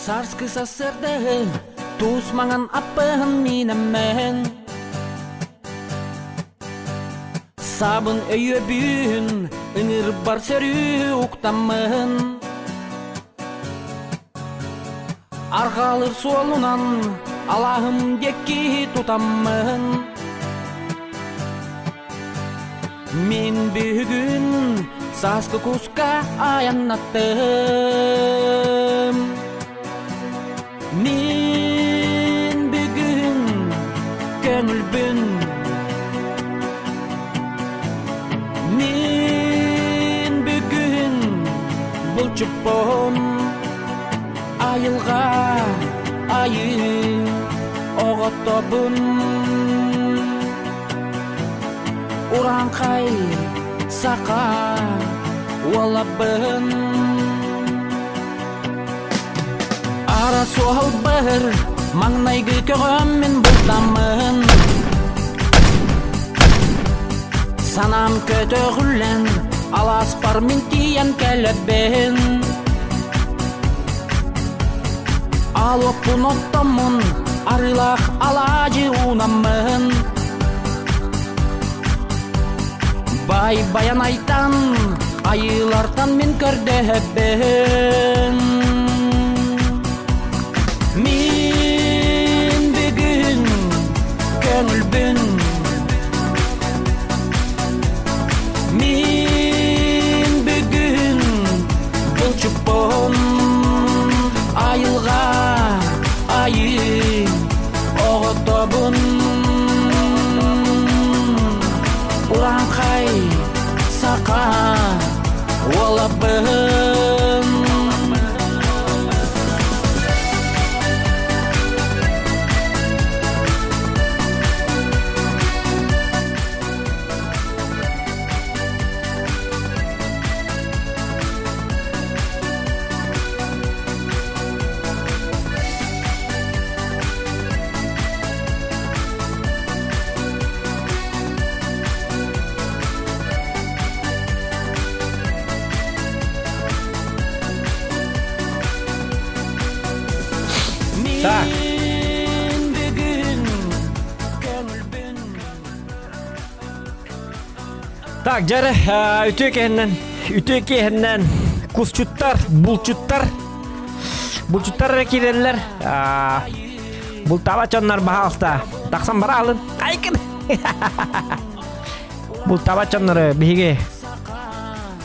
Сарскы сарсыардаһы туус маҥан аппыһын миинэммэһин Саабын өйүөбүүн ыҥырбар сөрүү уктаммыһын Арҕаалыр суолунан алааһым диэки тутаммын Мин бүгүн сааскы куска айаннаттым Мин бүгүн көҥүлбүн Мин бүгүн булчуппун айылҕа айыы оҕотобун Урааҥхай саха уолабын Ара суоһалбар маҥнайгы көҕөм мин бултаммын Санаам көтөҕүллэн алааспар мин тиийэн кэлэбин Алоппун оттоммун арыылаах алаадьы уунаммын Бай баянайтан айыылартан мин көрдөһөбүн Мин бүгүн көҥүлбүн Мин бүгүн булчуппун айылҕа айыы оҕотобун Урааҥхай саха уолабын Так. Так, дьары үтүө киһиннэн, үтүө киһиннэн кусчуттар, булчуттар, булчуттар эрэ киирэллэр. Бултаабат дьоннор баһаалыста тахсан бара алын. Айкын! Бултаабат дьоннору биһиги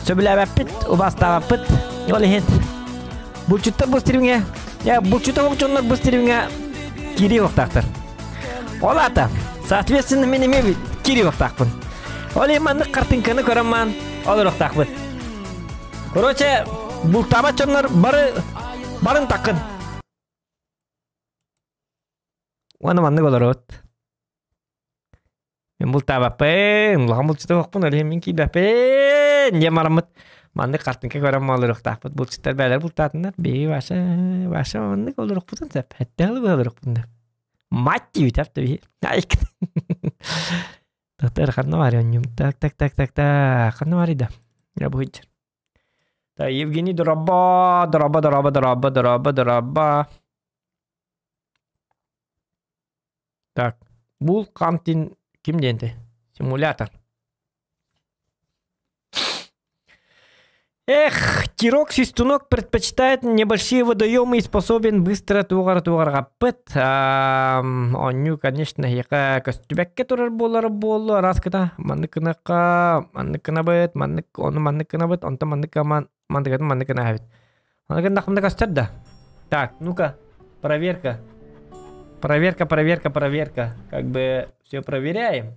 сөбүлээбэппит, убаастаабаппыт. Ол иһин булчуттар бу стримҥэ, булчута суох дьоннор бу стримҥэ киирии уохтаахтар. Ол аата, соответственно, мин эмиэ киирии уохтаахпын. Ол иһин маннык картинканы көрөн маан олоруохтаахпыт. Короче, бултаабат дьоннор бары барын таккын. Уонна маннык олоробут. Мин бултаабаппын, улахан булчута суохпун, ол иһин мин киирбэппин диэн бараммыт маннык картинка көрөн олоруохтаахпыт. Булчуттар бээлэр бултаатыннар, биһиги Ваша, Ваша маннык олоруохпутун сөп. Эттээх ылы олоруохпутун сөп. Мать диэбит да биһи. Так, ханна баар онньум? Так, так, так, так, так. Ханна баарый да? Я бу Так, Евгений дороба, дороба, дороба, дороба, дороба, дороба. Так, бул Кантин ким диэнтэй? Симулятор. Эх, Тирок Свистунок предпочитает небольшие водоемы и способен быстро тугар-тугаргаппыт. Онню, конечно, яка көстүбэккэ турар буолар буоллу араскыта. Маннык гынакка, маннык гынабыт, маннык, ону маннык гынабыт, онтон маннык гаман, мандыгатын маннык гынабыт. Аны гыннахмына көстөр да. Так, ну-ка, проверка. Проверка, проверка, проверка. Как бы все проверяем.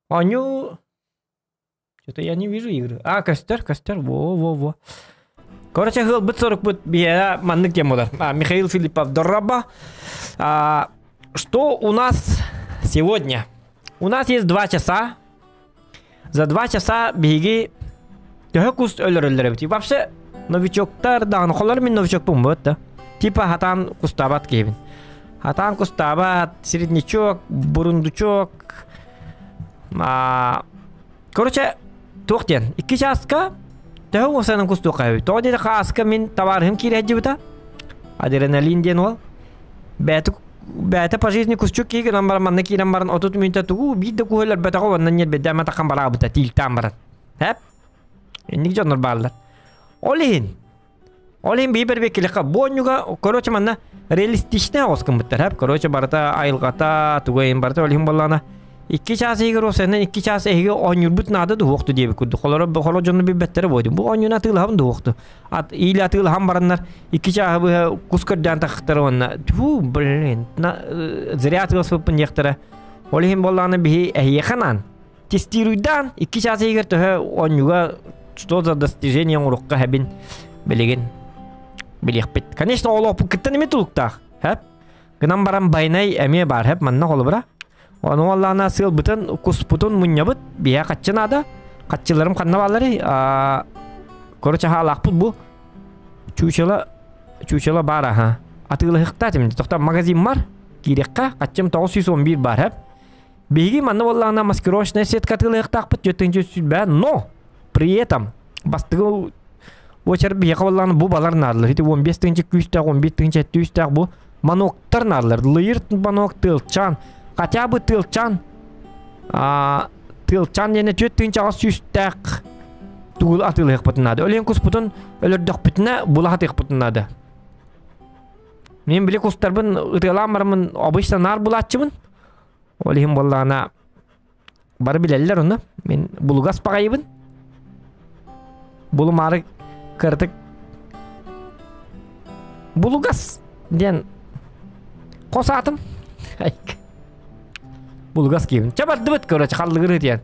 Аню... Что-то я не вижу игры. А, костер, костер, во-во-во. Короче, хылбыт сорукпут биһиэхэ маннык тем болар. А, Михаил Филиппов Дораба. А, что у нас сегодня? У нас есть 2 часа. За 2 часа биһиги төһө кус өлөрөллөр эбит. Вообще, новичоктар даҕаны холор мин новичокпун вот да. Типа хатан кустаабат киһибин. Хатан кустаабат, среднячок, бурундучок. Короче, туох диэн, икки чааска төһө уосанан кустуохха эбит. Тоҕо диэтэххэ ааска мин табаарыһым киирэ сылдьыбыта. Адреналин диэн уол. Бэйэтэ бэйэтэ по жизни кусчук киһи гынан баран манна киирэн баран 30 мүнүүтэ тугу биир да куһу өлөрбөтөҕө уонна ньиэрбэйдээн матаххан бараабыта тиилтээн баран. Эп? Инник дьоннор бааллар. Ол иһин Ол иһин биир бэрбиэккилэххэ бу онньуга короче манна реалистичнай оҕус гыммыттар хэп короче барыта айылҕата туга иһин барыта ол иһин буоллаҕына икки чаас иһигэр уопсайынан икки чаас эһиги оонньуурбут наада дуһуохту диэбит курдук холоро холо дьону билбэттэрэ буойдум бу оонньууну атыылаһабын дуһуохту ат иили атыылаһан бараннар икки чааһы быһа кус көрдөөн тахтара уонна тьфу блин зря атыыласпыппын диэхтэрэ ол иһин буоллаҕына биһи эһиэхэ анаан Тестируйдаан икки чаас иһигэр төһө оонньууга что за достижение оҥоруохха хэбин билигин билиэхпит. Конечно, олохпут кыттан эмиэ тулуктаах. Хэп. Гынан баран байнай эмиэ баар хэп манна холобура. Ону оллаана сыалбытын, куспутун мунньабыт. Биһэ хаччы наада. Хаччыларым ханна баалларый? Короче, хаалаахпыт бу. Чучело, чучело баар аха. Атыылаһыктаат имин. Тохта магазин бар. Киириэххэ. Хаччым 911 бар хэп. Биһиги манна буоллаҕына маскировочная сетка атыылыахтаахпыт 4 но при этом бастакы уочарат биһиэхэ буоллаҕына бу балар наадалар. Ити 15 тыһыынча күүстээх, 11 тыһыынча күүстээх бу маноктар наадалар. Лыйыр манок тыалчаан, хотя бы тыалчаан тыалчаан диэнэ 4 тыһыынчаҕа сүүстээх тугу атыылыахпытын наада. Өлүөн куспутун өлөрдөхпүтүнэ була сатыахпытын наада. Мен били кустарбын ытыалаан бараммын обычно наар булааччыбын. Ол иһин буоллаҕына бары билэллэр ону. Мин булугас баҕайыбын. Булумаары кыратык булугас диэн хос аатым. Булугас киһибин. Чэ бардыбыт короче халлыгыры диэн.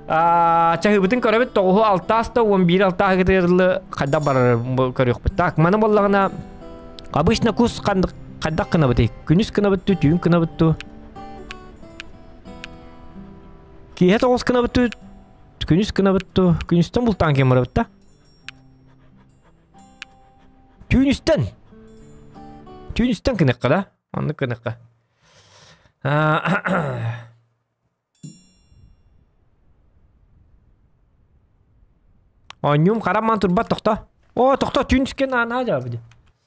Чаһыыбытын көрөбүт тоҕуһу алтаас да уон биир алтааһы кытырылы хайдах барар көрүөхпүт. Так, маны буоллаҕына обычно кус хайдах гынабытый? Күнүс гынабыт түү, түүн гынабыт туу? Киэһэ тоҕус гынабыт түү, күнүс гынабыт туу? Күнүстэн бултаан ким барабыт да? Түүнүстэн! Түүнүстэн гыныахха да? Оннук гыныахха. Оонньуум харамман турбат тохто. О, тохто түүн түскен аанаа дьаабыды.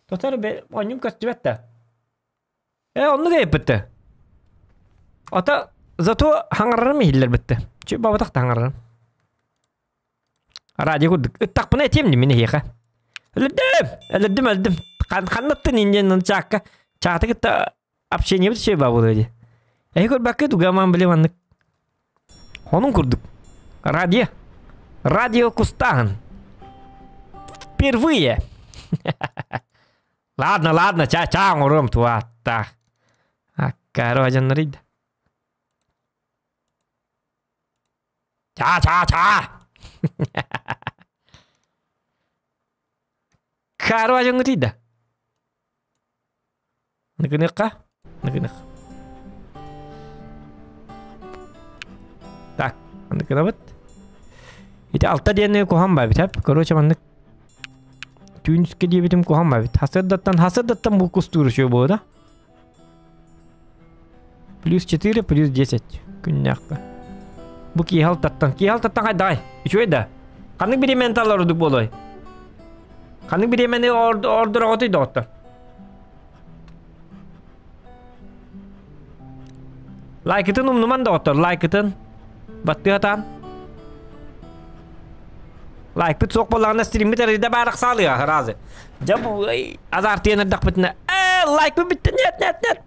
Тотор бе оонньуум көстүбэт да. Э, оннук эйппитте. Ата зато хаҥарарым иһиллэр битте. Чү бабатах да хаҥарарым. Радио курдук. Ыттахпына этиэм дии мин эһиэхэ. Өлөрдүм! Өлөрдүм, өлдүм. Ханнаттын индиан чаакка. Чааты кытта общениебит үчүгэй баа буолуо дии. Эһи көрбөккө тугаман били маннык. Онун курдук. Радио. Радио кустааһын. Впервые. Ладно, ладно, ча ча оҥоруом туаттаах. Аккаары бадьаннарый да. Ча ча ча. Каары бадьаҥҥытый да. Ныгыныхха? Ныгыных. Так, ныгынабыт. Ити алта диэни куһан баабит, хэп. Короче, маннык түүнүскэ диэбитим куһан баабит. Хасырдаттан, хасырдаттан бу кустуур үчүгэй буолуо да? Плюс 4, плюс 10 күннээххэ. Бу киһи алтаттан. Киһи алтаттан хайдаҕай? Үчүгэй да? Ханнык бириэмэни талар ордук буолуой? Ханнык бириэмэни ордороҕутуй доҕоттор? Лайкытын умнуман доҕоттор, лайкытын. Баттыатаан. Лайкпыт суох буоллаҕына стриммит эрийдэ баарахсаалыа разы. Дьэ бу азартыйан эрдэхпитинэ ээ лайкпыт бүттэ нет нет нет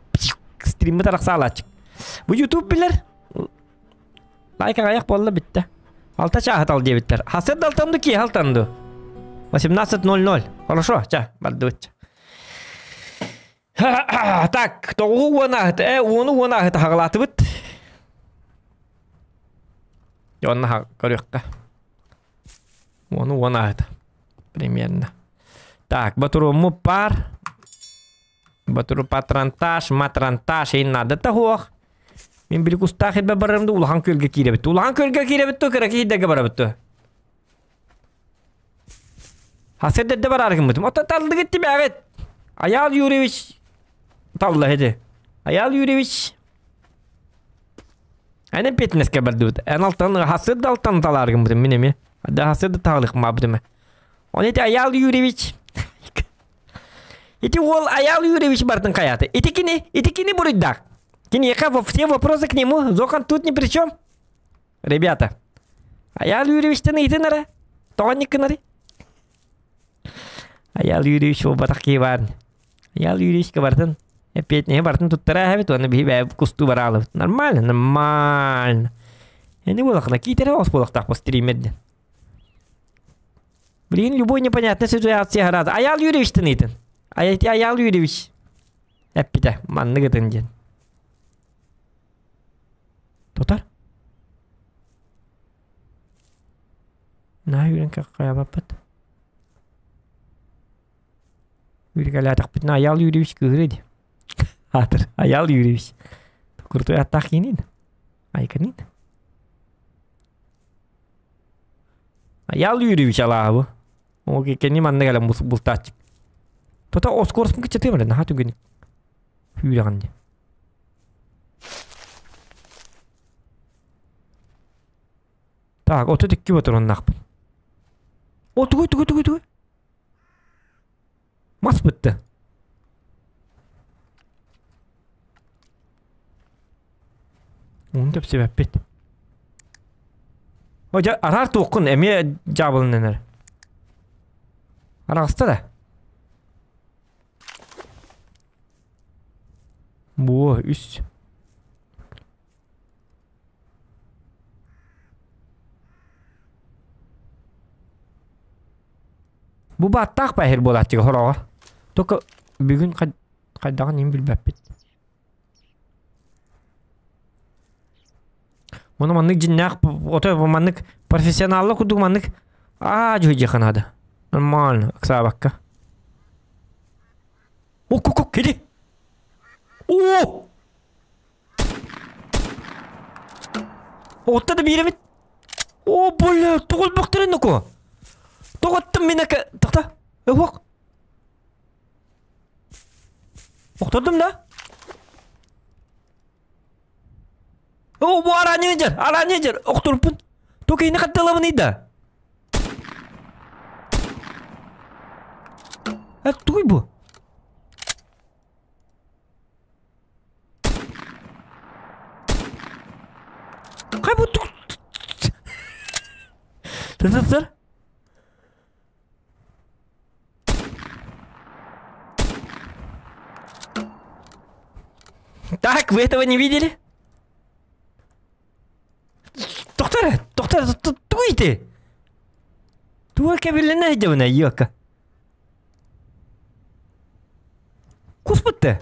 стриммит арахсаалааччык. Бу YouTube билэр. Лайк аҕайах буолла бүттэ. Алта чааһы тал диэбиттэр. Хасыр алтанду киэһэ алтанду. 18.00. Хорошо, ча, бардыбыт. Так, тоҕуһу уон ааһыт, э, уону уон ааһыт хаҕалаатыбыт. Онно көрүөххэ. Уону уон ааһыт. Примерно. Так, батуруммут пар. Батуру патронтаж, матрантаж ин надо таһуох. Мин били кустаах ирбэ барарым да улахан күөлгэ киирэбит. Улахан күөлгэ киирэбит то кыра киһидэргэ барабыт то. Хасырдерде барар гыммытым. Оттон таллыгыт тибэҕит. Аял Юрьевич талла һити. Аял Юрьевич. Эн эппиэтинэскэ бардыбыт. Эн алтан хасыр да алтан талааргыммытым мин эмиэ. Да хасыр да таалыхмаабытым. Он ити Аял Юрьевич. Ити уол Аял Юрьевич бартын хайааты. Ити кини, ити кини буруйдаах. Киниэхэ все вопросы к нему. Зохан тут ни при чем. Ребята, Аял Юрьевичтан ыйтын эрэ. Тоҕо никкынары? Аял Юрьевич буолбатах киһи баар. Аял Юрьевичка бартын эппиэтинэһи бартын туттара эһэбит уонна биһи бэйэбит кустуу бараалыбыт. Нормально, нормально. Эни буолахына киитэрэ ос буолахтаах стримерден. Блин, любой непонятная ситуация харата. Аял Юрьевичтан ыйтын. Аял Юрьевич эппитэ маннык ытын диэн. Тутар. Наһаа үүрэн хайабаппыт. Үүргэлээтэхпитинэ Айаал Юрьевич кыыһырыа дии. Аатыр Айаал Юрьевич. Крутой аттаах киинин. Айканин. Айаал Юрьевич алааһы бу. Ол кэнни манна кэлэн бултааччы. Тота оскорспун кыччатыам эрэ наһаа түгэн үүрэҕин дии. Так, 32 ботуруоннаахпын. О, тугуй, тугуй, тугуй, тугуй. Мас бытты. Оны тэпсибэппит. О, дьэ, араар туоххун эмиэ дьаабыланан эрэ. Араҕыста да? Буо, үс. Бу бааттаах баһыр буолааччыга хороҕо. Только бүгүн хайдаҕын иһин билбэппит. Ону маннык дьиннээх ото маннык профессионаллар курдук маннык аа дьүһүйдиэххэ наада. Нормально, ыксаабакка. О, ку кили. О! Отта да биирэбит. О, бля, тоҕо өлбөхтөрүн ноку. Тоҕоттум мин ака... Тохто. Өһуок. Охтордум да? О, бу араанньа дьэр, араанньа дьэр, охторуппун. То киһини хатталабыный да? Э, тугуй бу? Хай бу Тыр-тыр-тыр. Так, вы этого не видели? Доктор, доктор, тугуй ты? Туга кэбилленэ сылдьабына, ёка. Куспутта.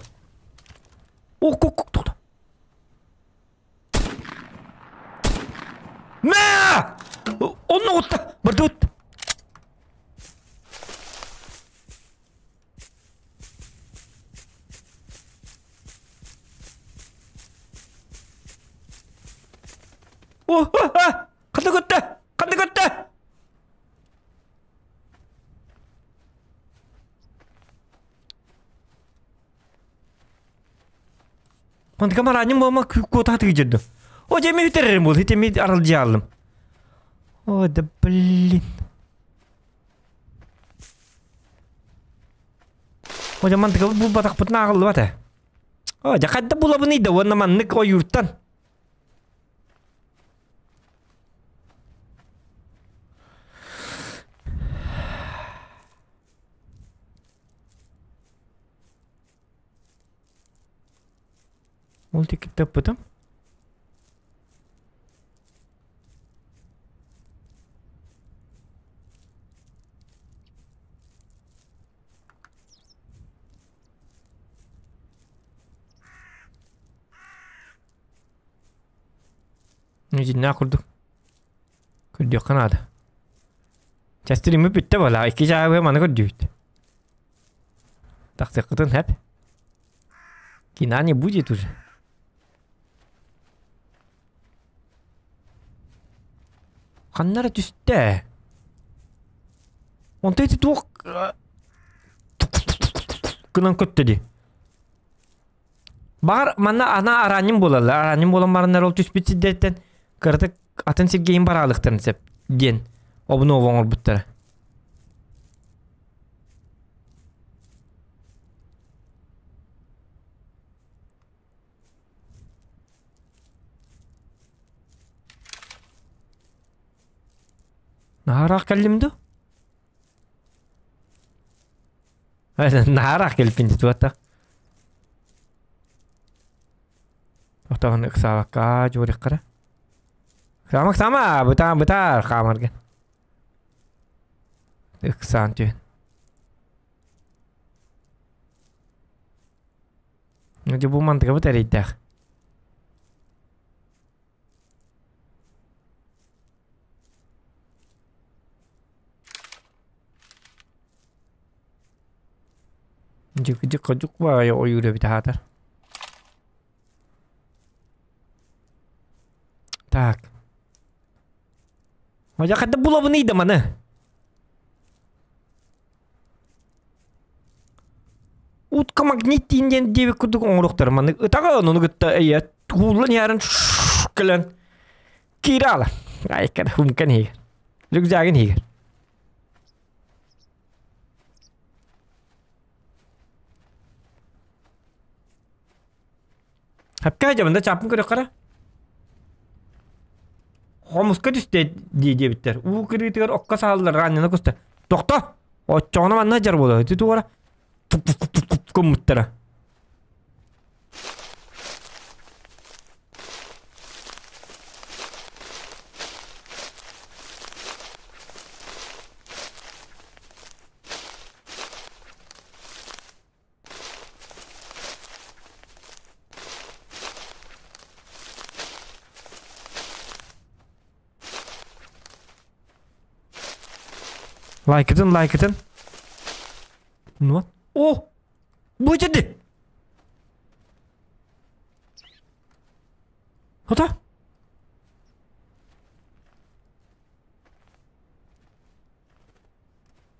О, ку ку Мэ! Онно утта! Бардыбыт. О, а, Ханна көттө! Ханна көттө! Мантыкам араанньым буолма куотаха тыгыдьырдым. О, дьэ, ми бүтэрэрим буол, ити ми аралдьыаллым. О, да блин. О, дьэ, мантыкабыт булбатахпытын ааҕыллыбат ээ. О, дьэ, хайда булабыный да уонна маннык ойууртан. Ол тиккитте ыппытым. Дьиннээх курдук. Көрдүөххэ наада. Частириммит бүттэ буолаа. Икки чааһы маны көрдүүбүт. Тахсыаххытын сөп. Кино не будет уже. Ханна эрэ түстэ. Онто ити туох гынан көттө дии. Баҕар манна ана араанньым буолаллар. Араанньым буолан бараннар ол түспүт сирдэриттэн кыратык атын сиргэ иһин бараалыктарын сөп диэн обнова оҥорбуттара. Наһаараах кэллим дуу? Наһаараах кэлбин дии туотта. Отоҕун ыксаабакка дьуориэххэ Ыксаама, ыксаама, бытаан, бытаар хаамарга. Ыксаан түһэн. Дьэ бу мантыкабыт эрэйдээх. Дьик-дьик баайы ойуур эбит аһаатар. Так. Мадьа хадда булабыный да маны. Утка магнит диэн диэбит курдук оҥоруохтар маннык ытаҕа ону кытта эйэ кууллан иһэрин кэлэн киирэ ала. Айкар хумкан иһигэр. Рюкзагын иһигэр. Хапка дьабында чааппын көрөххөрө. Хомуска түстэ дии диэбиттэр. Уу кырыытыгар окко сааллар ранньана куста. Тохто! Оччоҕуна манна дьар буолар. Ити туора гыммыттара. Лайкытын, лайкытын. Ну. О! Бу итинди! Ата?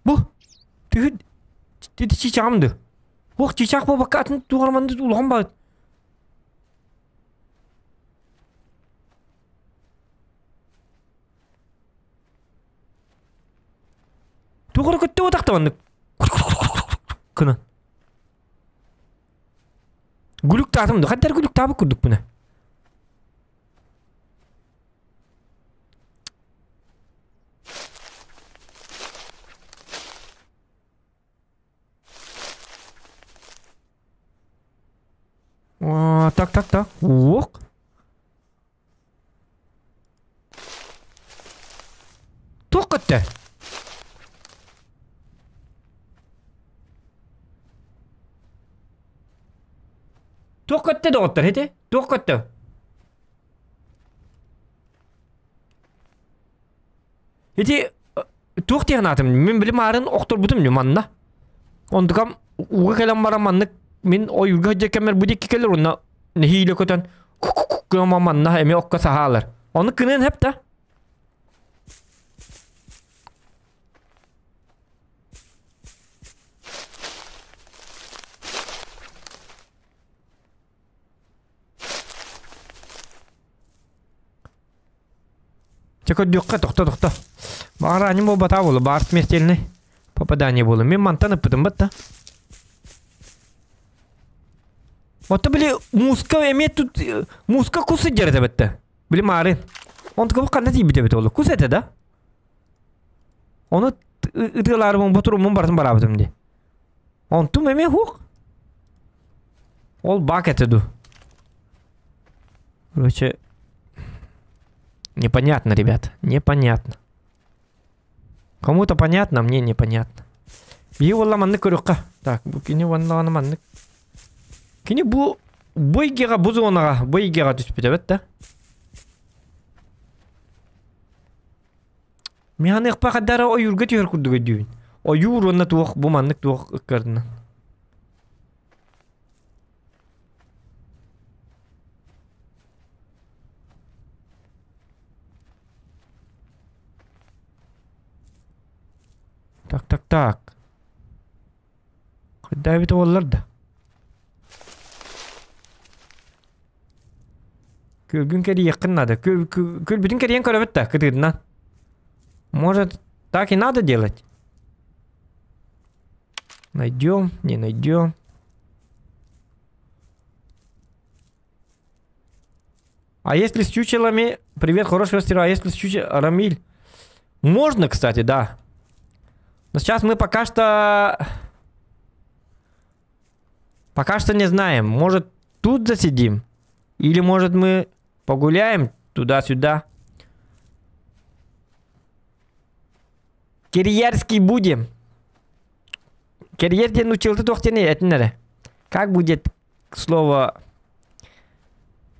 Бу түһүн ити чычаҕым ду. Ох чычаах буолбакка атын туох маннык улахан баҕайы. Туох эрэ көттө утахта маннык. Кына. Гүлүк таатым ду. Хаддар гүлүк таабыт курдукпуна. Так, так, так. Уох. Туох көттө? Туох көттө доҕоттор, ити? Туох көттө? Ити туох диэн аатым мин били маарын охторбутум манна. Онтукам ууга кэлэн баран маннык мин ойуурга сылдьар кэммэр бу диэки кэлэр уонна нэһиилэ көтөн кыама манна эмиэ окко саһаалар. Ону кыныан хэп да. Чэ көрдүөххэ, тохто, тохто. Баҕар аанньа буолбатаа буолуо, баар смертельный попадание буолуо. Мин мантан ыппытым батта. Ото били мууска эмиэ тут мууска кус сылдьар этэ бэтте. Били маарын. Онтука бу ханна тиийбит эбит ол? Кус этэ да? Ону ытыалаарбын ботуруммун барытын бараабытым дии. Онтум эмиэ хуох. Ол бак этэ ду. Короче, непонятно, ребят, непонятно. Кому-то понятно, мне непонятно. Биһи уолла маннык көрүөххэ. Так, бу кини уоннаҕына маннык. Кини бу бу эйгэҕэ, бу зонаҕа, бу эйгэҕэ түспүт эбит да. Мин ханыахпа хаддара ойуурга түһэр курдук өйдүүбүн. Ойуур уонна туох бу маннык туох ыккардынан. Так, так, так. Хайда эбитэ буоллар да. Күөлгүн кэрийиэххин надо. Күөлбүтүн кэрийэн көрөбүт да, кытыытынан. Может, так и надо делать? Найдем, не найдем. А если с чучелами... Привет, хорошего стира. А если с чучелами... Рамиль. Можно, кстати, да. Но сейчас мы пока что... Пока что не знаем. Может, тут засидим? Или, может, мы погуляем туда-сюда? Кирьерский будем. Кирьер диэн училты туох диэний этин эрэ. Как будет слово...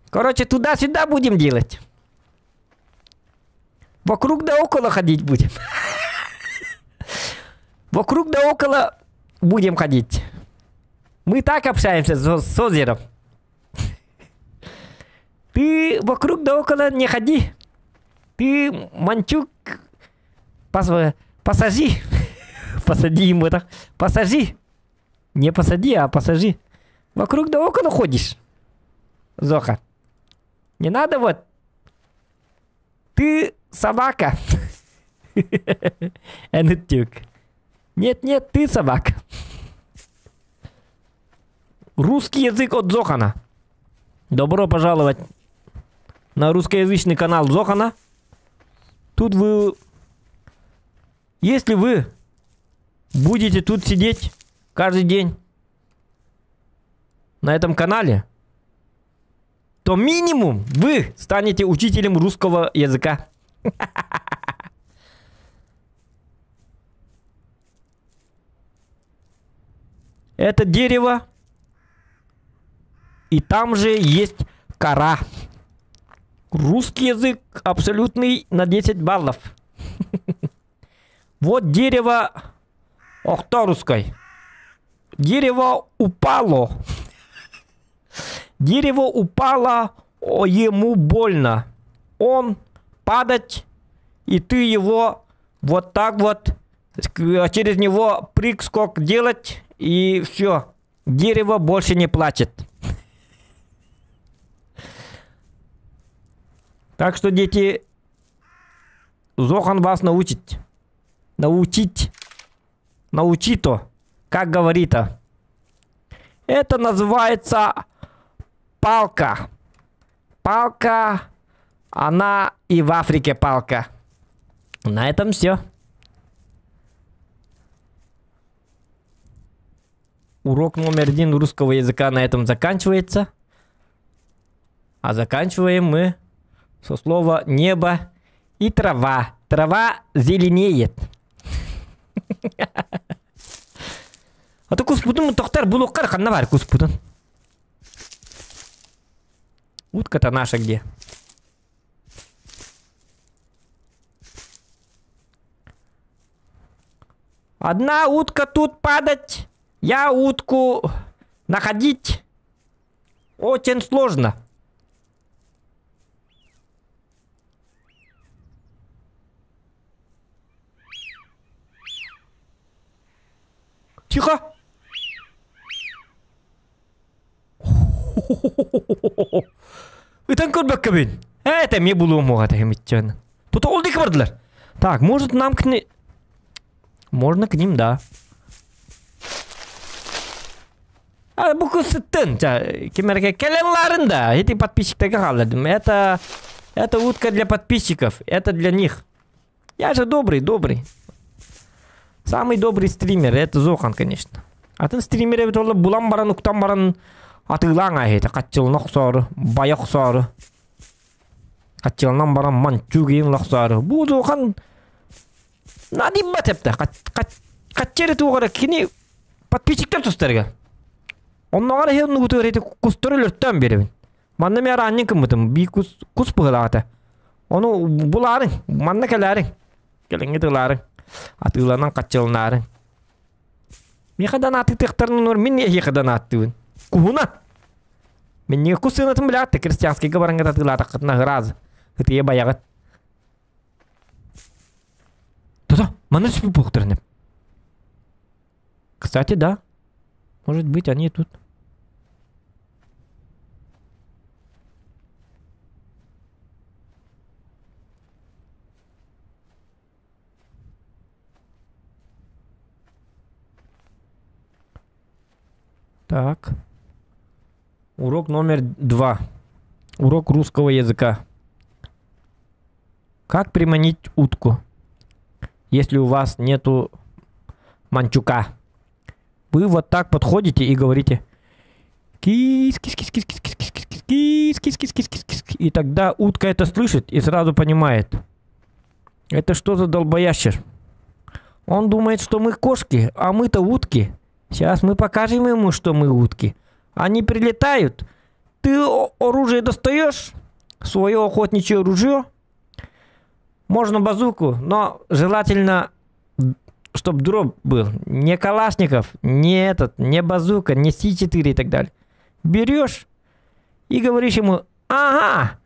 Короче, туда-сюда будем делать. Вокруг да около ходить будем. Вокруг да около будем ходить. Мы так общаемся с, с озером. Ты вокруг да около не ходи. Ты, Манчук, пос, посажи. Посади ему это. Посажи. Не посади, а посажи. Вокруг да около ходишь. Зоха. Не надо вот. Ты собака. Энтюк. Нет, нет, ты собака. Русский язык от Зохана. Добро пожаловать на русскоязычный канал Зохана. Тут вы... Если вы будете тут сидеть каждый день на этом канале, то минимум вы станете учителем русского языка. Это дерево. И там же есть кора. Русский язык абсолютный на 10 баллов. Вот дерево Охторусской. Дерево упало. Дерево упало, о, ему больно. Он падать, и ты его вот так вот, через него прыг-скок делать, и все. Дерево больше не плачет. Так что, дети, Зохан вас научит. Научить. Научи-то, как говорит-то. Это называется палка. Палка, она и в Африке палка. На этом все. Урок номер один русского языка на этом заканчивается. А заканчиваем мы со слова небо и трава. Трава зеленеет. А то куспутун тохтар булуккар ханна бар куспутун. Утка-то наша где? Одна утка тут падать. Я утку находить очень сложно. Тихо! Ытан көрбөккөбүн. Это эмиэ булуом уоҕа тэһимитчэн. Тута ол диэки бардылар. Так, может нам к ним... Можно к ним, да. А, бу кысыттын. Кимерге кэлэн да. Эти подписчиктарга хаалладым. Это... Это утка для подписчиков. Это для них. Я же добрый, добрый. Самый добрый стример, это Зохан, конечно. Атын стример эбит ол булан баран, уктан баран атыылаан аһыта хаччылына охсоору, бая охсоору. Хаччылынан баран манчугин охсоору. Бу Зохан надиббат эпте. Хаччери тугара кини подписчиктер тустарга. Онноҕор эһи оннугутугар ити кустары өлөртөөн биэрэбин. Манна мээр аанньын кыммытым, бии кус, кус быһылаата. Ону булаарыҥ, манна кэлээриҥ. Кэлиҥҥит ылаарыҥ. Атыыланан хаччылынаарыҥ. Миэхэ донатыытыахтарын оннугар мин эһиэхэ донаттыыбын. Куһуна! Минньигэ кус сыанатын билэҕит да крестьянскайга бараҥҥыт атыылаатаххытына ыраас. Ытыйа байаҕыт. Тото, манна түспүт буолуохтарын Кстати, да. Может быть, они тут. Так. Урок номер 2. Урок русского языка. Как приманить утку, если у вас нету манчука? Вы вот так подходите и говорите: кис, кис, кис, кис, кис, кис, кис, кис, кис, кис, кис, кис, кис, кис. И тогда утка это слышит и сразу понимает. Это что за долбоящер? Он думает, что мы кошки, а мы-то утки. Сейчас мы покажем ему, что мы утки. Они прилетают. Ты оружие достаешь, свое охотничье ружье. Можно базуку, но желательно, чтоб дроп был. Не Калашников, не этот, не базука, не С4 и так далее. Берешь и говоришь ему: ага,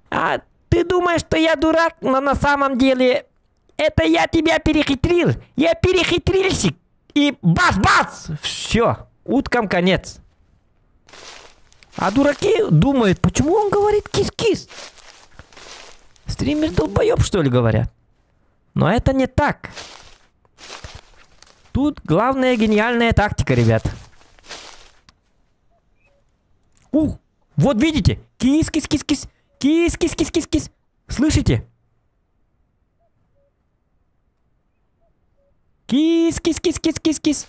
а ты думаешь, что я дурак, но на самом деле это я тебя перехитрил. Я перехитрильщик. И бац-бац! Все, уткам конец. А дураки думают, почему он говорит кис-кис? Стример долбоеб, что ли, говорят? Но это не так. Тут главная гениальная тактика, ребят. Ух, вот видите? Кис-кис-кис-кис. Кис-кис-кис-кис-кис. Слышите? Кис-кис-кис-кис-кис-кис.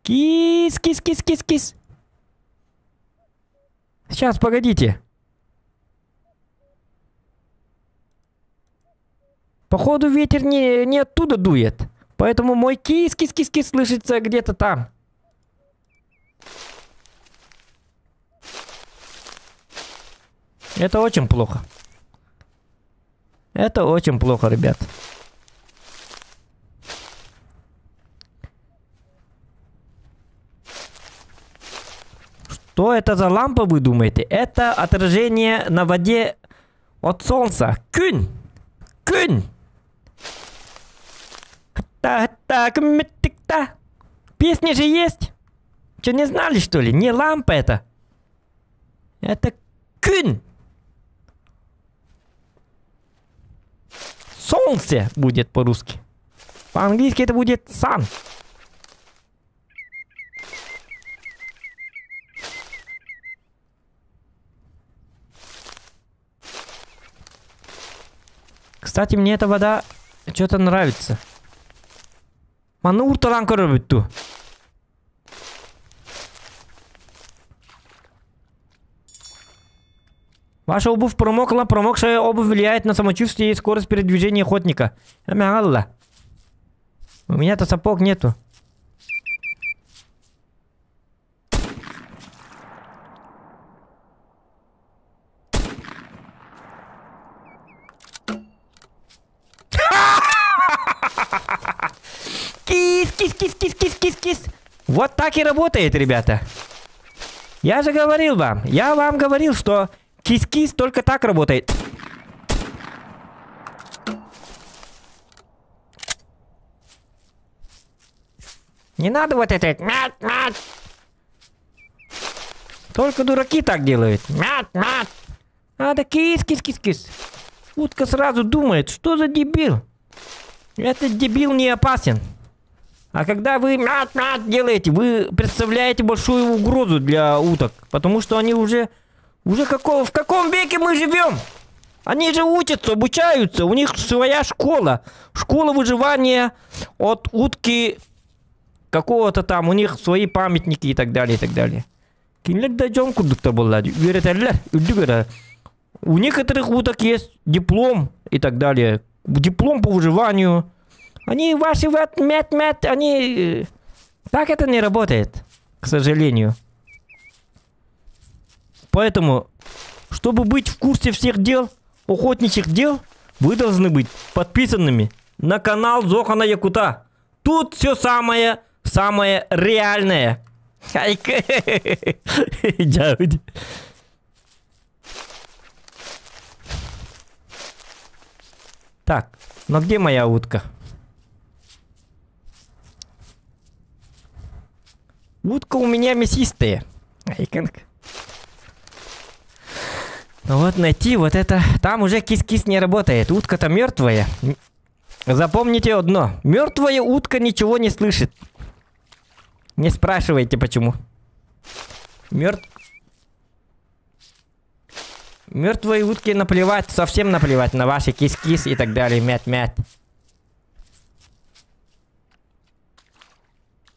Кис-кис-кис-кис-кис. Сейчас, погодите. Походу ветер не оттуда дует. Поэтому мой кис-кис-кис-кис слышится где-то там. Это очень плохо. Это очень плохо, ребят. Что это за лампа, вы думаете? Это отражение на воде от солнца. Күн! Күн! Та-та-та. Песни же есть. Че, не знали, что ли? Не лампа это. Это күн. Солнце будет по-русски. По-английски это будет sun. Кстати, мне эта вода что-то нравится. Манна урталан көрөбүт. Ваша обувь промокла. Промокшая обувь влияет на самочувствие и скорость передвижения охотника. Алла. У меня-то сапог нету. Кис, кис, кис, кис, кис, кис, кис. Вот так и работает, ребята. Я же говорил вам. Я вам говорил, что кис-кис только так работает. Не надо вот это. Мят, мят. Только дураки так делают. Мят, мят. Надо кис, кис, кис, кис. Утка сразу думает, что за дебил. Этот дебил не опасен. А когда вы мят-мят делаете, вы представляете большую угрозу для уток. Потому что они уже в каком веке мы живем? Они же учатся, обучаются. У них своя школа. Школа выживания от утки какого-то там. У них свои памятники и так далее, и так далее. У некоторых уток есть диплом и так далее. Диплом по выживанию. Они ваши вот мят-мят, они... Так это не работает, к сожалению. Поэтому, чтобы быть в курсе всех дел, охотничьих дел, вы должны быть подписанными на канал Зохана Якута. Тут все самое, самое реальное. Так, но где моя утка? Утка у меня мясистая. Ну вот найти вот это. Там уже кис-кис не работает. Утка-то мертвая. Запомните одно. Мертвая утка ничего не слышит. Не спрашивайте почему. Мертв... Мертвые утки наплевать, совсем наплевать на ваши кис-кис и так далее, мят-мят.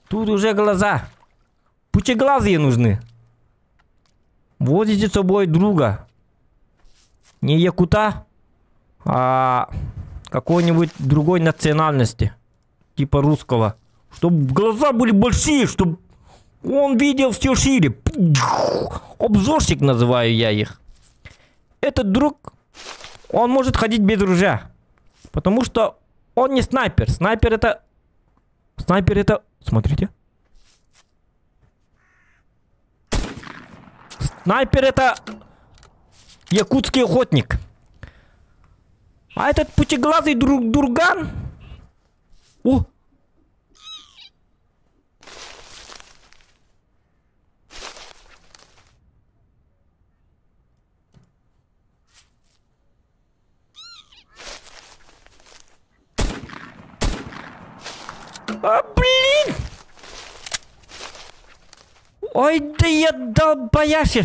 Тут уже глаза. Пучеглазые нужны. Возите с собой друга. Не якута, а какой-нибудь другой национальности. Типа русского. Чтобы глаза были большие, чтобы он видел все шире. Обзорщик называю я их. Этот друг, он может ходить без ружья. Потому что он не снайпер. Снайпер это... Снайпер это... Смотрите. Снайпер это... Якутский охотник. А этот пучеглазый друг Дурган... О! А, блин! Ой, да я долбоящер!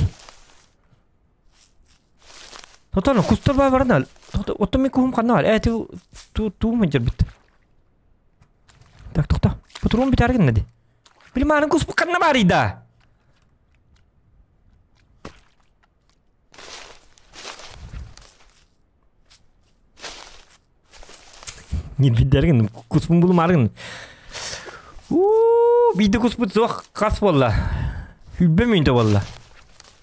Тотоно, кустар барнал. Оттон мин куһум ханна бар. Э, ту ту туу мындьырбыт. Так, тохто. Патрон бүтээр гынна ди. Били маарын куспут ханна баарый да? Нирбиддэр гынным. Куспун булумаары гынным. Уу, биирдэ куспут суох хас буолла. Хүлбэ мүнтэ буолла.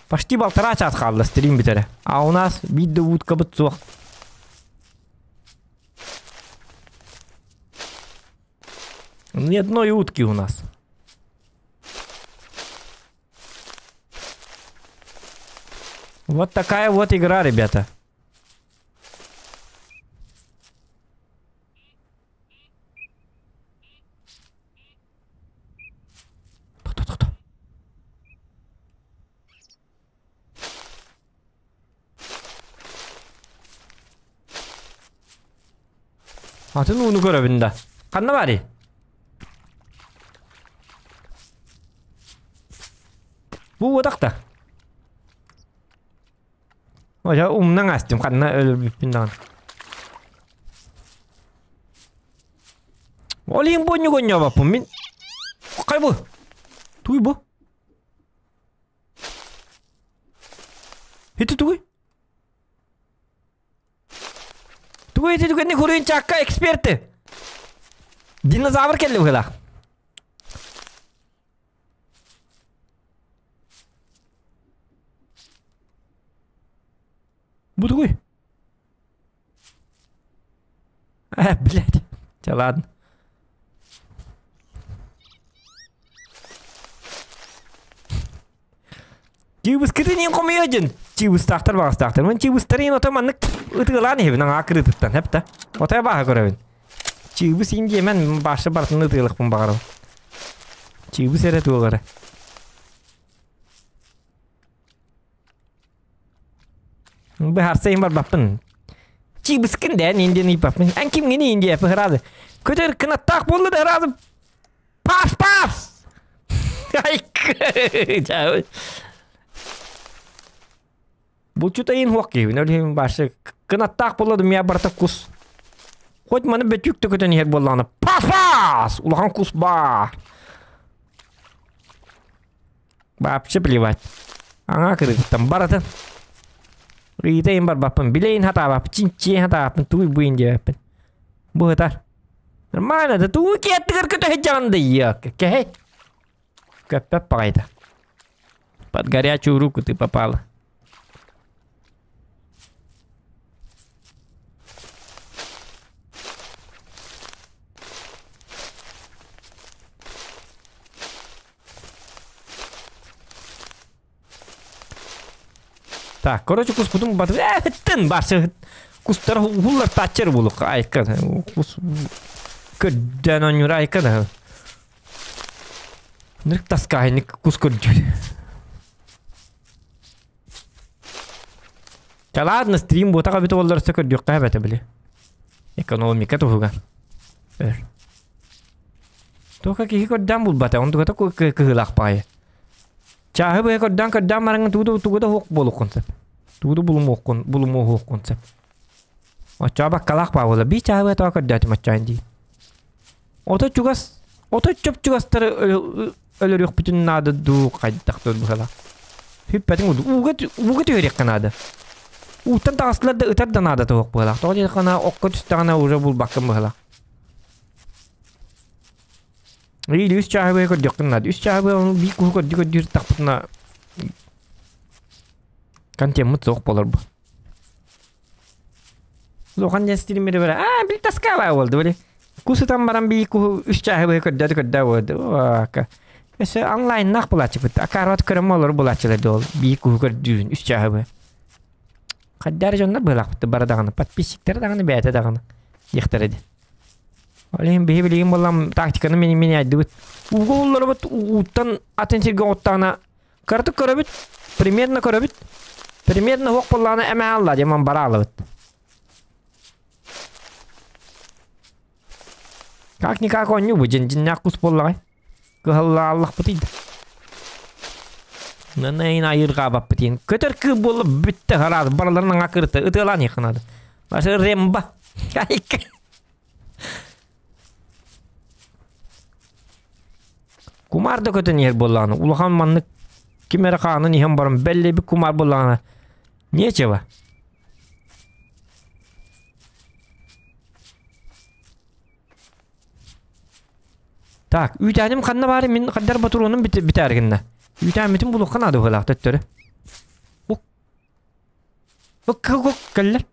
Почти балтараа чаас хаалла стрим бүтэрэ. А у нас биир да уткабыт суох. Ни одной утки у нас. Вот такая вот игра, ребята. Кто-кто-кто? Атын ууну көрөбүн да. Ханна баарый? Бу уотах да. Ой, умнан астым, ханна өлөрбүппүн даҕаны. Ол иһин бу ньугунньуобаппын мин. Хай бу. Туй бу. Ити тугуй? Тугуй ити түгэнни хуруйун чаакка эксперты. Динозавр кэлли быһыылаах. Бу тугуй? Э, блядь. Чэ, ладно. Чыыбыскытын иин хомуйа дьин. Чыыбыстаахтар баҕастаахтар. Мин чыыбыстарын ото маннык ытыалаан иһэбин аҥаа кырыытыттан хэп да. Отой бааһа көрөбүн. Чыыбыс иин диэмэн баашса барытын ытыалахпын баҕарабын. Чыыбыс эрэ туох эрэ. Быһаарса иһин барбаппын. Чыыбыскын дээн иин диэн ыйыппаппын. Эн кимҥин иин диэппин ыраады. Көтөр кынаттаах буолла да ыраады Пас, пас! Булчут айын хуох киһибин, ол иһин башы кынаттаах буолла да миа барыта кус. Хоть маны бөтүүк да көтөн иһэр буоллаҕына пас, пас! Улахан кус баар. Вообще плевать. Аҥаа кырыытыттан барытын. Ыйыта иһин барбаппын, билэ иһин хатаабаппын, чинчийэ хатаабаппын, тугуй бу иһин диэбэппин. Бу сытар. Нормально, да тугу киэттигэр көтө сылдьаҕын да иэк. Кэһэй. Көппөт баҕайыта. Под горячую руку ты попала. Так, короче, куспутун батып, э, барсы кустар хуллар тачыр булук айка. Кус көрдөн онюр айка да. Нырк таскайник кус көрдүр. Да ладно, стрим буотаҕа бүтэ боллар өссө көрдүөххэ эбэтэ били. Экономика туһугар. Өр. Туохха киһи көрдөөн булбата, онтуката кыһыылаах баҕайы. Чааһы быһа көрдөөн көрдөөн бараҥҥын тугу да тугу да суох буолуоххун сөп. Тугу да булумуоххун булумуоххун сөп. Оччоҕо баккалаах баа буолар. Биир чааһы быһа тоҕо көрдөөтүм оччоон дии. Ото чугас ото чоп чугастары өлөрүөхпүтүн наада дуу хайдах дуу быһалаах. Хүппэтиҥ ууга ууга түһэриэххэ наада. Ууттан таҕыстылар да ытар да наада туох быһалаах. Тоҕо диэтэххинэ окко түстэҕинэ уже булбаккын быһалаах. Или үс чааһы быһа көрдүөххүн наада. Үс чааһы быһа ону биир куһу көрдүү көрдүүр тахпытына контеммыт суох буолар бу. Улахан диэн стримери бара аа били таскаабаа буолду били. Кус ытан баран биир куһу үс чааһы быһа көрдөөтү көрдөө буолду. Аака. Өссө онлайннаах булааччыбыт. Акаарбат көрөм олору булааччылар да ол биир куһу көрдүүн үс чааһы быһа. Хайдары дьоннор быһалаахпыт бара даҕаны подписчиктара даҕаны бэйэтэ даҕаны диэхтэрэ дии. Ол иһин биһи билигин буоллам тактиканы мин меняйдыбыт. Ууга улларыбыт ууттан атын сиргэ оттаҕына кыратык көрөбүт, примерно көрөбүт. Примерно уох буоллаҕына эмэ алла диэн бара алабыт. Как никак оонньуу бу дьин дьиннээх кус буоллаҕай. Кыһаллааллахпытый да. Нанайын айырҕаабаппыт диэн. Көтөр кыыл буолла бүттэ хараат барыларын аҥа кырыта ытыалаан иһиэххэ Башы ремба. Кумаар да көтөн иһэр буоллаҕына, улахан маннык ким эрэ хаанын иһэн баран бэллэбит кумаар буоллаҕына, нечего. Так, үүтээним ханна баары мин хаддар ботуруонум битээр гынна. Үүтээммитин булуохха наада быһыылаах төттөрү. Ук. Ук, ук, ук, кэллэр.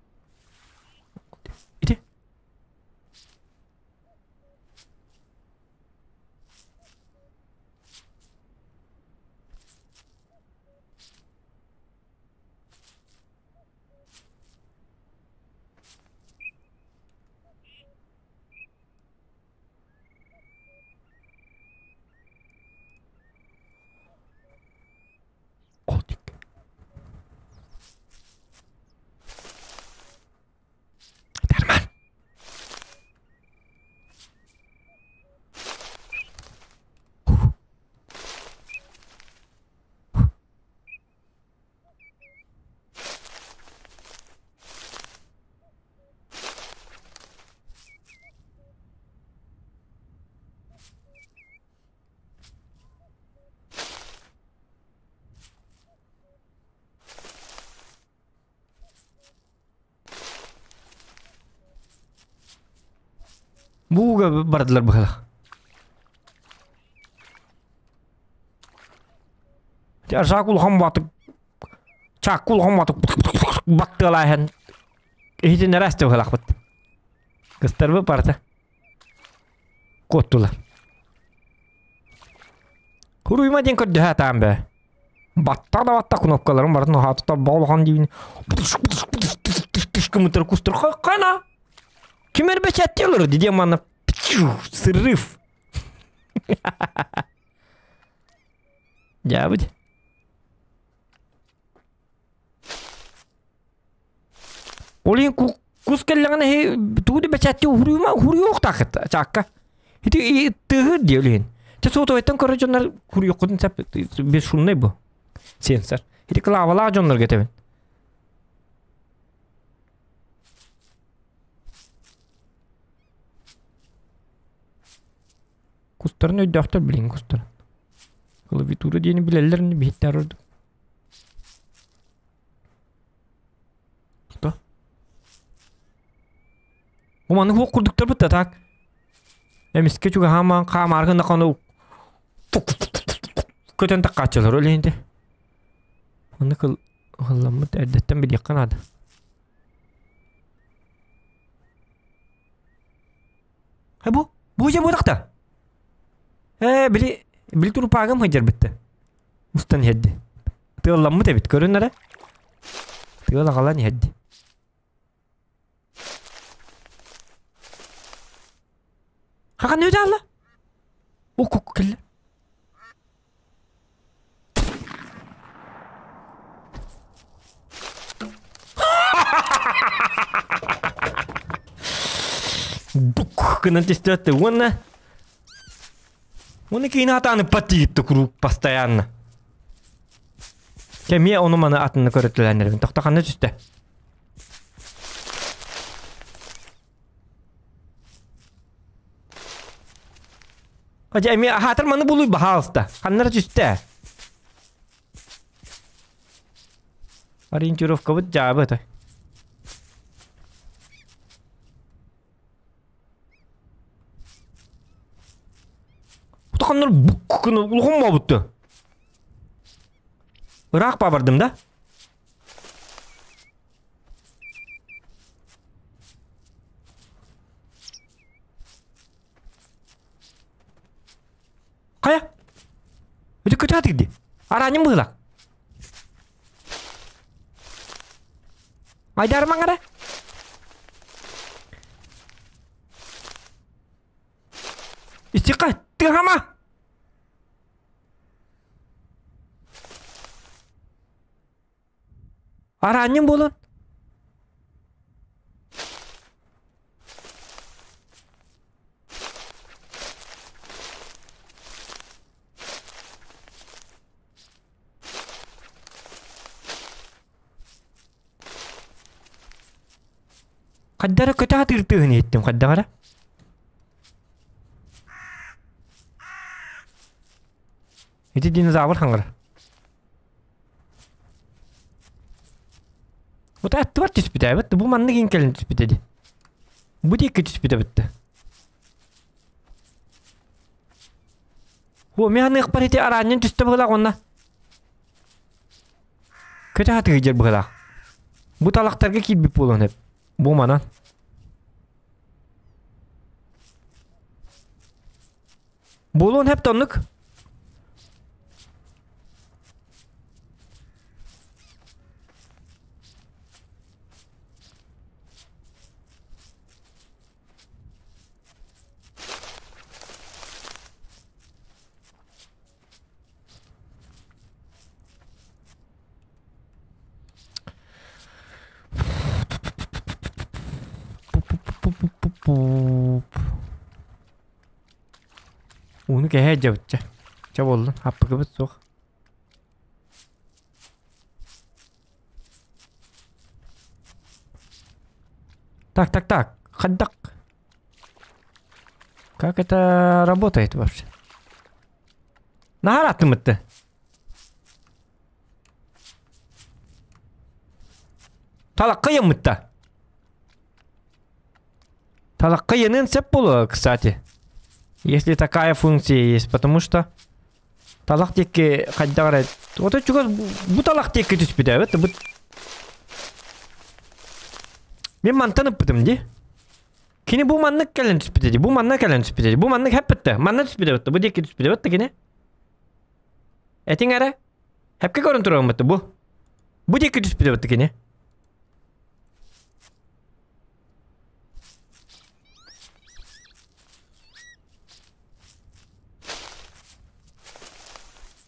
Ити. Котик. Дарман. Бууга бардылар быһалах. Арсаак улахан батып чаакка улахан батып баттыалааһын иһитиннэрэ эстэ быһалахпыт. Кыстарбы барыта куоттулар. Хуруйма диэн көрдөһө атаан бэ. Батта да батта кнопкаларын барытын хаатыта болған дейін. Кымытыр кустур қана. Ким эрбечетти олору диде манна срыв. Дьаабыт. Ол иһин кус кэллэҕинэ тугу да бэчээттии уһуруйума уһуруйуохтааххыт чаакка. Ити тыаһыыр дии ол иһин. Чэ суотабайтан көрөр дьоннор хуруйуоххутун сөп бесшумный бу сенсор. Ити клавалаах дьоннорго этэбин. Кустарын өйдөөхтөр билин кустарын. Клавиатура диэни билэллэр биһиттэр ордук. Кто? Уманы хуох курдуктар бытта так. Эмискэ чугаһаамаан хаамааргын да көтөн таккааччылар өлейинде. Оны кыл ылламмыт эрдэттэн билиэххэ наада. Э бу бу дьэ буотахта. Ээ били били турупаагым сылдьар битте. Устан иһэрди. Тыалламмыт эбит көрүн эрэ. Тыал аҕалан иһэрди. Хахан өтө алла. Укук кэллэ. Бук гынан түстүөттэ уонна уонна киин атааны патиитты куруук постоянно. Кэмиэ ону маны атынны көрөтүлээннэрбин. Тохто ханна түстэ? Хотя эми аһаатар маны булуй баһаалыста. Ханнара түстэ? Ориентировкабыт дьаабы это. Ханнар улахан буолбутту. Ыраах бардым да? Хайа? Өтө көтө атырды. Араньым быһылак. Айдармаң ара. Истиққа, тыхама. Араанньым буолан. Хайдара көтө сатыыр тыаһын иһиттим хайдах эрэ. Ити динозавр хаҥара. Вот аттыбар түспүтэ эбит. Бу маннык иин кэлин түспүтэ ди. Бу диэки түспүтэ битте. О, мен аныахпар ити араанньан түстэ быһылаах онна. Көтө хатыгы дьэр быһылаах. Бу талахтарга киирбит буолуон эп. Бу манан. Буолуон хэп тоннук. Ууну кэһэ дьабычча. Чэ буоллун, аппыкыбыт суох. Так, так, так. Хайдах? Как это работает вообще? Наһаар аттымытты. Талакка йыммытта. Талакка йынын сеп буолуо, кстати. Если такая функция есть, потому что талах диэки хайдах эрэ ото чугас бу талах диэки түспүтэ эбит бу Мен мантан ыппытым дии. Кини бу маннык кэлэн түспүтэ дии. Бу манна кэлэн түспүтэ дии. Бу маннык хэппитте. Манна түспүтэ битте. Бу диэки түспүтэ битте кини. Этиҥ эрэ. Хэпкэ көрөн турарым битте бу. Бу диэки түспүтэ битте кини.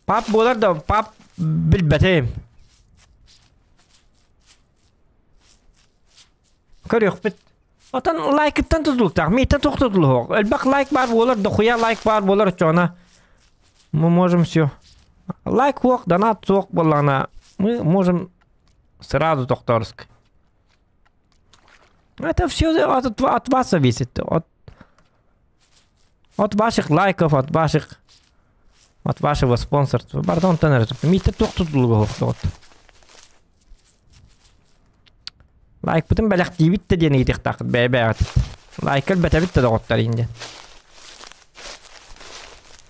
Пап буолар да пап билбэтим. Көрүөхпүт. Отон лайкыттан тутулуктаах, мииттэн туох тутулуһуох. Элбэх лайк баар буолар, дохуя лайк баар буолар оччоҕуна мы можем все. Лайк суох, донат суох буоллаҕына мы можем сразу тохторск. Это все от, от вас зависит. От, от ваших лайков, от ваших от вашего спонсорства. Барда онтон эрэ Мииттэн туох тутулуга суох Лайкпытын бэлэхтиибит да диэн ыйытыахтааххыт бэйэ-бэйэҕит. Лайка элбэтэбит да доҕоттор иин диэн.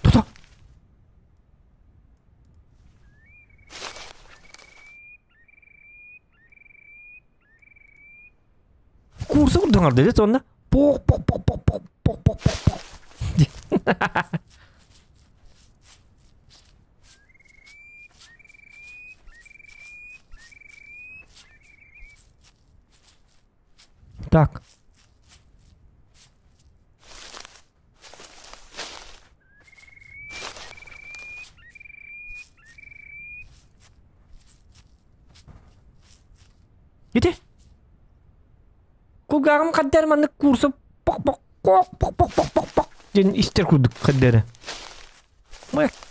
Тута. Курса курдук оҥордо дии сонно. Пох пох пох пох пох пох пох пох пох. Так. Ити. Кулгааҕым хаддар маннык курса пох пох пох пох пох пох пох пох диэн истэр курдук хаддара.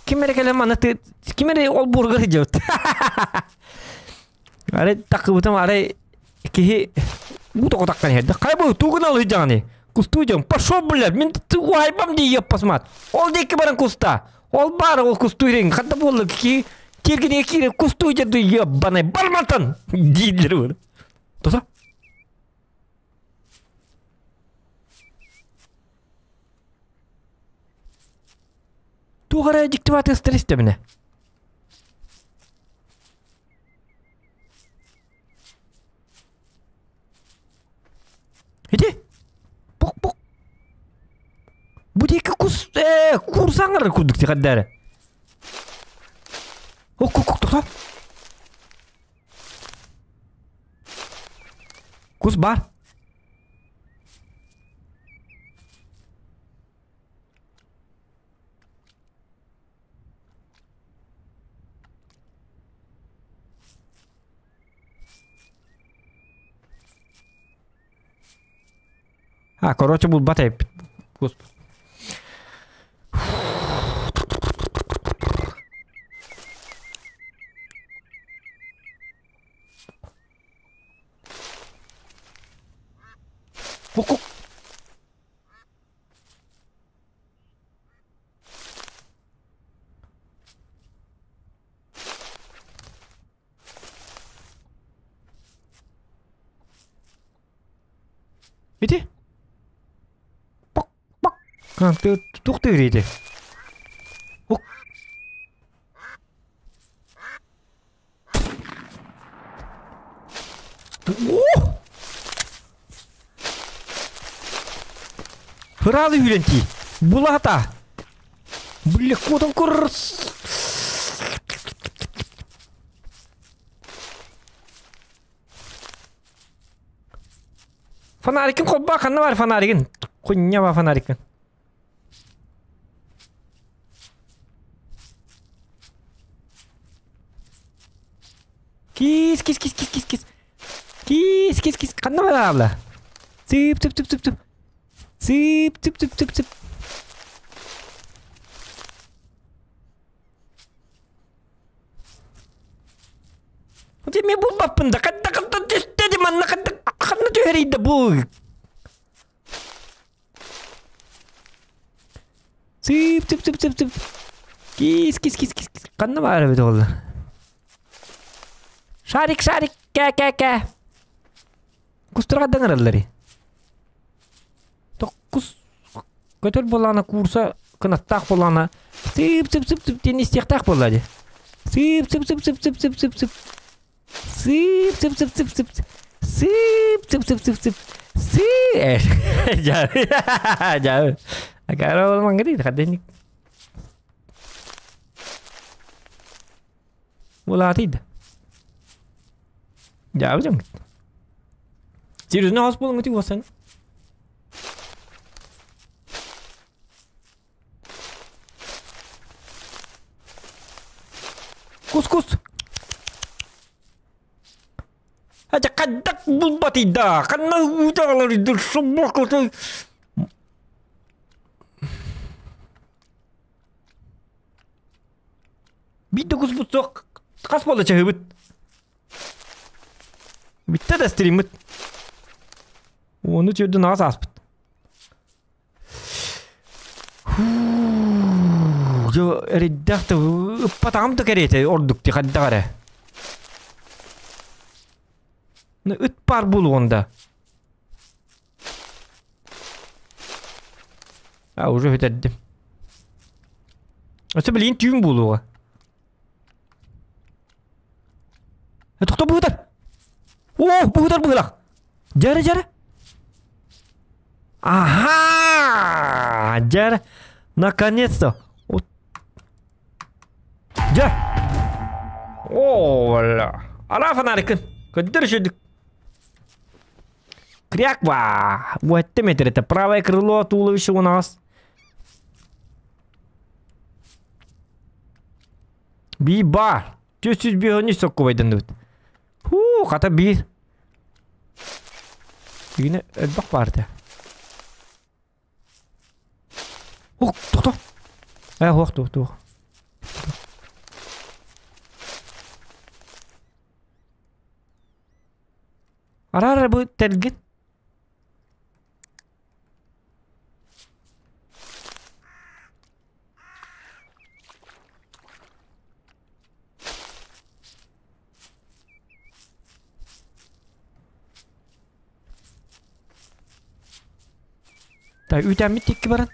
Ким эрэ кэлэн маны ким эрэ ол буурга сылдьыбыт. Арай такыбытым арай киһи уу тоҕо таххан иһэрдэ. Хайа бу тугун алый дьаҕаны? Кустуу дьон пошел, блядь, мин уһайбам дии ёппасмат. Ол диэки баран куста. Ол баар ол кустуу иһин ханна буолла ки тиргинигэ киирэн кустуу дьэ ебаный бармантан дииллэр буолла. Тоса? Туох эрэ дьиктибааты ыстар истэбинэ. Ити? Пук-пук. Бу диэки кус э курсаҥар курдук тихэддээре. Ок-ок-ок тоқта. Кус бар. А, короче, булбат эппит. Господи. Ку-ку. Ити? Пок, пок. Туох тыырыйды? Ок. Ыраалы үүрэн тии. Булата. Бля, куотан кур. Фонарикын холбаа ханна бар фонаригын? Хуйня бар фонарикын. Кис, кис, кис, кис, кис, кис. Кис, кис, кис. Ханна бар аабла? Цып, цып, цып, цып, цып. Цып, цып, цып, цып, цып. Дьэ мен булбаппын да ханна ханна түстэ дии манна ханна ханна түһэрий да бу Сыып цып цып цып цып кис кис кис кис кис ханна баар эбит ол Шарик шарик кэ кэ кэ Кустарга даҥыраллар Токкус көтөр буоллаҕына куурса кынаттаах буоллаҕына сыып сып сып сып диэн истиэхтээх буолла дии. Сыып сып сып сып сып сып сып сып сыып сып сып сып сып сыып сып сып сып сып сыы дьаа акара ол манга хадденик Улаатыйда. Дьаабы дьоҥҥут. Серьезно хос буолуҥ ити уосан. Кус-кус. Ача хайдах булбатыйда? Ханна уутаҕаларыйдыр собаката. Биир да куспут суох хас буолла чаһыыбыт? Бүттэ да стриммит. Уону түөрдүн аҕас ааспыт. Дьэ эрэйдээх да ыппатаҕым да кэриэтэ ордук дии хайдах эрэ. Ыт баар буолуон да. А, уже бүтэрдим. Өссө билигин түүн буолуоҕа. Тохто быһытар! О, быһытар быһылах! Дьэрэ, дьэрэ! Ага! Дьэрэ! Наконец-то! Дьэ! О, бля! Ара фонарикын! Көддөр үчүдүк! Кряква! Уэтте метр это правое крыло туловище у нас. Би бар. Түс би соккубайдан Ху, хата би. Дигине элбэх баар Ох, тохто. Э, хуох, туох, туох. Арар бу тэргин. Так, үүтээммит тикки баран.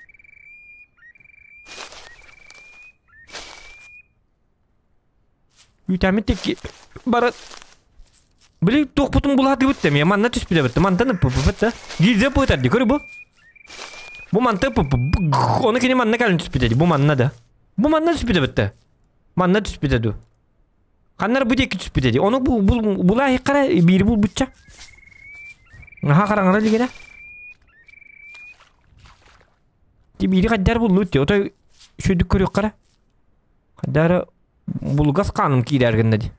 Үүтээммит тикки баран. Били туохпутун булаатыбыт да манна түспүтэ битте. Мантан ыппыппыт да. Гильза пытар ди көрү бу. Бу манта Оны кини манна кэлэн түспүтэ ди. Бу манна да. Бу манна түспүтэ битте. Манна түспүтэ ду. Ханнар бу диэки түспүтэ ди. Ону бу булаа хара биири булбучча. Наха хараҥара лигерэ. Ти биири хайдар буллут ди. Отой шүдүк көрүк хара. Хайдары булгас қаным киирэр гынна ди.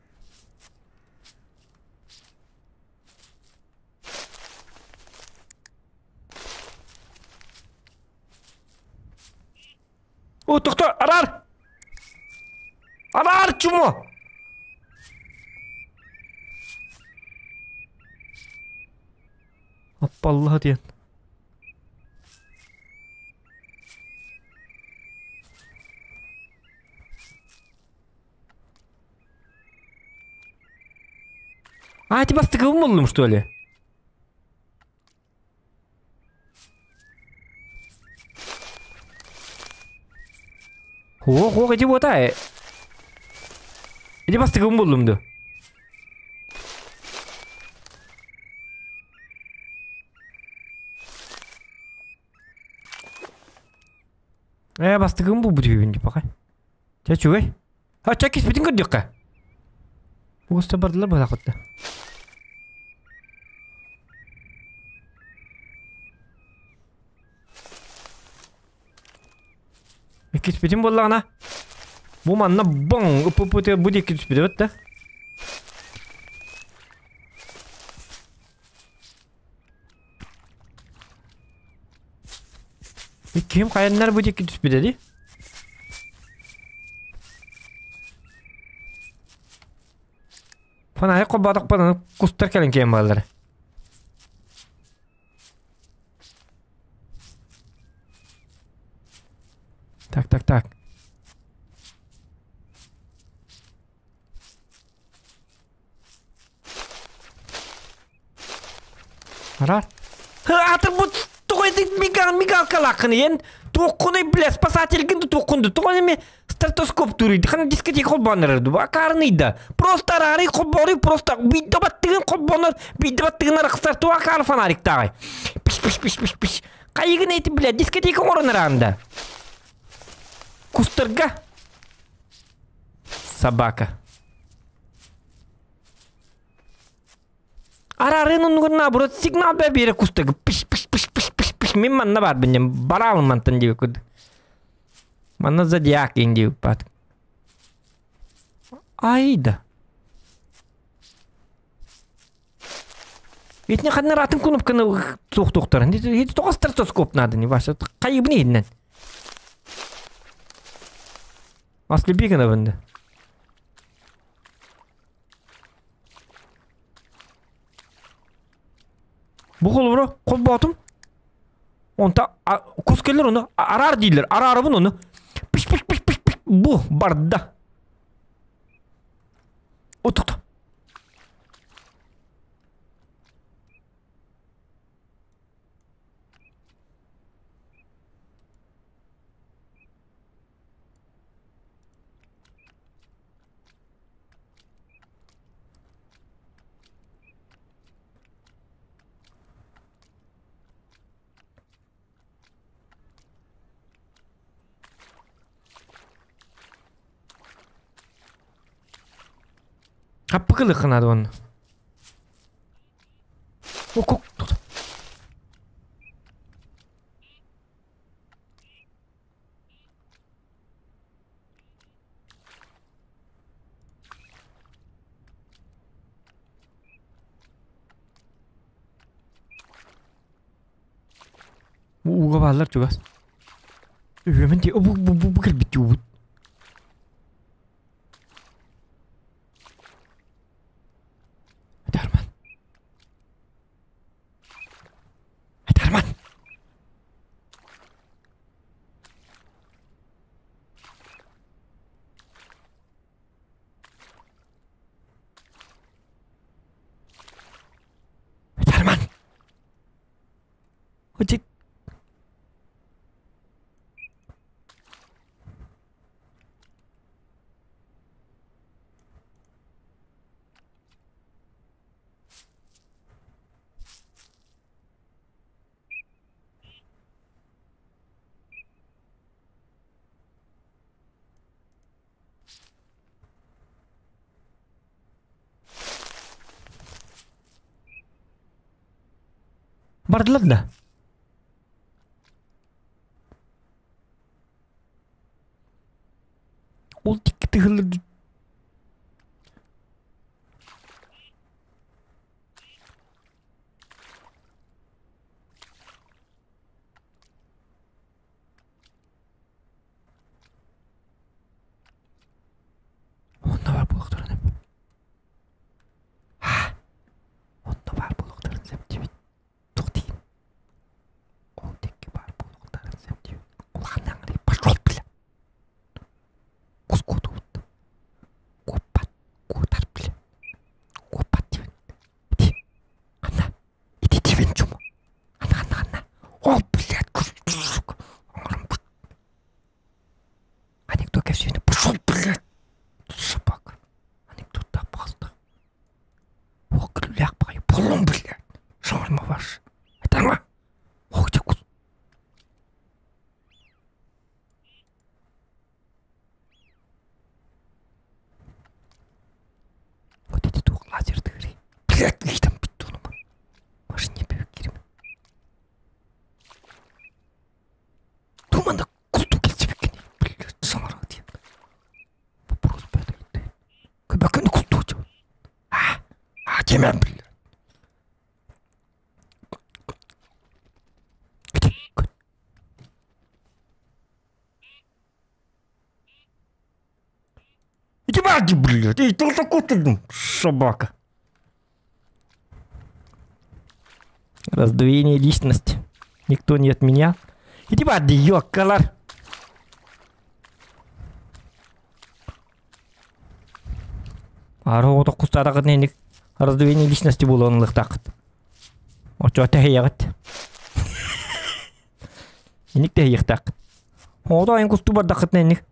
О, тохто, арар! Арар, чумо! Аппаллаha диэн. А, ти бастыкыбын боллум, что ли? Ох, ох, иди вот, а. Иди бастыкыбын боллум ду. Э, бастыгым бу бүтүбүн деп бакай. Чэ чүгэй. А, чэ киспитин көрдүккэ. Уоста бардылар быһалаахпытта. Киспитин буоллаҕына бу манна боҥ ыппыппытыгар бу диэки түспүтэ да. Ким хайаннар бу диэки түспүтэ дии? Фонарик холбоотохпун кустар кэлэн киэн бааллар. Так, так, так. Арар. Аты бу тоҕо мигал мигалкалааххын иэн туоххунуй бля спасательгин да туоххунду тоҕо эми стетоскоп туруйду хана дискотека холбоонор ду акаарныйда просто араарый холбооруй просто биирдэ баттыгын холбонор биирдэ баттыгын арахсар туох акаары фонариктааҕай пиш пиш пиш пиш пиш хайыгын эти бля дискотека оҥорон араанда кустарга собака Арарын оннугар наоборот сигнал бэ биэрэ кустага пиш пиш пиш пиш пиш пиш мин манна баарбын диэн бараалым мантан диэбит курдук. Манна зодиак диэн диэбит баат. Айда. Итини ханна атын кнопканы суохтуохтарын. Ити тоҕо стетоскоп надо не ваше. Хайыбын иһиннэн. Ослепи гынабын да. Бу холобура холбоотум. Онта кус кэллэр ону араар дииллэр. Араарабын ону. Пиш пиш пиш пиш пиш бу барда. Отукта. Хаппыкылык гынады уонна. Ууга бааллар чугас. Үөмэн ти бу бу бу кэлбит уубут. Дарман. Бардылар да? Ол тикки тыһыллар Онно бар буолуохтарын сөп. Ха! Онно баар буолуохтарын сөп диэбит. Туох диин? Ол диэки баар буолуохтарын сөп диэбит. Улахан аҥарый пошел бля. Кускутубут. Куоппат. Куотар бля. Куоппат диэбит. Ити. Ханна? Ити диэбин чума. Ханна ханна ханна. Ол блядь, сука. Оҥорон Анекдот кэпсиэни пошел, блядь, собака. Анекдоттаах пожалуйста. Ох, күлүүлээх баҕайы буоллум, блядь. Шаурма ваш. Этама. Ох, дьэ Вот эти туох лазердыырый. Блядь, ыйтан бүттү Машине киирим. Туманда култу келсибиккин блядь саҥараа диэн вопрос бэт көбөккөн култуучу а а тимэн блядь Иди бади, блядь, эй, ты такой собака. Раздвоение личности. Никто не отменял. Иди бади, ёкалар. Ары кустарагыт ненdik раздвоение личности буолуон Очо тэһиэҕит. Иник тэһиэхтааххыт. Оҕото айан кустуу бардаххытына инник.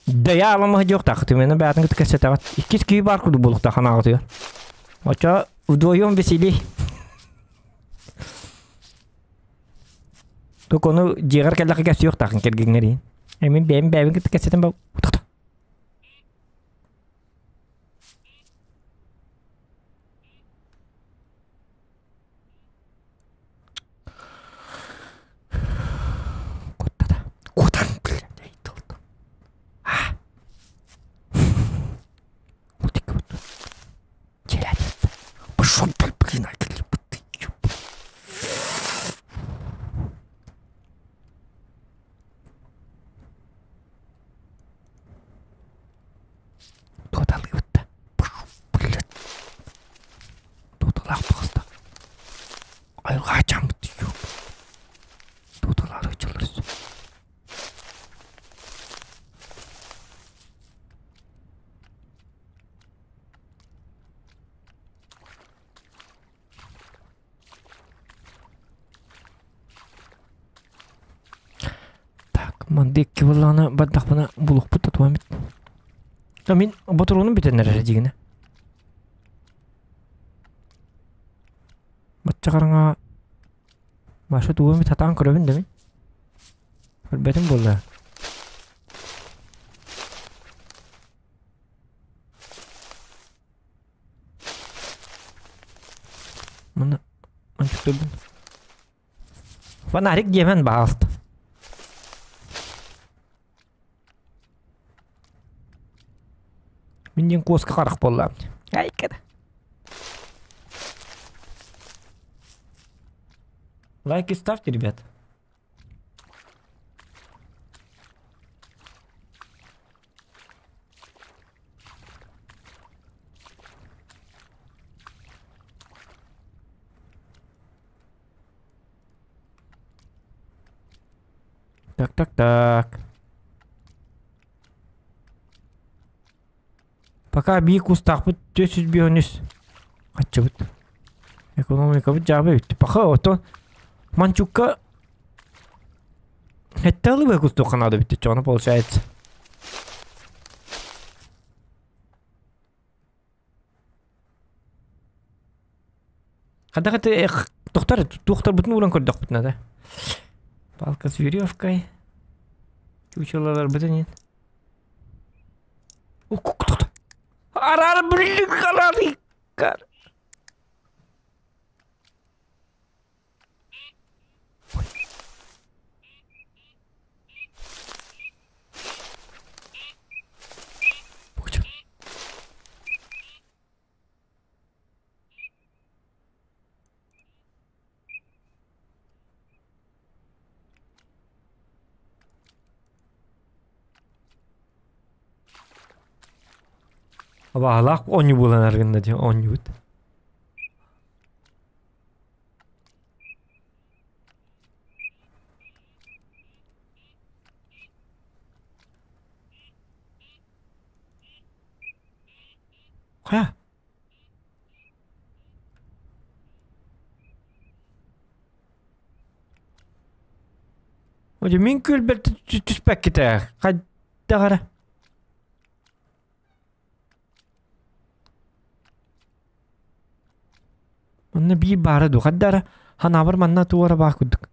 Дайа аламаһы дьуохтааххыт именно бэйэтин кытта кэпсэтэҕит. Иккис киһи баар курдук буолуохтаах ханаҕытыгар. Очо вдвоем веселей. Только ону дьиэҕэр кэллэххэ кэпсиэхтааххын кэргэҥҥэр иһин. Эмин бэйэм бэйэбин кытта кэпсэтэн ба Куттата. Кутан, блядь, айтылды. А. Вот и вот. Челядец. Пошел, блин, ты чё? Туоталыыбытта. Блядь. Туоталаах таҕыста. Айылҕа ачааммыт дуу. Туоталаары ычаллар. Так, мандык буоллаҕына бардахпына булуохпут да туом Мин ботуруонум бүтэн эрэр дьигинэ. Бачча хараҥа Маша тугу эмит сатаан көрөбүн да мин. Көрбөтүм буолла. Маны ончуктуйбун. Фонарик диэмэн баҕаста. Мин диэн куоска харах буоллаам. Айкада. Лайки ставьте, ребят. Так, так, так. Пока биир кустаахпыт 405 хаччыбыт. Экономикабыт дьаабы бүттү. Паха ото Манчукка Хэтте алыбы кустук канада бүттү чоно получается. Хадах это тохтар туохтарбытын ууран көрдөхпүт надо. Палка с веревкой. Чучелаларбытын Арар блин, арар. Абаһалаах оонньуу буолан аргынна дии оонньуубут. Хайа? Мин күлбэр түспэккитэ хайдах эрэ. Манна биир баара дуу, хайда эрэ ханаабар манна туора баар курдук.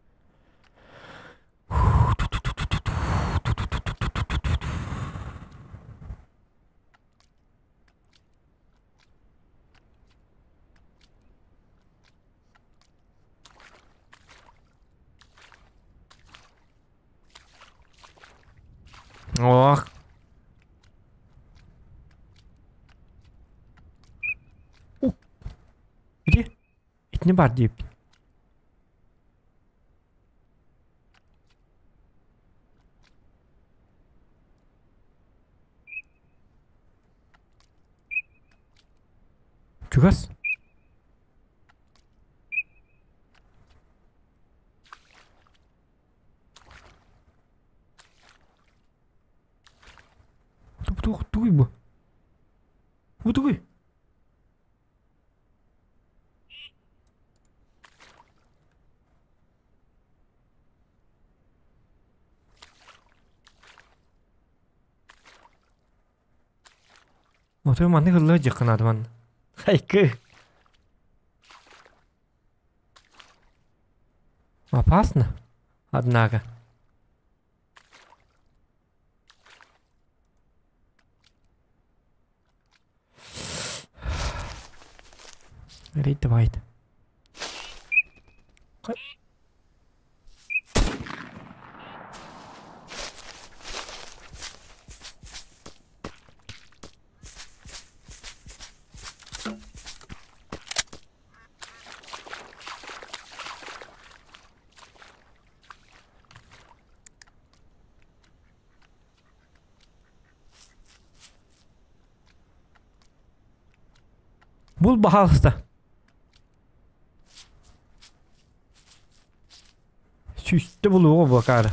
Ох. Где? Итини бар диэбит. Чугас. Тугуй бу? Бу тугуй? Отой маннык ыллыа дьыххынаады манна. Хайкы. Опасно, однако. Рейд давай. Бул баһаалыста. Сүүстэ булуоҕа буокаары.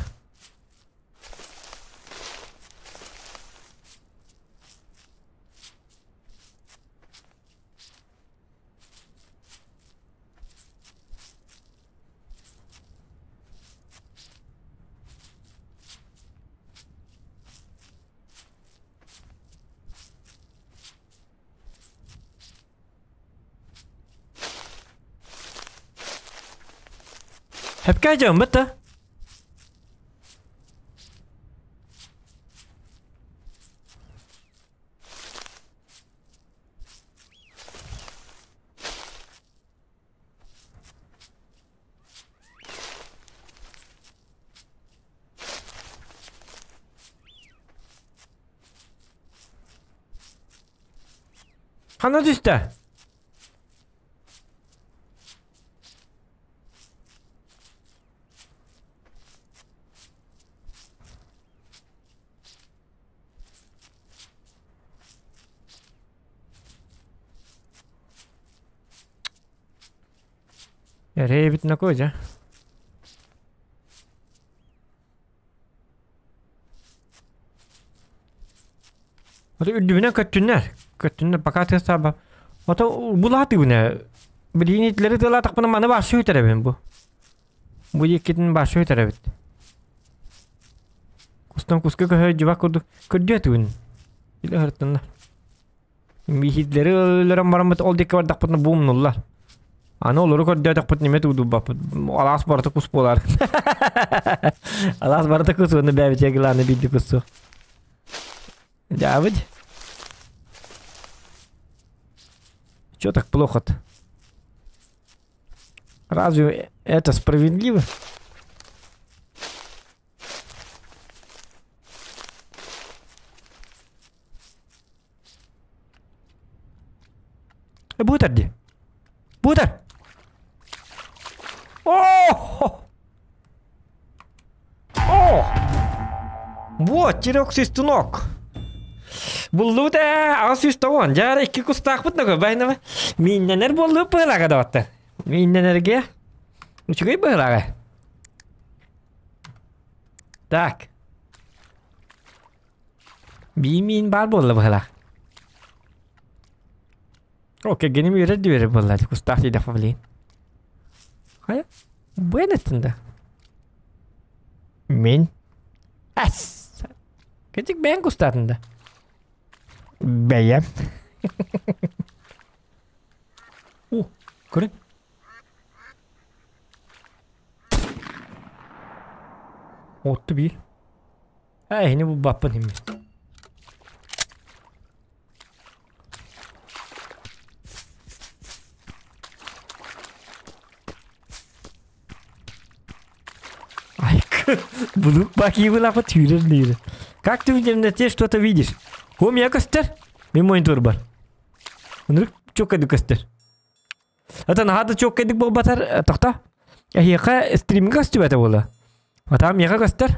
Хэпкэ дьон бытта. Ханна түстэ? Эрэй эбит накой дьэ. Ото үрдүбүнэн көттүннэр. Көттүннэр пока тыастааба. Ото булааты күнэ. Билигин итлери тылаатахпына маны башы үтэрэбин бу. Бу иккитин башы үтэрэбит. Кустан куска көһө дьыбак курдук көрдүө түгүн. Илэ хыртынна. Биһитлери өлөрөн бараммыт ол диэки бардахпытына буумнуллар. Аны олору көрдөөтөхпүт неме туудубаппыт. Алаас барыта кус буолар. Алаас барыта кус уонна бэбитэ главное биирди куссу. Дьаабыт. Чё так плохо-то? Разве это справедливо? Бутер ди. Бутер! О! О! Вот, терек свистунок. Буллубут ээ, 810. Дьара икки кустаахпыт ногу байнама. Мииннэнэр буоллубут быһылаага доҕоттор. Мииннэнэргэ үчүгэй быһылаага. Так. Бии миин баар буолла быһылаах. О, кэргэним үөрэр да үөрэр буолла кустаах диэтэхпэ билигин. Хайа, бу эттин да. Мин. Ас. Кэтик бэйэҥ кустаатын да. Бэйэм. О, көрүн. Отту биир. Эһини булбаппын химми. Булук бакиыбылапа түүрэр диир. Как ты в темноте что-то видишь? О, меня көстөр. Мен монитор бар. Өнүрүк чөккөдүк көстөр. Это наһаа да чөккөдүк буолбатар тохто. Эһиэхэ стримҥэ көстүбэтэ буола. Атаам миэхэ көстөр.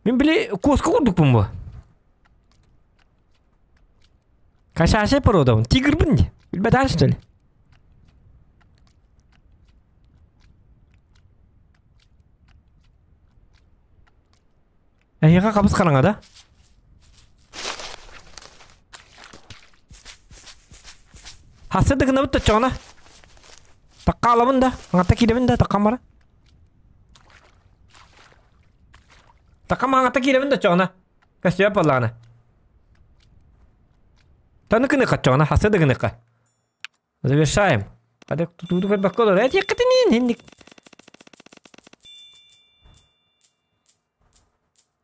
Мин били куоска курдукпун бу. Кошачья породабын. Тигрбын ди. Билбэтээр что ли? Эһиэхэ хабыс хараҥа да? Хасса да гынабыт точчоҕуна. Такка алабын да, аҥатта киирэбин да, таккам бара. Таккам аҥатта киирэбин да оччоҕуна. Көстүбэт буоллаҕына. Таны гыныка оччоҕуна, хасса да гыныка. Завершаем. Хадык тутууту көрбөккө олор. Этиэххитиниин инник.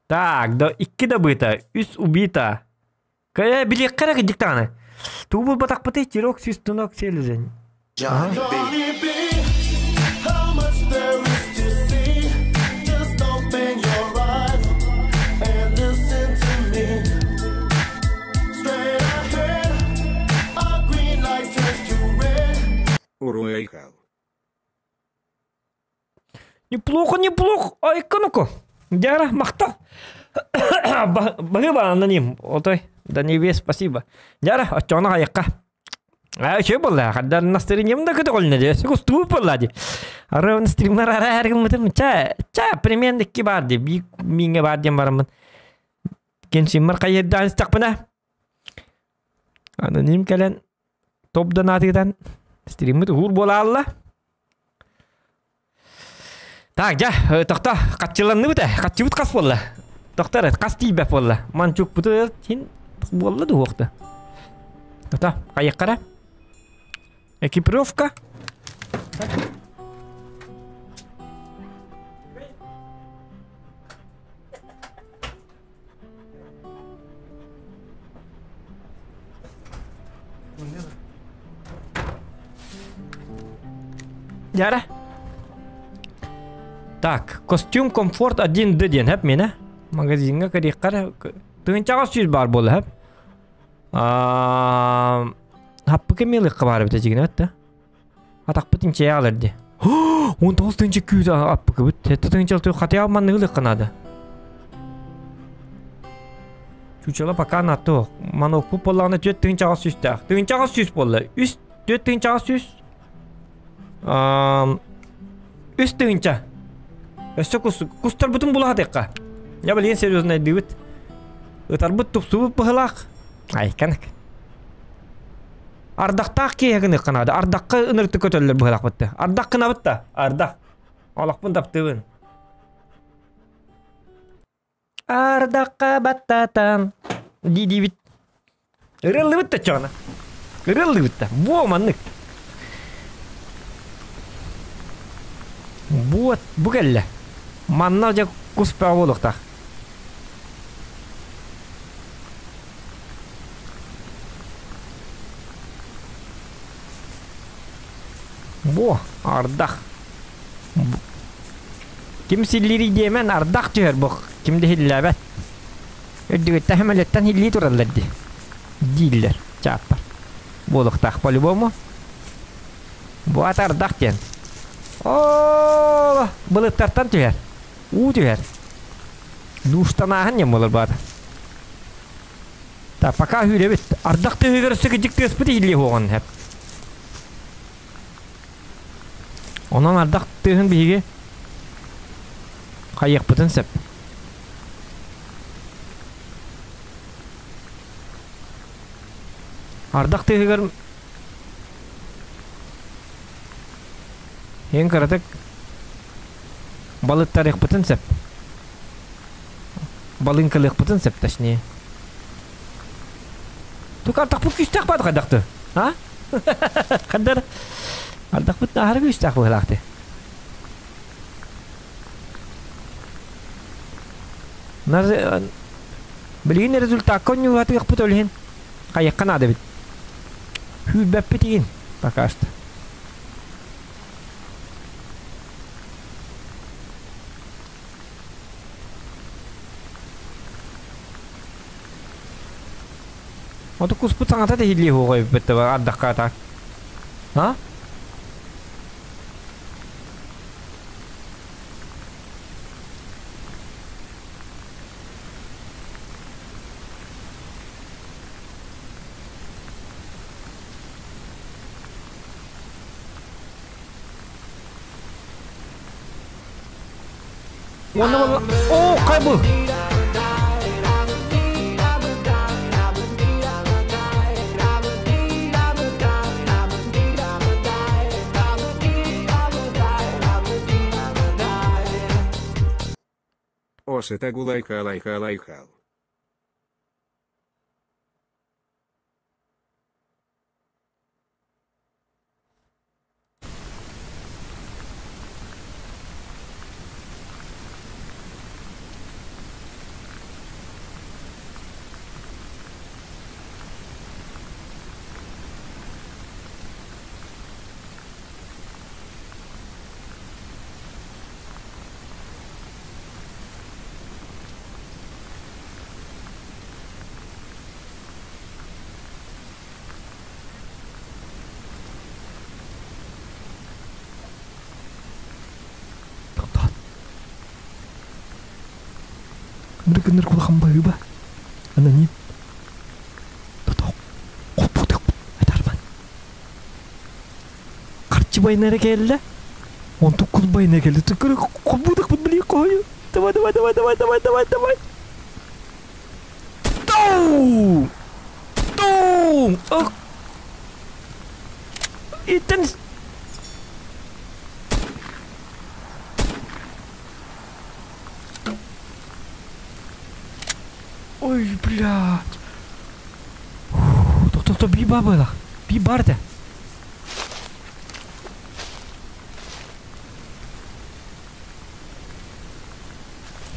Так, да икки добыта, үс убита. Кэ билиэххэ эрэ кырдьык даҕаны. Тугу булбатахпытый тирок свистунок селезень. Johnny B. How much there is to see. Just open your eyes and listen to me. Straight ahead, a green light turns to red. Уруэйхал. Неплохо, неплохо. Айка ну-ка. Дяра, махта. Баһыба аноним. Отой. Да небес, спасибо. Дяра, оччоҕуна хайыкка. Аа, үчүгэй буолла. Хаддар настроением да көтөҕүлүнэ дии. Кустуу буолла дии. Ары стримнар ара эргиммитим. Ча, ча, примерно икки бар дии. Биир миҥҥэ бар диэн бараммын. Кенсиммар хайырдаан истэхпинэ. Аноним кэлэн топ донатыгытан стриммит уһуур буолаалла. Так, дьэ, тохто, хаччыланныбыт ээ, хаччыбыт хас буолла? Тохто эрэ, хас тиийбэт буолла? Манчукпуту син буолла дуһуохта. Тохто, хайыахха эрэ? Экипировка. Дьара. Так, костюм комфорт 1D диэн хэп миэнэ. Магазиҥҥа кэриэххэ тыһыынчаҕа сүүс баар буолла хэп. Хаппыка милыкка баар эбит дьигинэ да. Атахпыт инчэйэ аҕалар дии. 19 тыһыынча күүс аппыкыбыт. Сэттэ тыһыынча хатыйа манныгы ылыахха наада. Чучала пока на то. Манокпут буоллаҕына 4800-тээх. 1800 буолла. Үс 4800. Үс тыһыынча. Өссө кус, кустарбытын булаһатыахха. Я билигин Ардахтаах киэһэ гыныахха наада. Ардахха ынырыктык көтөллөр быһалаахпытты. Ардах гынабыт да, ардах. Олохпун таптыыбын. Ардахха баттатан дии-диибит. Ырыллыбыт да чоҕуна. Ырыллыбыт да. Буо маннык. Буот бу кэллэ. Манна дьэ кус бөҕө буолуохтаах. Бу ардах. Ким силлиирий диэмэн ардах түһэр бу ким да иһиллээбэт. Үрдүгүттэн сөмөлүөттэн иһиллии тураллар дии. Дииллэр чааппар. Буолуохтаах по-любому. Бу ат ардах диэн. Оо, былыттартан түһэр. Уу түһэр. Душтанааһын диэн буолар баата. Так, пока үүрэбит. Ардах тыаһыгар өссө кыдьык тыаспыт иһиллиэ уоҕун сөп. Онон ардах тыаһын биһиги хайыахпытын сөп. Ардах тыаһыгар ең кыратык балыттарыахпытын сөп. Балыыҥкалыахпытын сөп точнее. Тук ардахпыт күүстээх баады хайдахты? А? Хандар ардахпыт аһары күүстээх быһылаахты. Нар билигин результакка онньугатыахпыт өлүһүн хайыахха наада эбит. Хүүрбэппит игин пока что. Оту куспут саҥата тэһиллиэ суоҕа эбиппит ардахха так. А? Уонна буолла Оо, хайбыл! Оса тагулайха лайха лайхал. Тохтоот. Ынырык ынырык улахан баһыыба. Аноним. Тотох. Хоппутук. Айтарман. Харчы байына эрэ кэллэ. Онтук кус байына кэллэ. Түккүрү хоппутукпут били хойу. Давай, давай, давай, давай, давай, давай, давай. Туу! Туу! Ых! Итен... Ой, блядь. Тохто би бабылах. Би барда.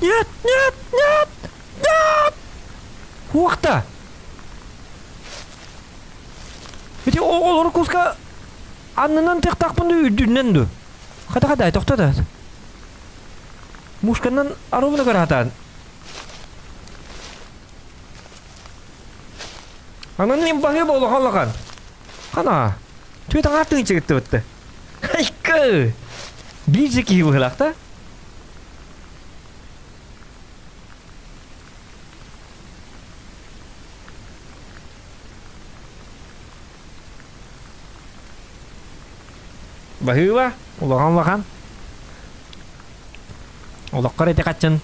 Нет, нет, нет, нет! Уохта! Ити олору куска аннынан тыктакпын үрдүнэн ду. Хата хата тохто да. Мушканан аробуна каратан. Анан ним баһы болохан Хана. Түөт аңаартыҥ чыгыттыбытты. Хайкы! Биир киһи быһылаах Баһыыба, улахан улахан. Олоххор ити хаччын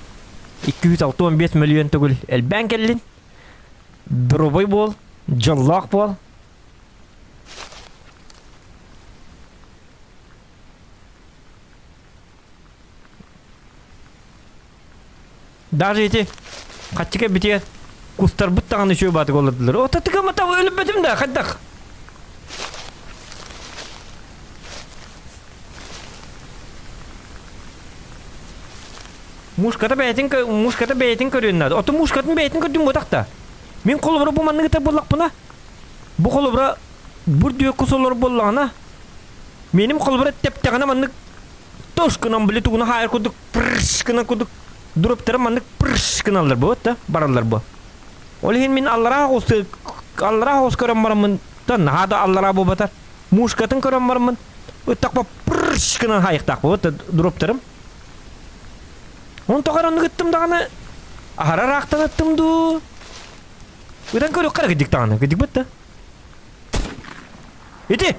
265 мөлүйүөн төгүл элбээн кэллин. Доруобай буол, дьоллоох буол. Даже эти хаччыка битигэр кустарбыт даҕаны үчүгэй баатык олордулар. Ото тыгамата өлбөтүм да хайдах? Мушката бэйэтин мушката бэйэтин көрүөн наада. Ото мушкатын бэйэтин көрдүм буотах да. Мин холобура бу манныгыта буоллахпына, бу холобура бур дүө кус олор буоллаҕына, меним холобура тэптэҕинэ маннык тош гынан били тугуна хаайар курдук прш гынан курдук дроптара маннык прш гыналлар бу да бараллар бу. Ол иһин мин аллараа оҕус аллараа оҕус көрөн бараммын да наһаа да аллараа буолбатар. Мушкатын көрөн бараммын ыттахпа прш гынан хаайыктаах бу да дроптарым. Он тоҕо оннук ыттым даҕаны аһара ыраахтан ыттым дуу. Ытан көрүөххэ эрэ кыдьык даҕаны кыдьыкпыт да. Ити!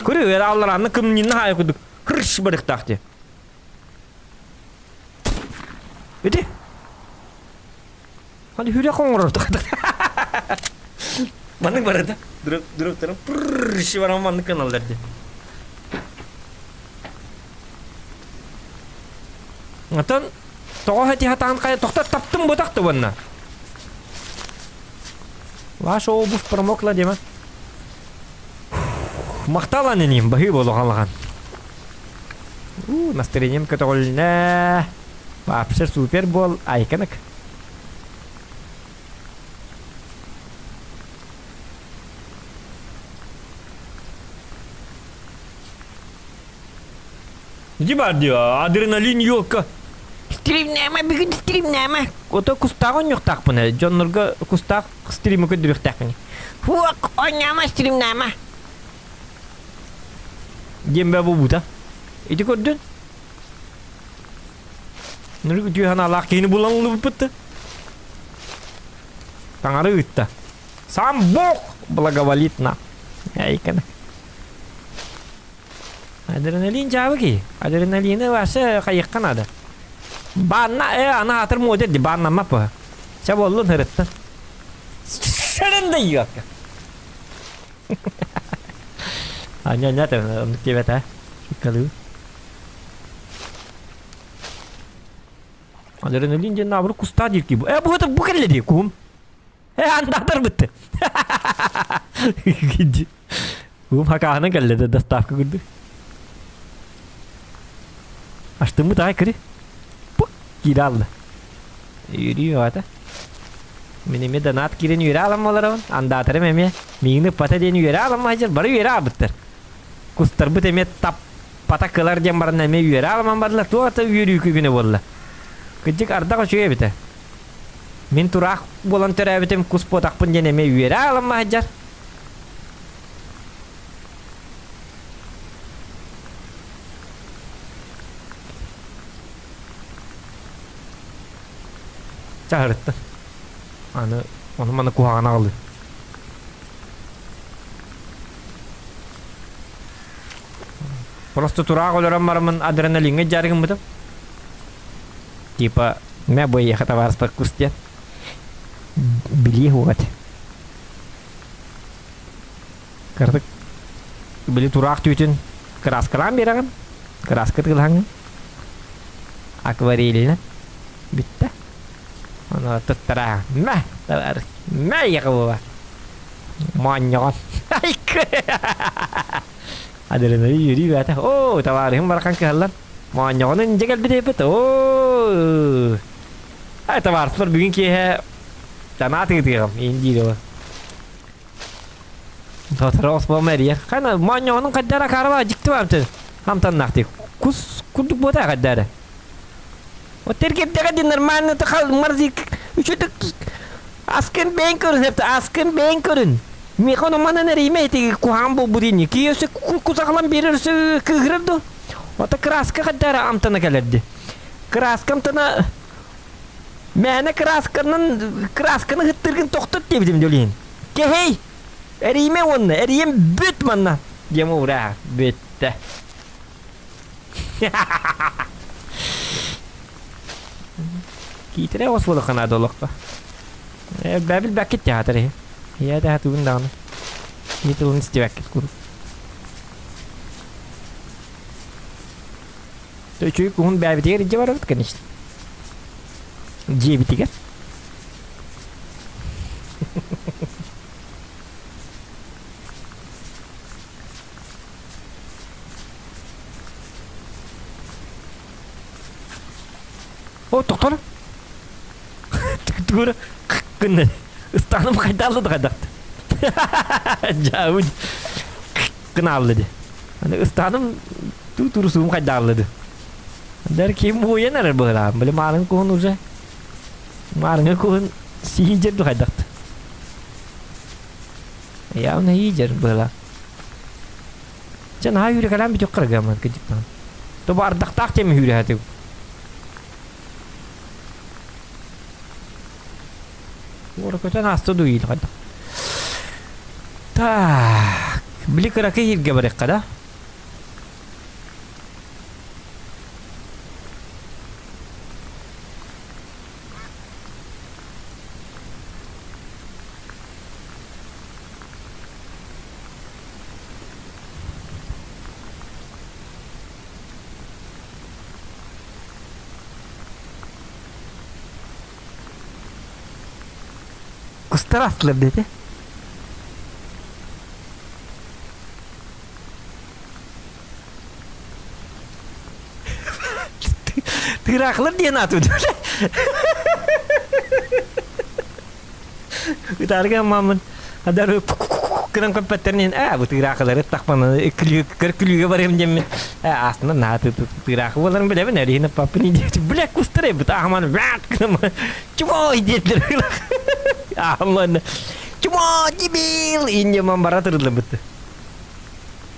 Көрү эрэ аллараанны кымньынна хаайа курдук хырш барыктаах дии. Ити! Хани хүрэх оҥорор Маннык барыта. Дроптарым прррш баран маннык каналлар дии. Отон тоҕо хати хатаан хайа тохто таптым бутах да Ваша обувь промокла дима. Махтал ананим, баһыы буолуҕалахан. У, настроением көтөҕүлүнэ. Вообще супер буол айканык. Иди бар дио, адреналин елка. Стримнээмэ, бүгүн стримнээмэ. Ото кустаах онньуохтаахпын дьоннорго кустаах стримы көрдөрүөхтээхпин. Хуок, онньаама стримнээмэ. Диэн бэ буолбута. Ити көрдүн? Нүрүк үтүө санаалаах киһини булан ылбыппыт. Таҥара ыытта. Сам Бог благоволит нам. Эйкана. Адреналин дьаабы киһи. Адреналины вообще хайыхха наада. Баанна э ана атыр муодер ди бааннаммап бу. Ча боллун хырыттан. Сэрэн да йыакка. Аня ня оннук диэбэт а. Шиккалыы. Адреналин диэн наоборот кустаа диир кии бу. Э бу это бу кэллэ дии куһум. Э андаатар бытты. Куһум хакааһынан кэллэ да доставка курдук. Аштыммыт аҕай кыри. Пук киирэ алла. Үөрүү аҕата. Мин эмиэ донат киирэн үөрэ аламма олоробун. Андаатарым эмиэ миигин ыппата диэн үөрэ аламма сылдьар. Бары үөрэ аабыттар. Кустарбыт эмиэ таппата кылар диэн баран эмиэ үөрэ аламан бардылар. Туох ата үөрүү күнэ буолла. Кырдьык ардах үчүгэй эбитэ. Мин тураах буолан төрөөбүтүм кус буотахпын диэн эмиэ үөрэ аламма сылдьар. Чаһырыттан. Аны ону маны куһаҕан аҕалыы. Просто тураах өлөрөн бараммын адреналиҥҥа дьарыгыммытым. Типа, мэ бу эйиэхэ табаарыстар кус диэн. Билии угат. Кырдык били тураах түүтүн кырааскалаан биэрэҕин. Кырааска тыылаһаҥҥын. Акварельнан. Бүттэ. Аны туттара. Мэ, табаарыс. Мэ эйиэхэ буола. Моонньоҕон. Адреналин үөрүү бээтэ. Оо, табаарыһым барахан кыһаллан. Моонньоҕонун дьэ кэлбит эбит. Оо. Ай, табаарыстар бүгүн киэһэ санаа тыытыаҕым. Иин диир ол. Сотору оспом эрийэр. Хана моонньоҕонун хайдара акаарыла дьикти баамтын. Амтаннаах дии. Кус курдук буота хайдара. Вот эргирдэҕэ ди нормально тахал марзик үчүдүк аскын бэйэн көрүн эпти аскын бэйэн көрүн. Миэхэ ону манан эриймэ ити куһаҕан буолбут ини. Кии өссө кусаҕалан биэрэр өссө кыыһырар ду. Ото краска хайдара амтана кэлэрди. Краска амтана мээнэ красканан красканы ыттыргын тохтот диэбитим дөлиин. Кэһэй! Эриймэ уонна эрийэм бүт манна. Диэм уураа бүттэ. Киитэрэ оҕус буолуохха наада олоххо. Бэбил бэккит театр иһи. Ийэ тэһэ даҕаны. Киһи тылын истибэккит куруук. Үчүгэй куһун бэбитигэр илдьэ барабыт, конечно. Дьиэбитигэр. О, тохтор. Тугура гынна. Ыстаным хайдалды да хайдахты. Жабын гынааллы ди. Аны ыстаным ту турусуум хайдааллы ди. Дэр ким буйан эрэр быһылаам. Били маарын куһун уже. Маарыҥа куһун сиидьэр ду хайдахты. Явно иидьэр быһылаам. Чэ наһаа үүрекэлээн бүтүөх кыргыаммын кыдьыктаан. Тобу ардахтаах теми үүрэһэтиг. Уора көтөн ааста дуу иил хайдах. Так, били кыракый иһиргэ барыахха да? Кустар астылар диэтэ. Тыыраахылар диэн ааты Ытаарга мамын адар гынан көппөттөрүн ээ бу тыыраахылары тахпан көр күлүүгэ барыам диэммин ээ астына наһаа тыыраахы буоларын билэбин эриһин паппын диэти бля кустар бу таахман бят гынан чмо диэтилэр ааман чмо дебил иннеман бара тырыллыбыт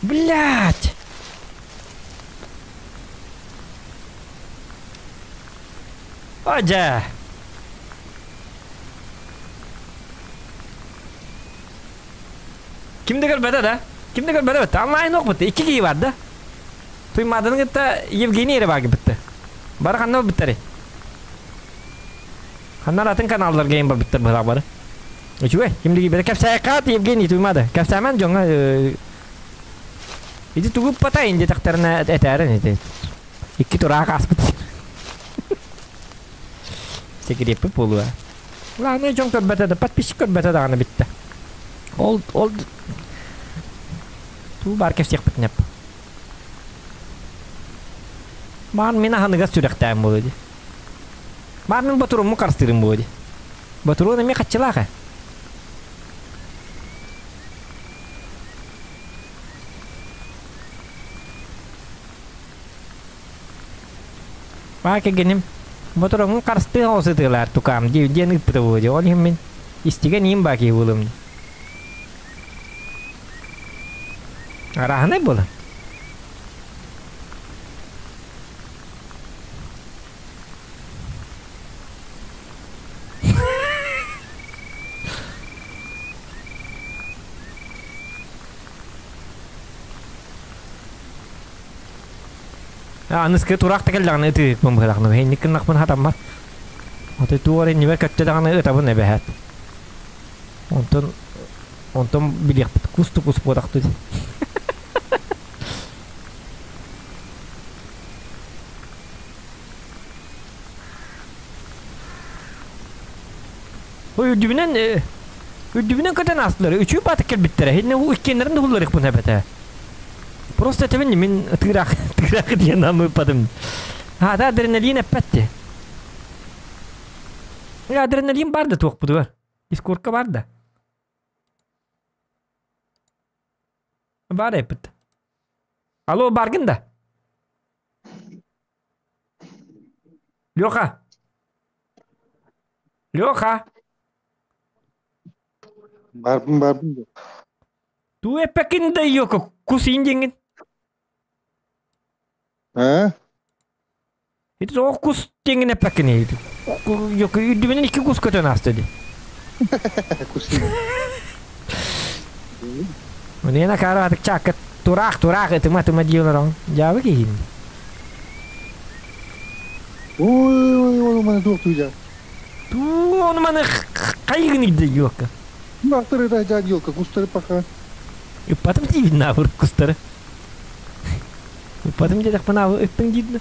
блять Одя! Ким да көрбөтө да? Ким да көрбөтө битте. Онлайн ок битте. Икки киһи бар да. Туймааданы кытта Евгений эрэ баар битте. Бары ханна барбыттары? Ханна атын каналларга ең барбыттар быһылаах бары. Үчүгэй. Ким да киирбэтэ. Кэпсээккаат Евгений Туймаада. Кэпсээмэн дьоҥҥо ити тугу ыппатай диэтэхтэринэ этээрин ити. Икки тураах ааспыт. Секреппит буолуо. Главное дьон көрбөтө да, подписчик көрбөтө даҕаны бүттэ. Ол ол туу баар кэпсиэхпит нэп. Баар мин аһыныгас сүрэхтээн буолуо дии. Баар мин ботурумму харыстыырым буолуо дии. Ботуруон эмиэ хаччылаах ээ. Баа кэргэним ботуруҥҥун харыстыы оҕус ытыалаар тукаам дии диэн ыыппыта буолуо дии. Ол иһин мин истигэн иим баа киһи буолуом дии. Арааһынай буолан. Аныскы тураах да кэллэҕинэ ытыыппын быһылахна инник гыннахпын хатаммат. Отой туох эрэ иннибэр көттө даҕаны ытабын эбэһээт. Онтон онтон билиэхпит кус тукус буотахтыы. Ой үрдүбүнэн үрдүбүнэн көтөн аастылар. Үчүгэй баатык кэлбиттэрэ. Иннэ уу иккиэннэрин да булларыахпын эбэтэ. Просто этэбин мин тыыраах тыыраах диэн амыыппатым. Аата адреналин эппэтти. Адреналин бар да туохпутугар. Дискордка бар да. Бар эппит. Алло, баргын да? Леха! Леха! Барбын барбын. Туу эппеккин да йоко кус индиңин. А? Ити тоҕо кус диэҥин эппэккин Йоко үрдүбүнэн икки кус көтөн ааста дии. Кус. Мунена кара атык чаакка тураах тураах ытыма ытыма дии олорон дьаабы киһин. Ой ой ой маны туох туйда. Туу ону маны хайыгын илдэ елка. Мактары да жан елка кустары пока. Ыппатым диибин наабыр кустары. Ыппатым диэтэхпин аабы ыттыҥ диидин.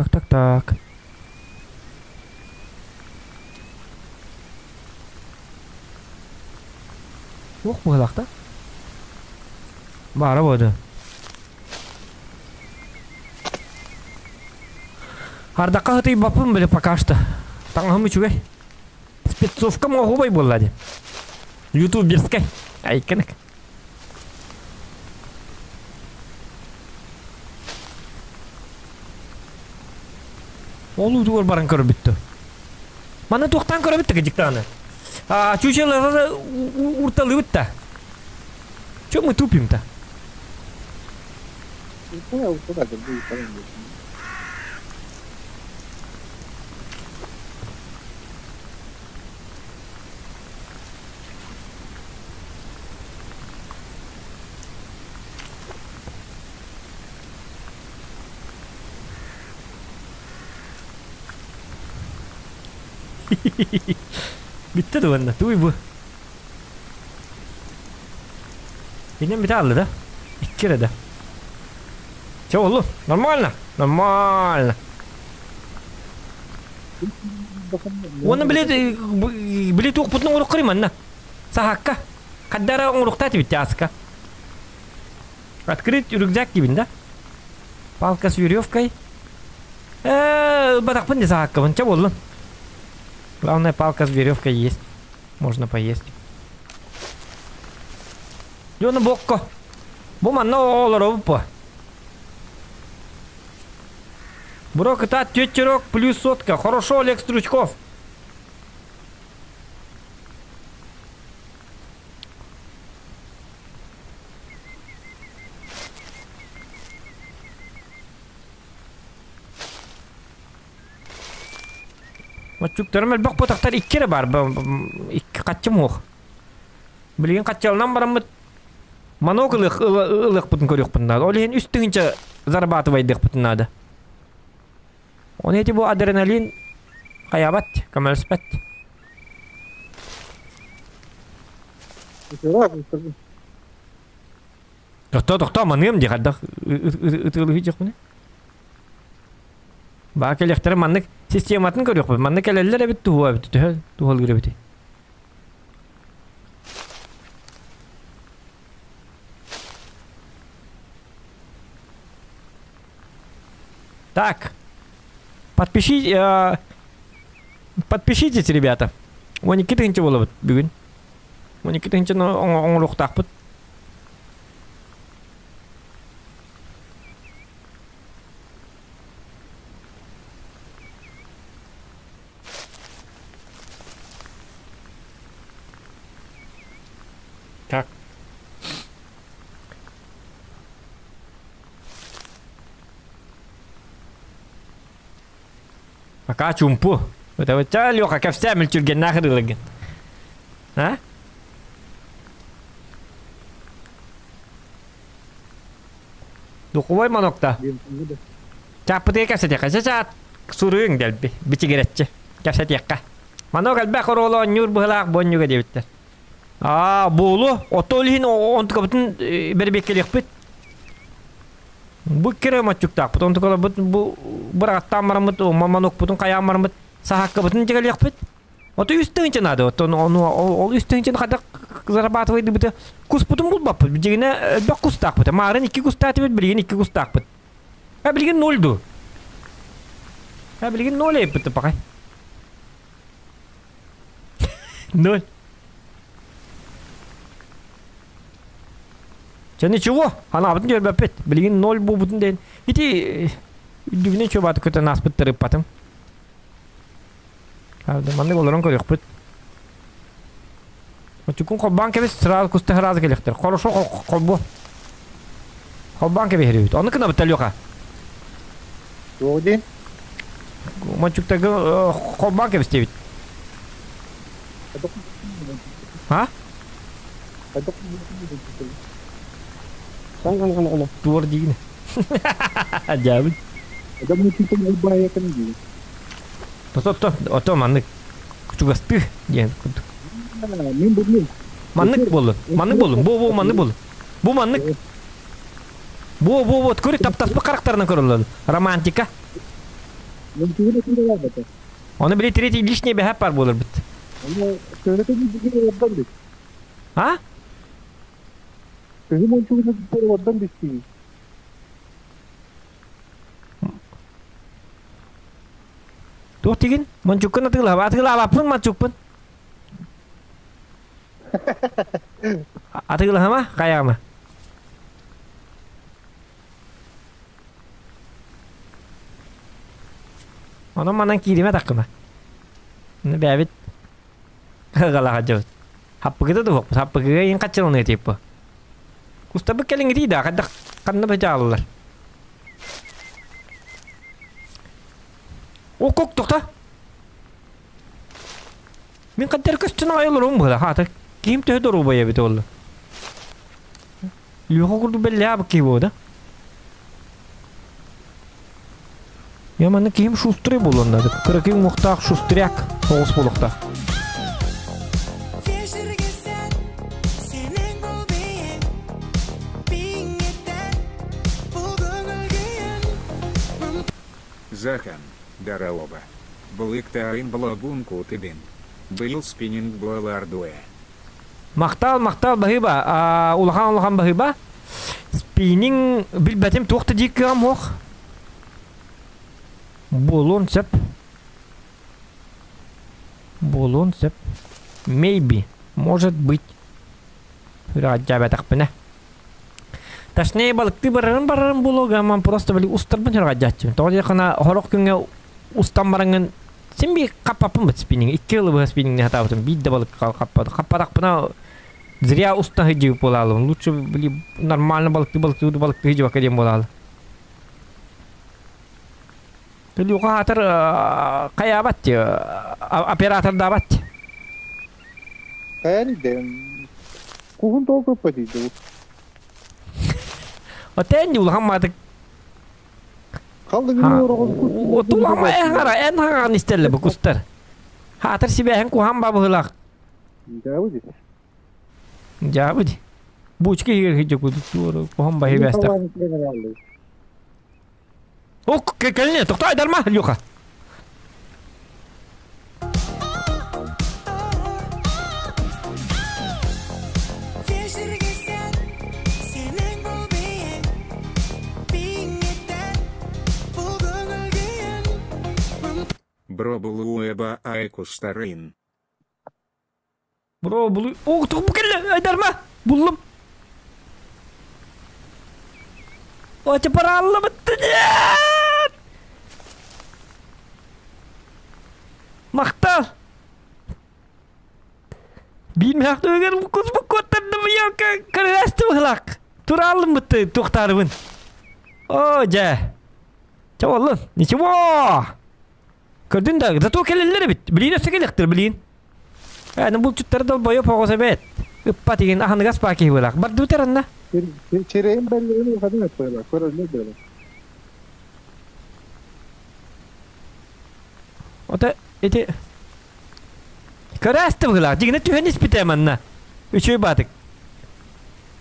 Так, так, так. Ох, быһылаах да. Баара буоду. Ардахха хытыйбаппын били пока что. Таҥаһым үчүгэй. Спецовкам оһуобай буолла дии. Ютуберскай. Айкынык. Ол уутугар баран көрбүттү. Маны туохтаан көрөбүт да кыдьыктааны. А, чучелары урталыыбыт да. Чё мы тупим-то? Бүттэ да уонна туй бу. Инем бите алды да. Икки эрэ да. Чэ олу, нормально, нормально. Уонна били били туохпутун оҥоруоххарый манна. Саһакка. Хаддара оҥоруохтаат эбит аска. Открыть рюкзак диибин да? Палка с веревкой. Э, ылбатахпын де саһаккабын. Чэ буоллун. Главное, палка с веревкой есть. Можно поесть. Дьону бокко. Бу манна олоробут по. Бро, кытаат тетя плюс сотка. Хорошо, Олег Стручков. Маччуктарым элбэх ботахтар икки эрэ баар. Икки хаччым уох. Билигин хаччалынан бараммыт манок ылыах ылыахпытын көрүөхпүт наада. Ол иһин үс тыһыынча зарабатывайдыахпытын наада. Оны эти бу адреналин хайабат, көмөлөспөт. Тохтоо, тохтоо, маныам дии хайдах ытыалыһыы дьиэхпиний? Баа кэлиэхтэрэ маннык систематын көрүөхпүт. Маннык кэлэллэр эбит туһуа эбит төһө туһалыыр эбитий? Так. Подпиши, э, подпишитесь, ребята. 12 тыһыынча буолабыт бүгүн. 12 тыһыынчаны оҥоруохтаахпыт. Так. Пока чумпу. Это вот тебя, Леха, кәпсә мүлтүргән нахырылыгын. А? Духовой манокта. Чаппытыга кэпсэтиэххэ. Чачаат суруйуҥ дэлби. Бичигирэччи. Кэпсэтиэххэ. Манок элбэх оруолу оонньуур быһылаах бонньуга диэбиттэр. Аа, буолу. Ото ол иһин онтукабытын бэрбиэккэлиэхпит. Бу кире моччуктаахпыт. Онтукаларбыт бу быраҕаттаан бараммыт, манокпутун хайаан бараммыт, саһааккабытын дьэгэлиэхпит. Ото үс тыһыынча наада. Оттон ону ол үс тыһыынчаны хайдах зарабатывайдыбыты куспутун булбаппыт. Дьигинэ элбэх кустаахпыт. Маарын икки кустаатыбыт, билигин икки кустаахпыт. А билигин ноль ду. А билигин ноль эппит пакай. Ноль. Чэ ничего, анаабытын көрбөппүт. Билигин ноль буолбутун диэн. Ити үрдүгүнэн чуобааты көтөн ааспыт тырыппатым. Маннык олорон көрүөхпүт. Очукун холбоон кэбис, сразу куста сразу кэлиэхтэр. Хорошо холбо. Холбоон кэбиһэрибит. Ону гынабыт Леха. Туох диэн? Мончуктарга холбоон кэбис диэбит. А? Туор диигин. Дьаабын. Тото ото маннык чугастыы диэн курдук. Маннык буоллун. Маннык буоллун. Бу бу маннык буоллун. Бу маннык. Бу бу вот көрү таптаспыт харахтарынан көрөллөр. Романтика. Оны били третий лишний бэһэп бар буолар бит. А? Туох тигин? Мончуккун атыылаһаба. Атыылаабаппын мончукпун. Атыылаһама, хайаама. Онон манан кииримэ таххына. Бэбит кыгалаха дьыбыт. Хаппыгыта дуһук, хаппыгыга иин хаччылыны типпы. Кустабыт кэлиҥитий да, хайдах ханна бачаалылар. О, кок тохта. Мин хаддар көстөн аҕай олоруум быһыла. Хаата ким төһө доруобай эбит ол. Лүөхэ курдук бэллээх киһи буолда. Я манна киһим шустрый буолуон наада. Кыракый уҥуохтаах шустряк оҕус буолуохтаах. Захан, Дараоба. Былыктаайын блогун кутыбын. Быйыл спиннинг буолар дуэ. Махтал, махтал баһыыба. Улахан улахан баһыыба. Спиннинг билбэтим туох да диир кыаҕым суох. Буолуон сөп. Буолуон сөп. Maybe. Может быть. Сүрэҕэлдьээбэтэхпинэ. Точнее балыктыы барарым барарым буолуо гаман просто били устарбын сүрэҕэлдьээччибин. Тоҕо диэххинэ сорох күҥҥэ устан бараҥҥын син биир хаппаппын быт спиннинг. Икки ылы быһа спиннингни сатаабытым. Биир да балык хаппат. Хаппатахпына зря уста сылдьыбыт буолаалыбын. Лучше били нормально балыктыы балыктыы балыктыы сылдьыбакка диэн буолаалы. Илюха аатар хайаабат оператордаабат. Хайан идем. Куһун тоҕо көппөт идэ. Отен улахан маатык. Отулама эн хара эн хаҥаҕын истэллэ бу кустар. Хаатар сибээһин куһан бабыһылаах. Дьаабы Дьаабы Бучка иһигэр хиджа куһан баһы бэстэх. О, кэлне, тохто айдарма, Люха. Бробулуэба айкустарын. Бро, булу... О, тух бу кэллэ, айдарма! Буллум. Оча параллабыт. Махтал! Биир мехтөгөр кус бу куоттардым я көрөстү быһылак. Туралым бытты туохтаарыбын. О, дьэ. Чэ боллун. Ничего. Көрдүн да, зато кэлэллэр эбит. Билиин өссө кэлэхтэр билиин. Ээ, булчуттар долбойо поҕос эбээт. Ыппа тигин аһыныгас баа киһи буолаах. Бардыбытар анна. Чирэйин бэллэрин улаханын эппэла, көрөллөр бэла. Ота ити Көрөөстө быһылаах. Дьигинэ түһэн испитэ манна. Үчүгэй баатык.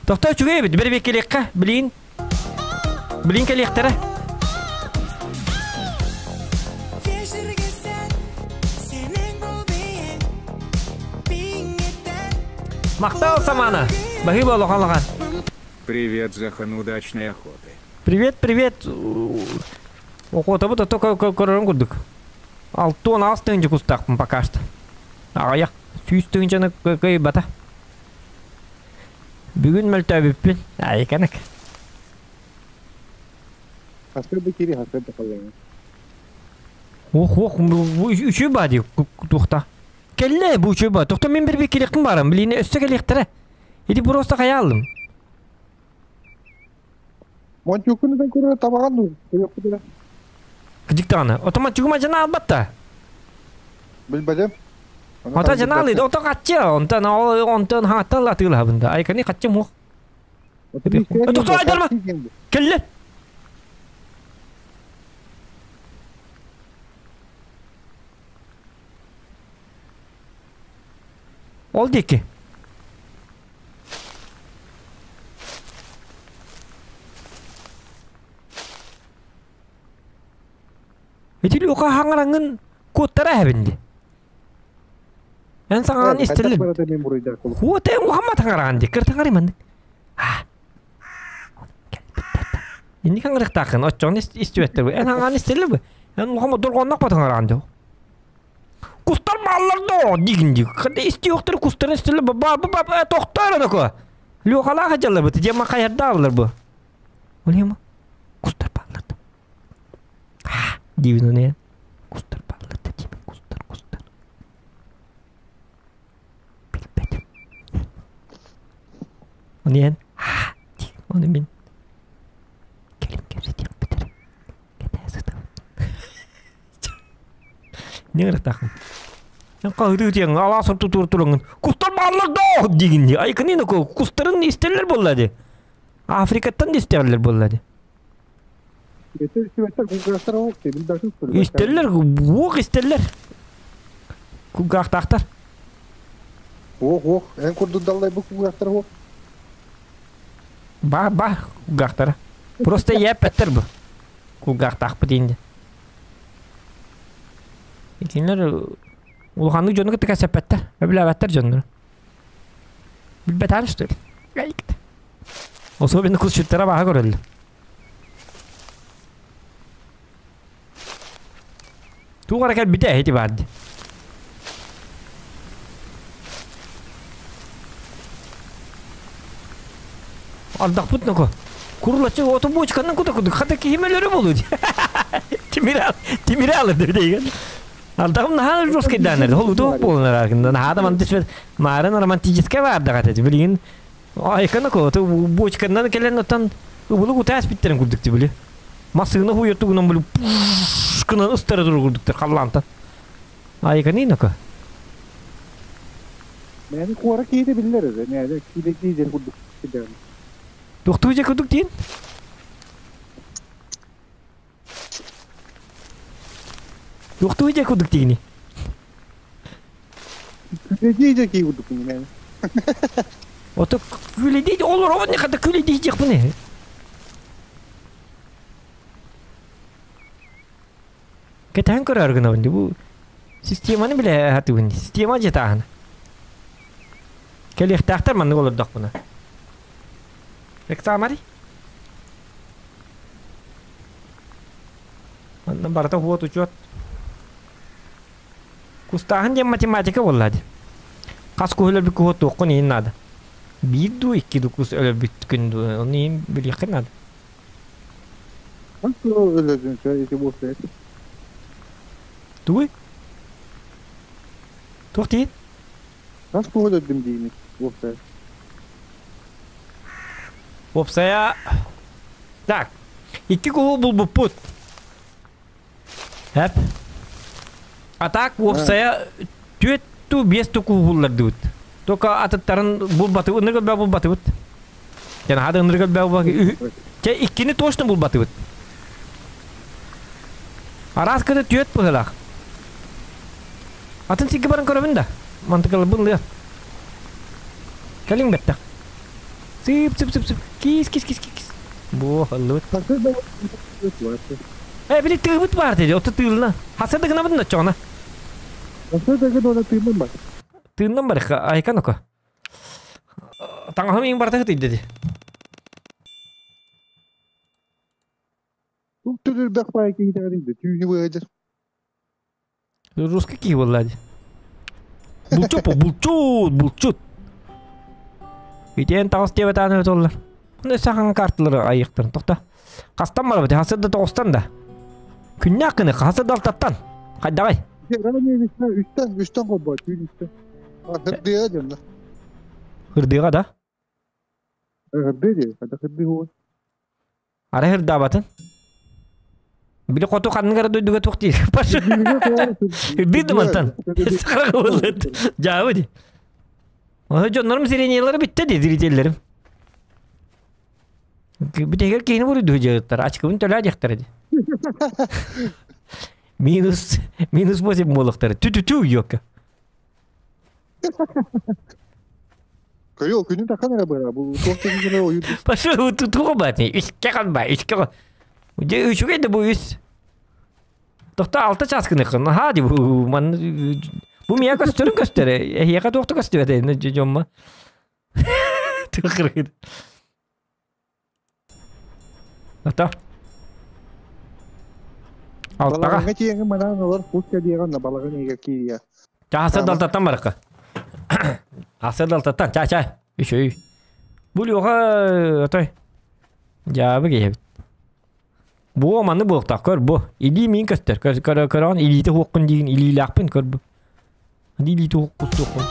Тохтоо үчүгэй эбит. Бэрэбиэккэлиэххэ. Билиин. Билиин кэлиэхтэрэ. Махтал Самана. Баһыыба улахан улахан. Привет, Захан, удачной охоты. Привет, привет. Охотабыт ото көрөрүн курдук. 68 тыһыынча кустаахпын пока что. Аҕыйах 100 тыһыынчаны кыайбата. Бүгүн мөлтөөбүппүн. Айыканык. Хасыр да кири хасыр да халлаҥа. Ох, ох, бу үчү ба дии туохта. Кэллэ бу үчү ба. Тохто мин бир килиэхпин барам. Билиини өссө кэлиэхтэрэ. Ити просто хайаалым. Мончуккун көрө табаҕан дуу? Көрүөхпүт Кыдьык даҕаны. Отома чугума жана албатта. Билбэтим. Ото жана алыды. Ото каччы. Онтон онтон хааттан атыылаһабын да. Айкани каччым хуох. Тохтоо айдарма. Кэллэ. Ол диэки. Ити Леха хаҥараҥын куоттара эһэбин ди. Эн саҥаҕын Хайдах истэллэр. барата мен буруйдаах буолуох. Хуота эн улахан таҥараҕын ди. Кыр таҥарый маннык. А. Инник хаҥырыктааххын оччоҕун истибэттэр бу. Эн хаҥаҕын истэллэр бу. Эн улахан дорҕоонноох батаҥараҕын ди. Кустар бааллар доо диигин дии. Хата истиэхтэр кустарын истэллэр ба ба ба ба тохтоор оноко. Лёхалаах дьаллар бу. Дьэ ма хайардааллар бу. Ол ема кустар бааллар да. Диибин ону кустар бааллар да диибин кустар кустар. Билбэтим. Ону иһэн ону мин кэлин кэпсэтиэхпит эрэ. Кэтээ сытабын. Не ырытаахын. Эн хаһытыы диэн алаас ортотугар тураҥын кустар бааллар доо диигин дии. Айкынын кустарын истэллэр буолла дии. Африкаттан да истэҕэллэр буолла дии. Истэллэр, уох истэллэр. Кулгаахтаахтар. Уох, уох, эн курдук даллайбыт кулгаахтар уох. Ба, ба, кулгаахтара. Просто иэппэттэр бу. Кулгаахтаахпыт инде. Итиннэр улаханнык дьону кытта кэпсэппэттэр, өбүлээбэттэр дьоннору. Билбэтään что ли? Особенно кусчуттара баха көрөллөр. Туох эрэ кэлбитэ эһити баар дии. Ардахпыт ноко. Курулаччы оту бочканан кута кудук. Хата киһим өлөрө болу дии. Тимир тимир алыр дейген. Ардахым наһаа жесткий Ол утуох буолан аракында. Наһаа да мантис маарын романтическай баардаҕа этэ. Билигин айкана ко бочканан кэлэн оттон ыбылык утаас биттерин курдук били. Массыына хуйотугунан били кынан ыстара турар курдуктар халлаантан. Айканы ноко. Мэни куора киһитэ биллэр эрэ. Мэни киилэ дьэр курдук кидээн. Туохтуу дьэ курдук диин? Туохтуу дьэ курдук диигини? Күлэдии дьэ кии курдук мэни. Ото күлэдии олоробун хата күлэдии диэхпин. Кэтээн көрөр гынабын бу системаны билэ хатыбын. Система дьэ Кэлиэхтээхтэр маннык олордохпуна. Рекламари? Манна барыта уот учуот. Кустааһын диэн математика буолла дии. Хас куһу өлөрбүт куһу туоххун иһин наада. Биир дуу, икки дуу кус өлөрбүт күн дуу, ону иһин билиэххин наада. Хас куһу өлөрдүн ити буолсай? Тугуй? Туох диин? Хас куһу өлөрдүм диини буолсай? Уопсайа... Так, икки куһу булбуппут. Эп. А так уопсайа түөт ту биэс ту куһу буллардыбыт. Только атыттарын булбатыбыт, ынырык өлбөө булбатыбыт. Жана хады ынырык өлбөө булбатыбыт. Чэ иккини точно булбатыбыт. Араас кыты түөт быһылаах. Атын сиргэ баран көрөбүн да. Мантыкаларбын ылыа. Кэлиҥ бэттэх. Сып сып сып сып. Кис кис кис кис. Бу ыллыбыт. Э били тыыбыт баар диэди, оту тыылына. Хаса да гынабын да чоҕуна. Хаса да гын тыыннан бар. Тыыннан бар, айкан око. Таҥаһым иҥ барта кытыйда ди. Тук түрүрбэх баай киһитэҕин түүнү быһыдьар. Русский киһи буолла дии. Булчут бу, булчут, булчут. Итиэн таҕыс диэбэтааны өтөллөр. Оны сахан карталары айыктарын тоқта. Хастан барабыт, хасы да тоғыстан да. Күннәк кыны, хасы да алтаттан. Хайдагай. Үстен, үстен қобба, түүн үстен. Хырдыга дьонно. Хырдыга да? Хырды ди, хада хырды хуа. Ара хырдаабатын. Били хоту ханныгара дойдуга туох диир. Бирди мантан. Сахара болот. Жаабы ди. Ой дьоннорум сиренелери битте ди зрителлерим. Бүтегер киһини буруйду дьыттар. Ачкыбын төлөө диэхтэр ди. Минус минус 8 буолуохтара. Тү-тү-тү йокка. Кыйыл күнүн тахан эрэ бара бу туох кэмигэр ойур. Пошел туга баатый. Үскэ халба, үскэ. Дьэ үчүгэй да бу үс. Тохто алта чаас гыныххын. Наһаа ди бу манна бу миэхэ көстөрүн көстөр. Эһиэхэ туох да көстүбэт дьоммо. Тыхырыгыт. Ата. Алтаҕа. Балаҕаҥҥа тиийэҥҥин манаан олор кус кэлиэҕин да балаҕан иһигэр киириэ. Чааса далтаттан барыкка. Аса далтаттан ча ча. Үчүй. Бу Леха отой. Дьаабы киһибит. Бу манны буолуохтаах көр бу. Илии миин көстөр. Көр көр көрөҕүн илиитэ хуоххун диигин илиилээхпин көр бу. Илиитэ хуоххун.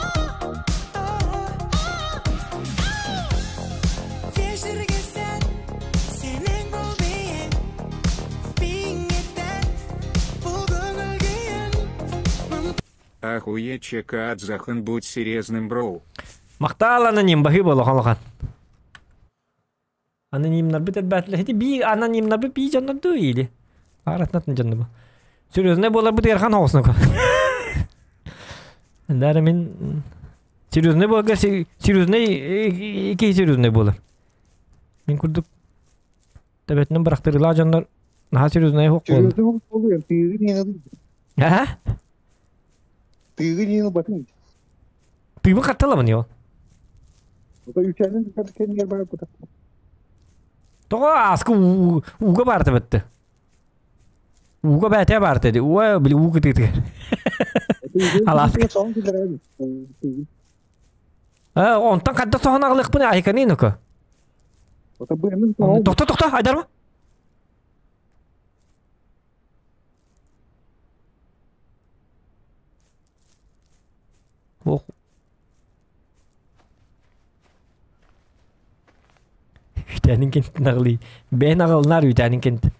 Охуеть чекат захан будь серьезным броу. Махтаал аноним баһыы буолуох улахан. Анонимнарбыт элбээтилэр. Ити бии анонимнарбыт бии дьоннор дуу или? Ааратнатын дьонно бу. Серьезный буоларбыт ыарахан оҕосноко. Дара мин серьезный буолга серьезный киһи серьезный буолар. Мин курдук төбөтүнэн бырахтырыылаах дьоннор наһаа серьезный хук буолар. Серьезный буолуо, тыыгын иҥэбин. Аа? Тыыгын иҥэбин. Тыыбын хатталамын йо. Ото үчэнин кэмигэр барбыта. Тоҕо ааскы ууга баарта бытты. Ууга бээтэ баарта ди. Уа били уу кытыытыгар. Алааска. Онтон хадда соһон аҕалыахпын айканыы ноко. Тохто тохто айдарма. Ох. Үүтээнин кэнтин аҕылыы. Бэйэн аҕалынаар үүтээнин кэнтин.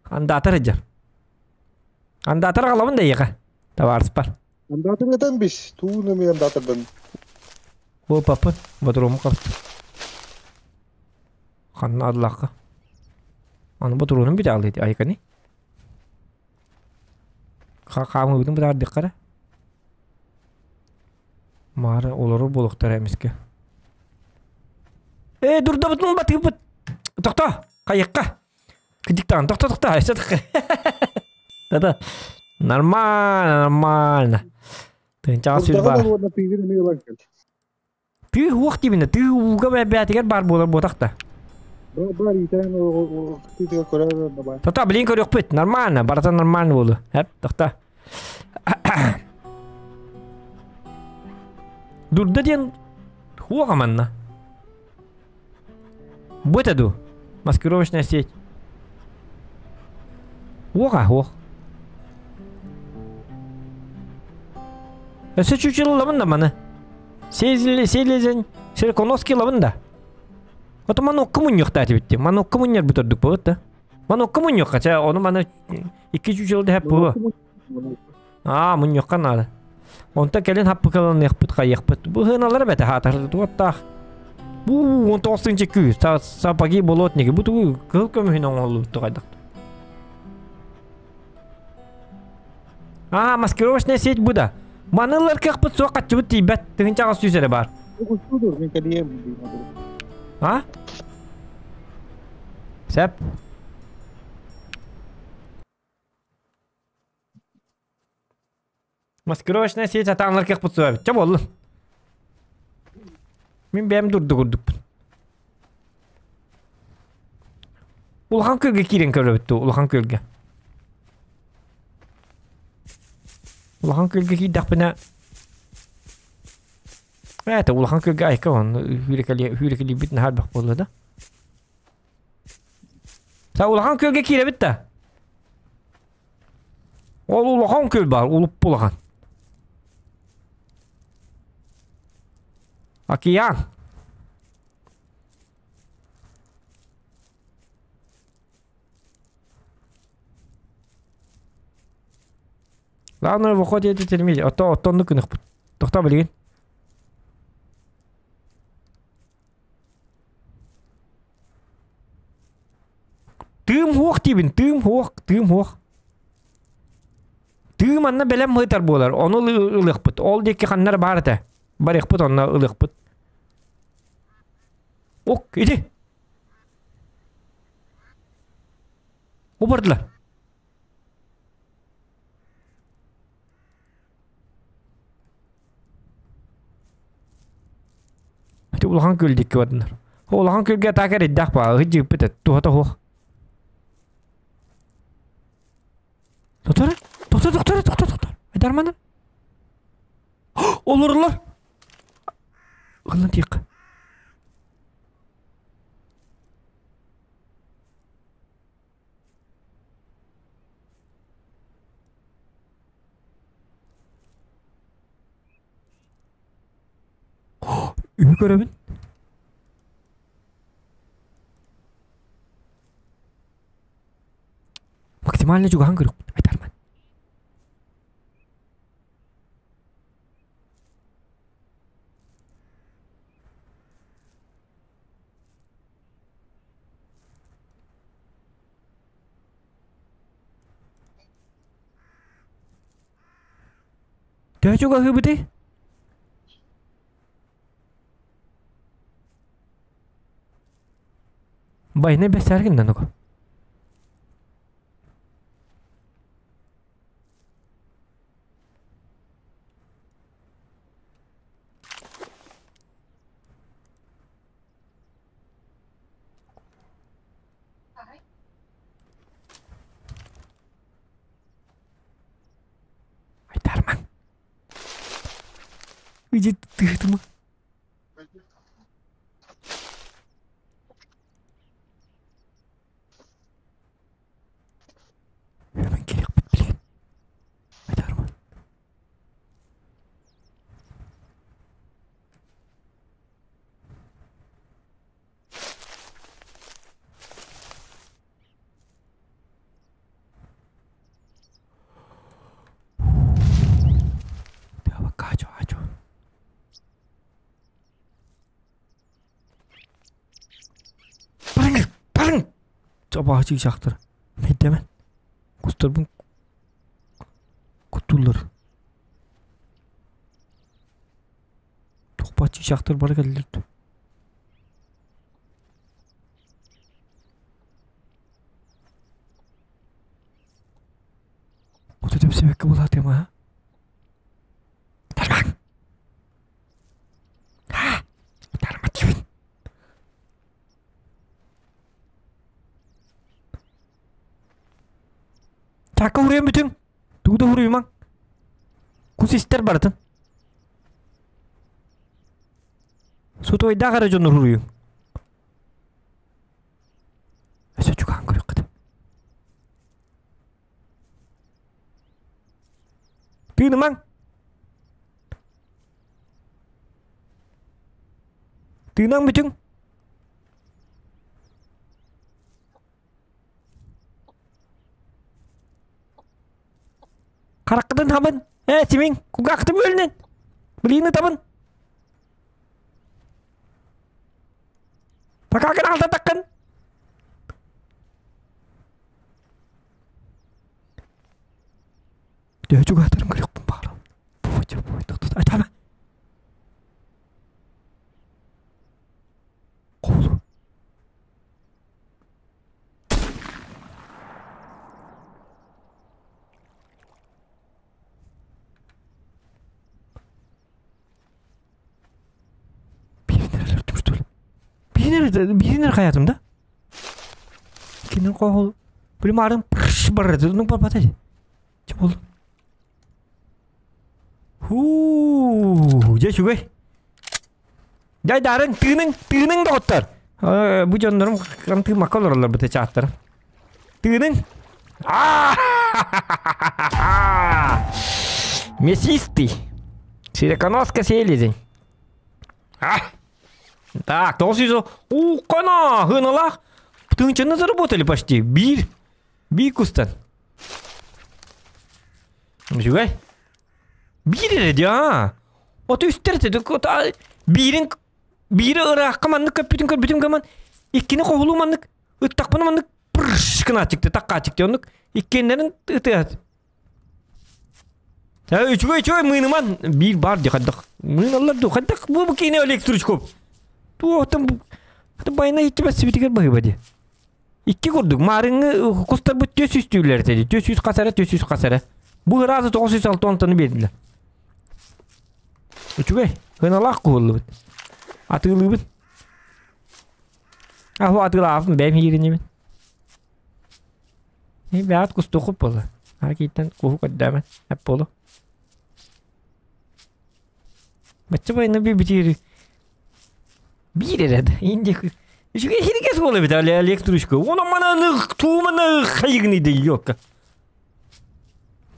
Андаатар ыдьар. Андаатар аҕалабын да эйиэхэ. Табаарыспар. Андаатар этэн бис. Туу нөмүй андаатардан. О, папа, ботуруму қапты. Ханна адлаққа. Аны ботуруунун бүтэ алыйды айкани. Хаамыыбытын бытаардыхха Маара олорор буолуохтара эмискэ. Ээ, дурдабытын батыыппыт. Тохто, хайыкка. Кыдьыктаан, тохто, тохто, өссө Да-да. Нормально, нормально. Тыынчаҕа сүр баар. Тыы уох диибинэ, тыы ууга бэйэтигэр баар буолар буотах да. Тота, блин көрүөхпүт, нормально, барыта нормально буолу. Эп, тохто. Дурда диэн хуоҕа манна. Бу это ду? Маскировочная сеть. Уоҕа, уох. Өссө чучело лабын да маны. Селезень, Широконоский лабын да. Ото манокка мунньуохтаати битти. Манокка мунньар бүтөрдүк болот да. Манокка мунньуохха, ча ону маны икки чучело дэһэп буолуо. Аа, мунньуохха наада. Онтон кэлин хаппыкаланыахпыт, хайыахпыт. Бу сыаналара бэтэ хаатар туоттаах. Бу 19 күүс, сапоги болотники. Бу тугу кыһыл көмүһүн оҥоһуллубут хайдах. Аа, маскировочная сеть бу да. Манылар кыахпыт суох хаччыбыт тиийбэт. Тыһынчаҕа сүүс эрэ баар. А? Сеп. Маскировочная сеть атааннар кыахпыт суох эбит. Чэ буоллун. Мин бэйэм дурду курдукпун. Улахан күөлгэ киирэн көрөбүт дуу, улахан күөлгэ. Улахан күөлгэ киирдэхпинэ Это улахан күөлгэ айка он хүүрекэлиирбит наһаа элбэх буолла да. Са улахан күөлгэ киирэбит да. Ол улахан күөл баар, улуппу улахан. Океан. Главное, выходит эти термили. Ото оттонну күнүхпүт. Тохтоо билигин. Тыым хуох диибин, тыым хуох, тыым хуох. Тыы манна бэлэм ыытар буолар, ону ылыахпыт. Ол диэки ханна эрэ баар этэ. Барыахпыт онно ылыахпыт. Ок, ити. Бардылар. Ити улахан күөл диэки бардылар. Улахан күөлгэ атака эрэйдээх баа, ыһыт туһата суох. Доктор, доктор, доктор, доктор, доктор. Айдарманы. Олорулар. Ылын тиэк. Үһү көрөбүн. Максимально чугаһан көрүөхпүт айтарман. Төһө чугаһыыбытый? Байнай бэсээргин да нуга. Айтармаҥ. Иди тыытыма. Hemen кириэхпит билигин. Айтарман. Качу, ачу. Барың, барың! Абаһы чыычаахтар. Мэйдэмэн. Кустарбын куттууллар. Туох чыычаахтар бары кэллилэр дуу? Оту тэпсибэккэ булаатыам аа? Тарбаҥ! Аа! Тарма диибин. Чаакка уруйан бүтүҥ. Тугу да уруйумаҥ. Кус истэр барытын. Сутуойдаах эрэ дьону уруйуҥ. Өссө чугаһан көрүөххүт. Тыынымаҥ. Тыынан бүтүҥ. Хараххытын хабын. Ээ, симиҥ, кулгааххытын бөлүнэн. Блины табын. Пока алтатаккын. Төһө чугаһатарын көрүөхпүн баҕарабын. Айтама. Куулу. Биирин эрэ что ли? Биирин эрэ биирин эрэ хайаатым да? Кинин хоһул Примарын пырш барар ну барбата дии. Чэ буоллун. Хуу, дьэ үчүгэй. Дьай дарын тыының, тыының доҕоттор. Бу дьоннорум тыыммакка олороллор бу чааттара. Тыының. Мясистый. Широконоска селезень. Так, 900. Укана, хыналах. Тыынчаны заработали почти. Биир. Биир кустан. Үчүгэй. Биир эрэ дии, аа. Ото үстэр биирин биири ыраахха маннык көппүтүн көрбүтүм гаман иккини хоһулуу маннык ыттахпына маннык пырш гынааччыкты таккааччыкты оннук иккиэннэрин ытыат үчүгэй үчүгэй мыыныман биир баар дии хайдах мыыналлар дуу хайдах бу бу киинэ Олег Стручков туохтан байына иччибэт сибитигэр баһыыба дии. Икки курдук маарыҥҥы кустарбыт түөс үстүүлэр этэ түөс үс хас эрэ түөс үс хас эрэ. Бу ыраазы 906 онтону биэрдилэр. Үчүгэй, сыаналаах куһуллубут. Атыылыыбын. Аһу атыылаабын бэйэм ииринибин. Бэйэт кустуохуп буолла. Аркийтан куһу көрдөөмөн эп буолу. Бачча байына би битири биир эрэ да инде үчүгэй хирге суол эбит электричка. Оны мана туумана хайыгны да ёкка.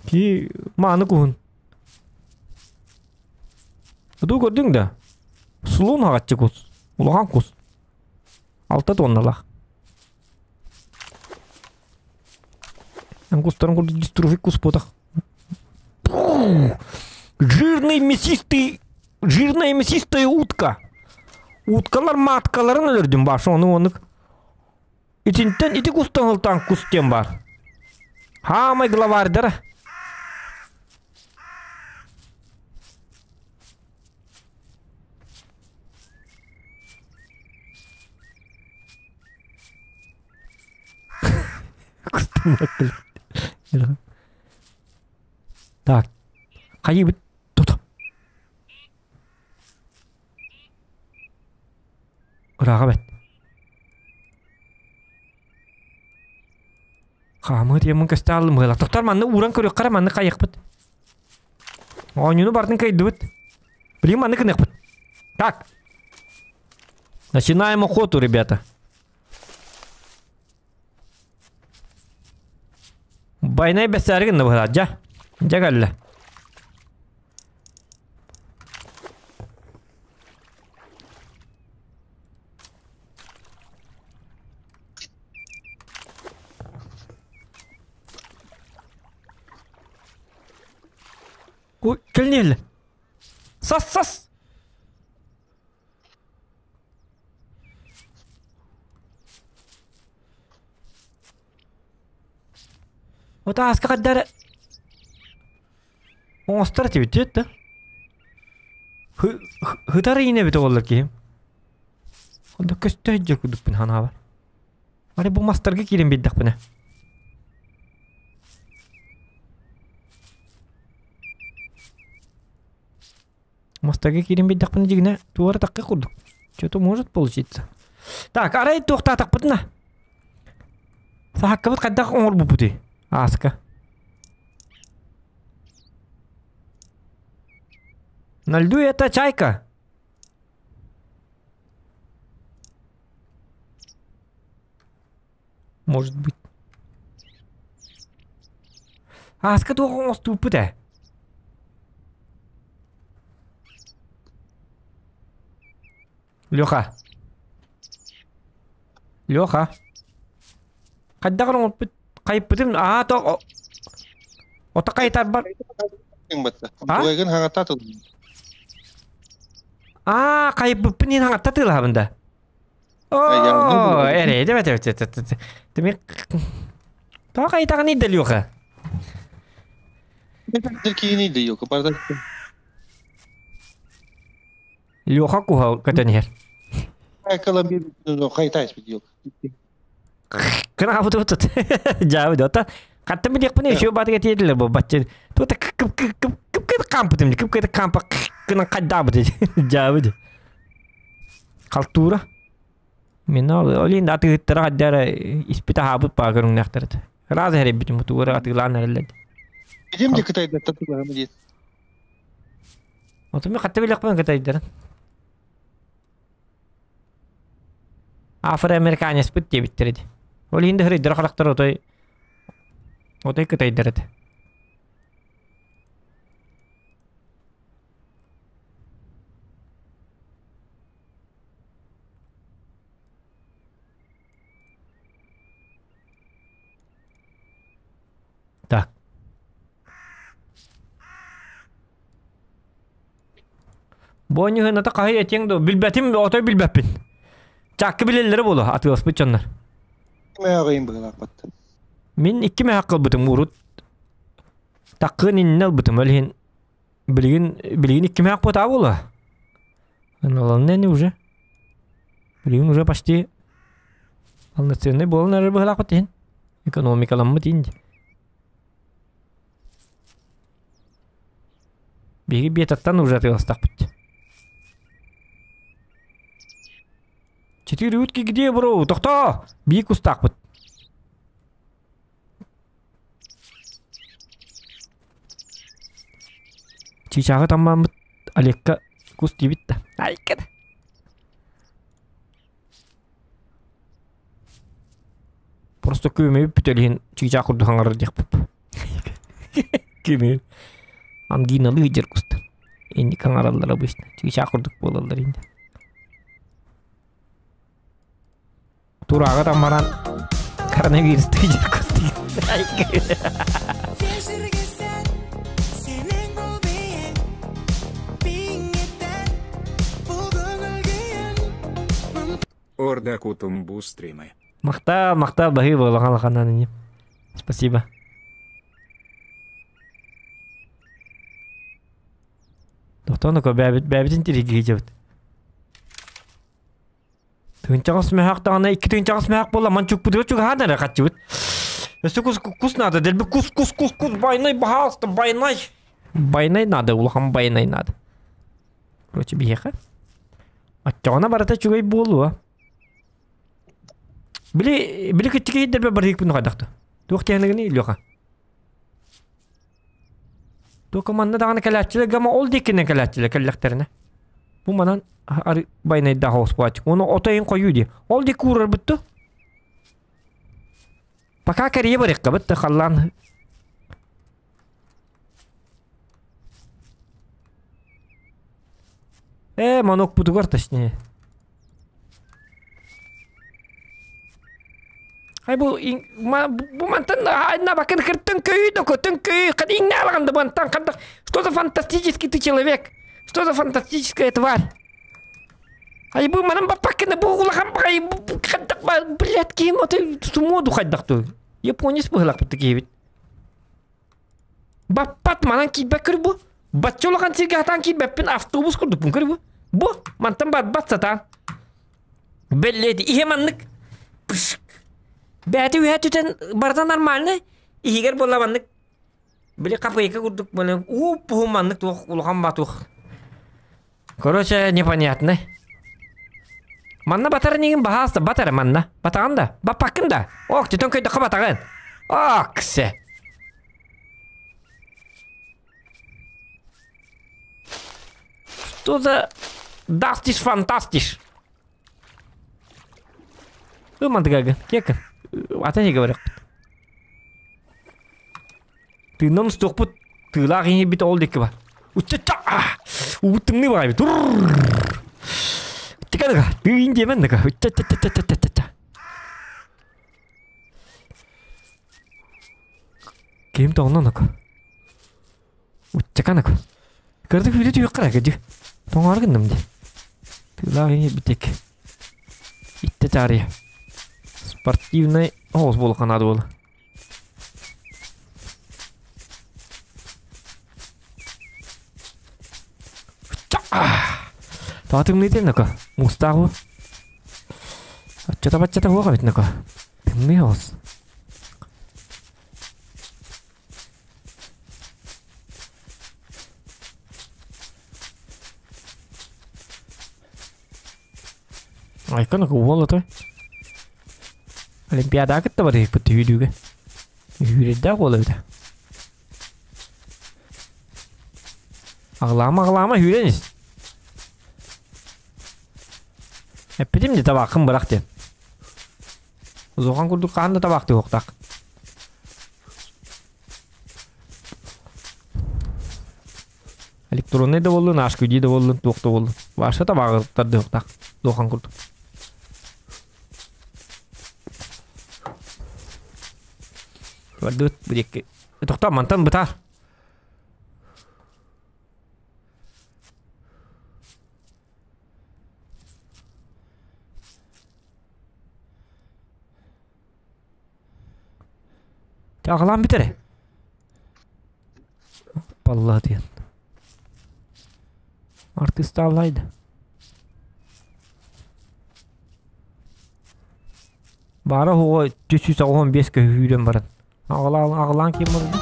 Ки мааны куһун. Ду көрдүң да. Сулун хагатчы кус. Улахан кус. Алта тонналах. Кустарын курдук дистрофик кус буотах. Жирный мясистый, жирная мясистая утка. Уткалар маткаларын өлөрдүм баш, ону онук. Итинтен ити кустан ылтан кус диэн бар. Хаамай главардара. Так. Хайыбыт тут. Ырааҕа бэт. Хаамыы диэммин көстө аллым быһыылаах. Тохтор манны ууран көрүөххэ эрэ манны хайыахпыт. Оонньууну бартын кыайдыбыт. Билигин манны гыныахпыт. Так. Начинаем охоту, ребята. Байнай бэсээри гынна быһыылаах дьэ. Дьэ кэллэ. Ой, кэлниэллэ. Сас, сас! Вот ааска хаддара оҥостор этибит да? Хытар иинэ эбитэ буоллар киһим. Онно көстө сылдьар курдукпун санаабар. Ары бу мастарга киирэн биэрдэхпинэ. Мастарга киирэн биэрдэхпинэ дьигинэ туора такка курдук. Что-то может получиться. Так, арай туохтаатахпытына. Саһаккабыт хайдах оҥорбуппутуй? Ааска. На льду это чайка. Может быть. Ааска туох оҥостубуппут ээ? Леха. Леха. Хайдах оҥорбут хайыппытым аа то ото хайытарбар А? Тугайгын хаҥатта тыл. Аа хайыппыппын иһин хаҥатта тыылаһабын да. Оо, эрэй да бэт Тими Тоҕо хайытаҕын да Леха? Киини да yok. Барда. Леха куһа көтөн иһэр. Кыраабытыбыт дьаабы ота хаттан билиэхпин еще баатыга тиэрдилэр бу баччы тута кып кып кып кып кып кампытым кып кып кампа кынан хайдаабыт дьаабы халтуура мен олин атыгыттара хаддара испит аһаабыт баа көрүҥнээхтэрит раза эребитим тугура атыылаан эрэллэр Идем де Кытайда татылаһым диет. Отуми хатта билиэхпин кытайдарын Афроамериканецпыт диэбиттэр ити. Ол иһин да хырыйдара харахтар отой отой кытайдар этэ. Так. Бу оонньууһуната хаһый этиэҥ дуо? Билбэтим, отой билбэппин. Чаккы билэллэрэ буолуо, атыыласпыт дьоннор. Мээҕийин быһыылаахпат. Мин икки мээхэ ылбытым урут. Таккын иннинэ ылбытым, ол иһин билигин билигин икки мээх буотаа буолуо. Ыланна ини уже. Билигин уже почти. Полноценный буолан эрэр быһалаахпыт иһин. Экономикаламмыт иһин. Биһиги бетаттан уже атыыластахпыт. Четыре утки где, бро? Тохтоо! Биир кустаахпыт. Чыычааҕы таммааммыт Олекка кус диэбит да. Айка да. Просто күөмэйбит бүтэр иһин чыычаах курдук хаҥарар диэхпит. Күөмэйбит. Ангиналыы сылдьар кустар. Инник хаҥараллар обычно. Чыычаах курдук буолаллар инде. Турааҕы таммаран коронавирус тыйдыр кустар. Орда кутумбу стримы. Махтал, махтал, баһыы буолахан лаханан ини. Спасибо. Тохтоно бэбит бэбитин тиригиһи Тыынчаҕас мөһөөх даҕаны икки тыынчаҕас мөһөөх буолла манчукпутугар чугаһаан эрэ хаччыбыт. Өссө кус кус надо дэлби кус кус кус кус байнай баһаалыста байнай. Байнай надо улахан байнай надо. Короче биһиэхэ. Оччоҕуна барыта үчүгэй буолуо. Били били кыччык иһирдэрбэ барыыкпын хайдахта. Туох тиһэнэгини Леха? Туох манна даҕаны кэлээччилэр гама ол диэкинэн кэлээччилэр кэллэхтэринэ. Бу манан ары байнайдаах оҕус Оны отойун хойуу дии. Ол диэки уурарбыт ту. Пока кэрийэ барыаххабыт да халлаан Э, манокпутугар точнее. Ай бу бу мантан на бакын кыртын көйü доко тын көйü кадиң да бантан кадак. Что за фантастический ты человек? Что за фантастическая тварь? Ай бу манан баппаккына бу улахан бай кадак блядь ким оты сумоду хайдакту. Японец быһылак бит. Баппат манан киирбэт көрү бу. Бачча улахан сиргэ хатаан киирбэппин автобус курдукпун көрү бу. Бу мантан барбат сатаан. Бэллэти иһэ маннык. Пышк. Бэти үһэ түтэн барыта нормальный. Иһигэр буолла маннык. Били капыйка курдук буолан ууп-уһун маннык туох улахан батух. Короче, непонятно. Манна батар инигин баһааста батар манна. Батаҕын да? Баппаккын да? Ок, түтөн көйдөххө батаҕын. Ок, се. Что за дастиш фантастиш? Ымандыгага, кека. Ата не говорят. Тыынным стохпут тыылаах иһибит ол диэки бар. Уччача! Убут тымныы баҕайбыт. Тиканыга, тыын диэмэн ныга. Уччаччаччаччачча. Ким тоҥнон око. Уччаканык. Кырдык үйдө түйүк кара кэдьи. Тоҥоор гынным ди. Тыылаах иһибитик. Итте таарыйа. Спортивный оҕус буолуохха наада буолла. Тоҕо тымныы ноко? Муустаах уу. Оччото-баччата суох эбит ноко. Тымныы оҕус. Айка ноко уол отой. Олимпиадаҕа кытта барыһыкпыт түһүүдүүгэ. Үһүүрэрдээх уол эбитэ. Аҕылаама аҕылаама үһүүрэн ис. Эппитим дии табааххын бырах диэн. Зохан курдук хаһан да табаахтыы уохтаах. Электронный да буоллун, HQD да буоллун, туох да буоллун. Вообще табааҕы тардыахтаах. Зохан курдук. Бардыбыт бу диэки. Тохтоо, мантан бытаар. Аҕалаан бүтэрэ. Палла диэн. Артыыстааллайда. Баара оҕо 395 көһүүрэн баран. Аҕалаан аҕалаан ким барда?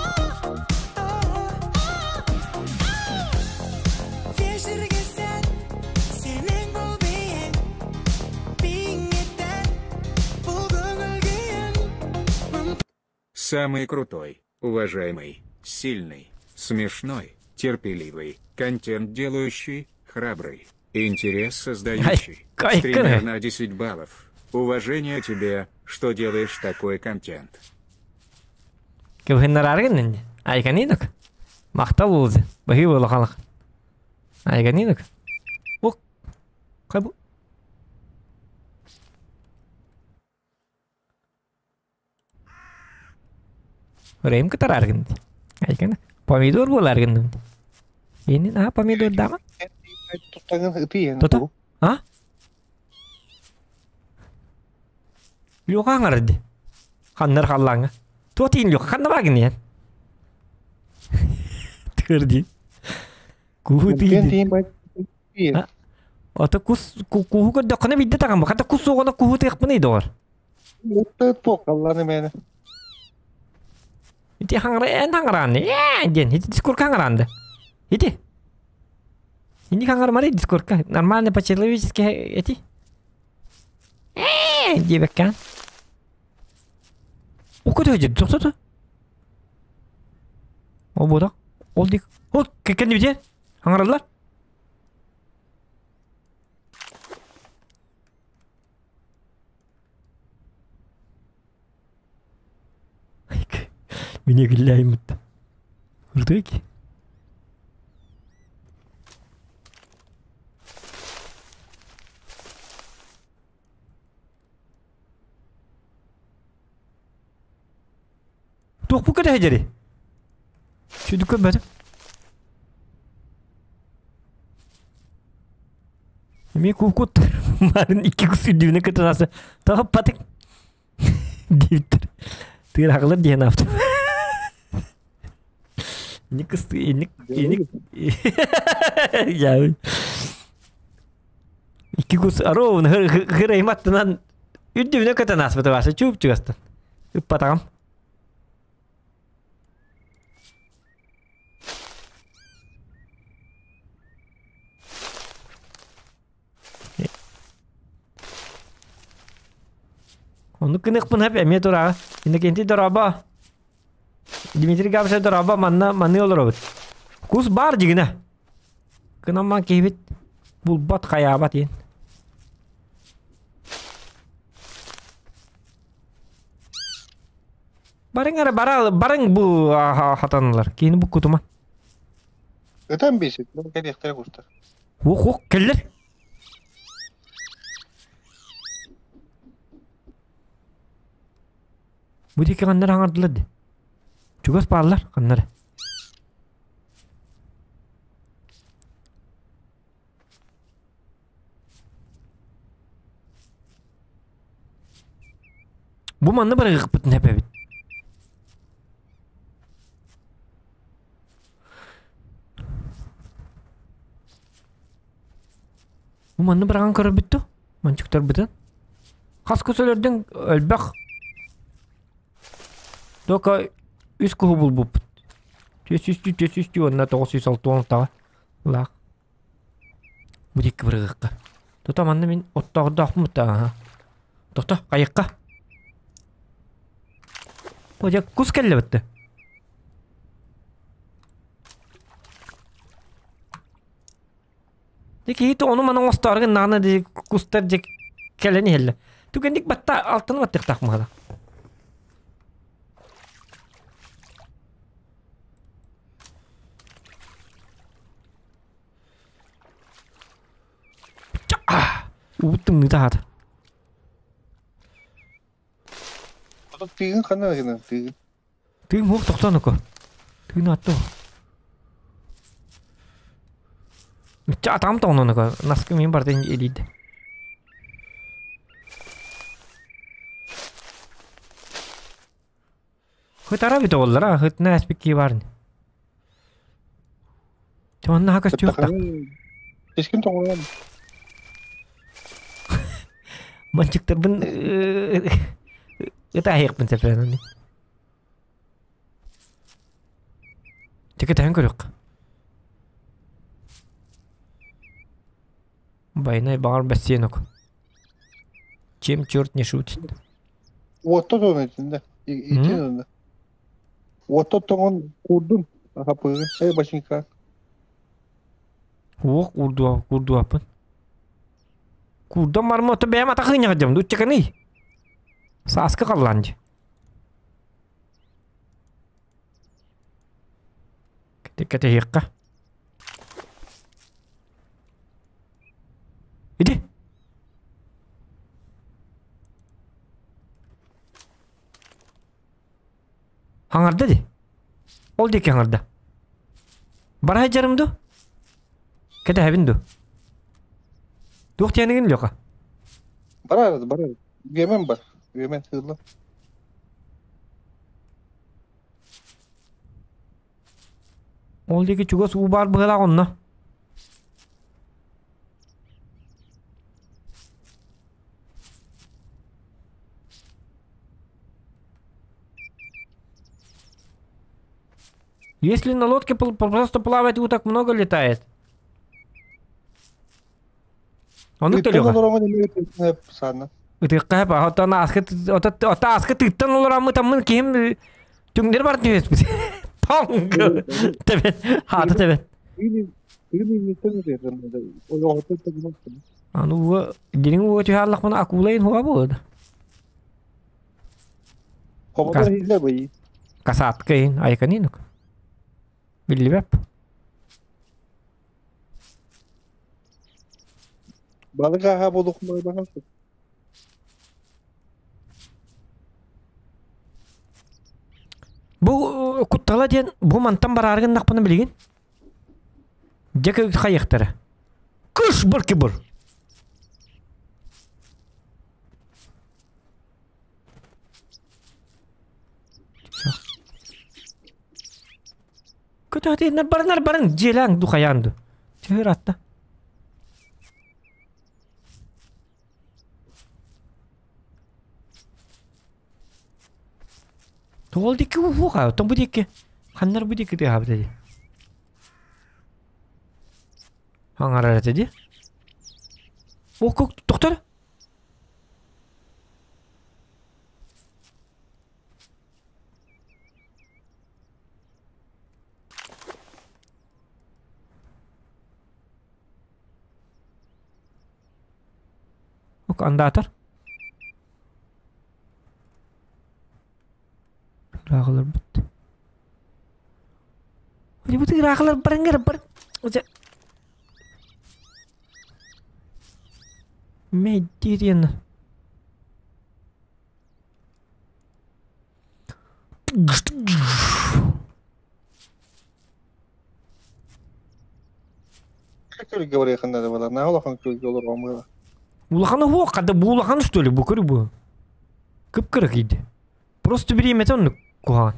Самый крутой, уважаемый, сильный, смешной, терпеливый, контент делающий, храбрый, интерес создающий, стример на 10 баллов. Уважение тебе, что делаешь такой контент. Кыбыһыннарааргын Айганинок. Махтал уулзы. Баһыы буолахалах. Айганинок. Ох. Кабу. Рэм кытарааргын. Айгана. Помидор буолааргын. Инин а помидор дама? Тута? А? Люха аңарды. Ханнар халлаңа. Туотин люха ханна баргын ян. Тырди. Куху тиин. Ата кус куху көрдөххүнэ биирдэ таҕан хата кус суоҕуна куху тыахпыный доҕор. Туох алланы мээнэ. Ити хаҥара эн хаҥараанны ээ диэн ити дискорка хаҥараанды. Ити. Ини хаҥармары дискорка нормально по-человечески эти. Ээ диэбэккээн. О көтө тохтото. О буода. Ол дик. О кэннибитэ хаҥараллар. Меня гляймут. Рдыки. Туох бу кэтэһэ дьэри? Сүдүк көрбөтүм. Эмиэ куукут марын икки кус үрдүбүнэ кытынасы тоһоппатык диэбиттэр. Тыырахылар диэн авто. Инник кысты инник инник я икки кус ровно хырайматтынан үрдүбүнэ көтөн ааспыта бааса чууп чугастан. Ыппатаҕым. Оннук гыныахпын сөп эмиэ тураҕа. Иннокентий дорообо. Дмитрий Габышев дорообо манна маныы олоробут. Кус баар дьигинэ. Кынамман киһибит булбат хайаабат иэн. Барыҥ эрэ бара барыҥ бу хатанылар. Киһини буккутума. Ытан биэсит, кэлиэхтэрэ кустар. Ух ух кэллэр. Бу диэки ханнар хаҥардылар дии. Чугас бааллар ханнар. Бу манна барыахпытын эпэбит. Бу манна быраҕан көрөрбүт дуо? Манчыктарбытын. Хас кус өлөрдүҥ өлбөх. Только үс куһу булбуппут. 403, 403 уонна 966 лаах. Бу диэки бырыгыкка. Тута манна мин оттоордоохпун бутта. Тохто, хайыкка. О, дьэ, кус кэллэ бытты. Дьэ киһи ону маны оҥостоору гыннаҕына дии кустар дьэ кэлэн иһэллэр. Түгэнник батта алтаны баттыахтаах мыһала. Уут тымныыта аһаата. Тыгын ханна гынан тыгын? Тыын муох тохтоон око. Тыын атты. Ча атам тоҥнон око. Наскы мин бардын илийди. Хытара бит оҕоллара, хытына эспикки баар. Онно хака көстүөхтах. Кискин тоҥуйан. Манчыктарбын Ытааһыахпын сөп. Тикетehen көрүөх. Байнай баҕар бэссиэн ок. Чем черт не шутит. Уотта тоҥон итиннэ. Итин онно. Уотта тоҥон куурдун. Хапыгы. Эй, бачинка. Уох куурдуа куурдуаппын. Куурдан барма ото бэйэм атах ыынньаҕа дьам дуччаканый. Сааскы халлаан дьи. Кэтэһиэххэ. Иди. Хаҥарда ди. Ол диэки хаҥарда. Бара сылдьарым ду? Кэтэһэбин ду? Туох диэнигин Леха? Барар, барар. Үөмэн бар. Үөмэн сыылла. Ол диэки чугас уу баар быһыылаах онно. Если на лодке просто плавать уток много летает. Ону төлөҕө. Ытыахха ба оттон ааскы ааскы тыыттан олораммыт аммын киһим түҥнэр бар түһүспүт. Тоҥ тэбэн хаата тэбэн. Аны уо дириҥ уо түһэ аллахпына акулайын хуа буолда. Касатка иһин айканинук. Биллибэп. Балык ааһа буолуохмай Бу куттала диэн бу мантан бараары гыннахпына билигин дьэ хайыахтара кыш быр кибыр Көтөтүннэр барынар барын дьиэлээҥ ду хайаан ду. Чыһыр атта. Тоҕол дикки уһуоха, оттон бу дикки. Ханнар бу дикки тыаһаабыта дии. Хаҥарар этэ дии. О, доктор? Ок, андаатар. Ырааҕыларбыт. Бу ыраахылар баран бар. Меддириэн. Күлгэ барыахын да буолар. Наһаа улахан күлгэ олорон буолар. Улахан уһуох, хата бу улахан что ли, бу көрү бу. Кып-кыра кийди. Просто бириэмэтэ оннук куһаҕан.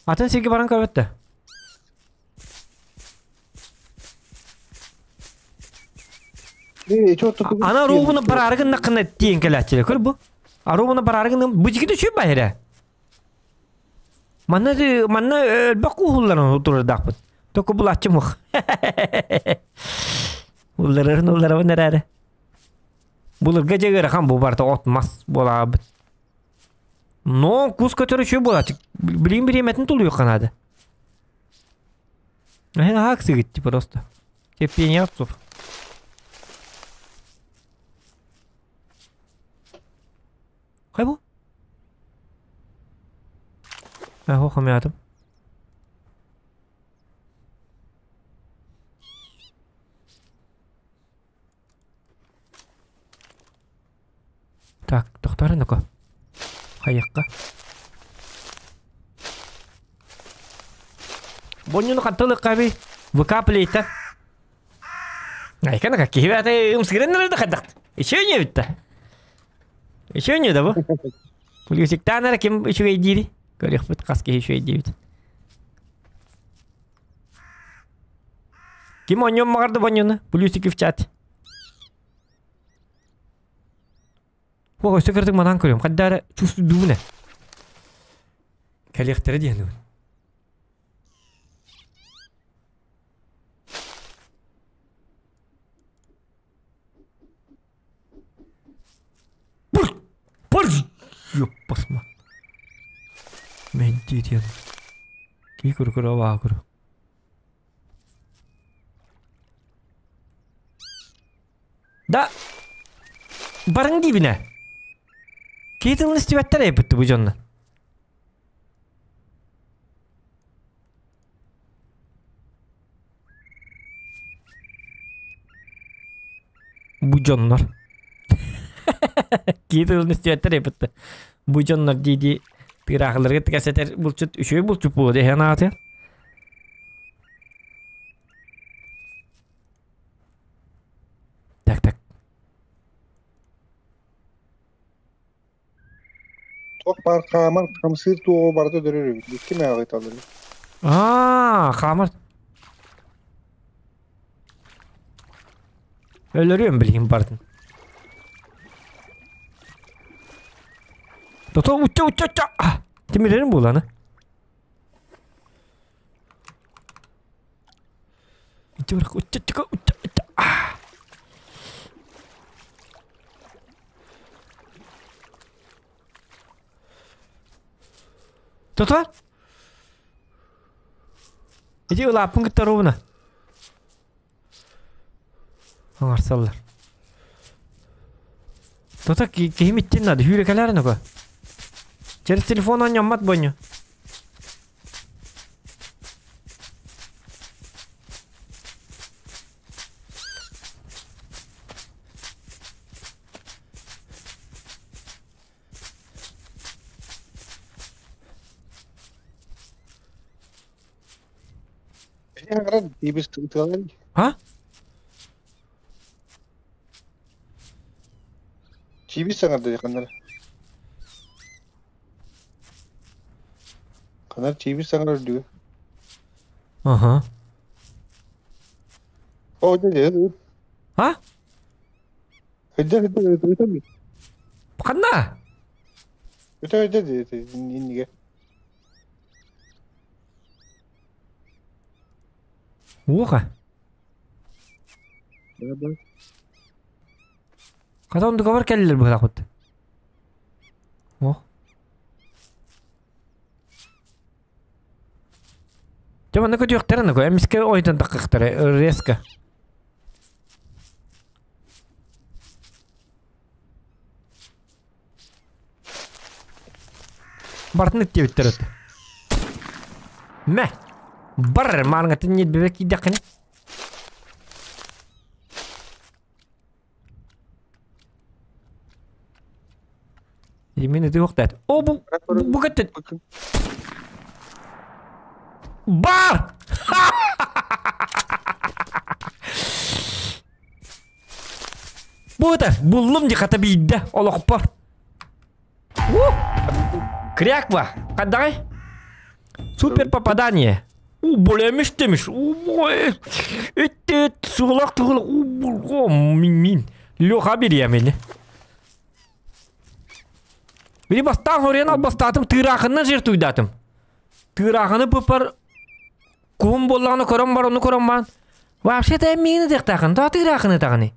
Атын сиргэ баран көрбөт да. Ана ровно бараары гыннаххына тиэн кэлээччилэр. Көр бу. А ровно бараары гынным бу дьикити үчүгэй баһыра. Манна манна элбэх кууһулларын турардаахпыт. Только булааччы мух. Улларарын улларабын эрээри. Булырга дьэ ыарахан бу барыта от мас буолаабыт. Но кус көтөр үчүгэй буолааччы. Билигин бириэмэтин тулуйуохха наада. Наһаа сыгытти просто. Терпение отцов. Хай бу? Ахо хамятым. Так, тохтоор ну-ка. Хайыахха. Бонньуну хантылыкка би ВК плейта. Айкана как киһи бэйэтэ ымсыгыран эрэ да хайдах. Еще не битта. Еще не да бу. Плюсиктаан эрэ ким үчүгэй диири. Көрүөхпүт хас киһи үчүгэй диэбит. Ким оонньуон баҕарда бонньуну? Плюсики в чат. О, өссө кырдык манан көрүөм. Хайда эрэ чувствуйдуубун ээ. Кэлиэхтэрэ диэн. Бар! Бар! Ёппасма. Мен диэн. Кии көрө-көрө абаа көрө. Да барыҥ диибинэ. Киһи тылын истибэттэр эйбитти бу дьонно. Бу дьоннор. Киһи тылын истибэттэр эйбитти. Бу дьоннор дии-дии тыыраахыларга тикэсэтэр булчут үчүгэй булчут буолуо диэн ааты. Так, так. Туох баар хаамар хамсыыр туоҕу барыта өлөрөр эбит. Икки мэҕи ыыталлар. Аа, хаамар. Өлөрүөм билигин бардын. Тото учча учча учча. Тимирерин буланы. Тото? Иди улааппын кытта ровно. Оҥорсоллор. Тото киһим иттин надо, хүүрекэлээр нөкө. Через телефон оонньоммот буонньу. А? Чибис саҥарда ханнара. Ханар чибис саҥарар үрдүгэ. Ага. О, дьэ, дьэ, А? Өйдө, өйдө, өйдө. Ханна? Өтө, өйдө, иннигэ. Уоха. Хата онтукабар кэллилэр быһалаахпыт. О. Дьэ манна көтүөхтэрэ нако эмискэ ойутан таххахтара резко. Бартын иттиэбиттэр өттө. Мэ! Бар маарыҥатын ньирбэбэ киирдэххинэ. Мин ити уохтаат. О, бу, бу көттүн. Бар! Бу это, буллум ди хата биирдэ олохпор. Кряква, қандай? Супер попадание. У, булемиш демиш. У, Үттет, суғылақ туғылақ. У, мин, мин. Леха беремені. Били бастаан хоруйан албастаатым, тыыраахыннан жер туйдаатым. Тыыраахыны пыпар куһум буоллаҕына көрөн бар, ону көрөн баран вообще-то эн миигин ытыахтаахын, тоҕо тыыраахыны ытаҕыный?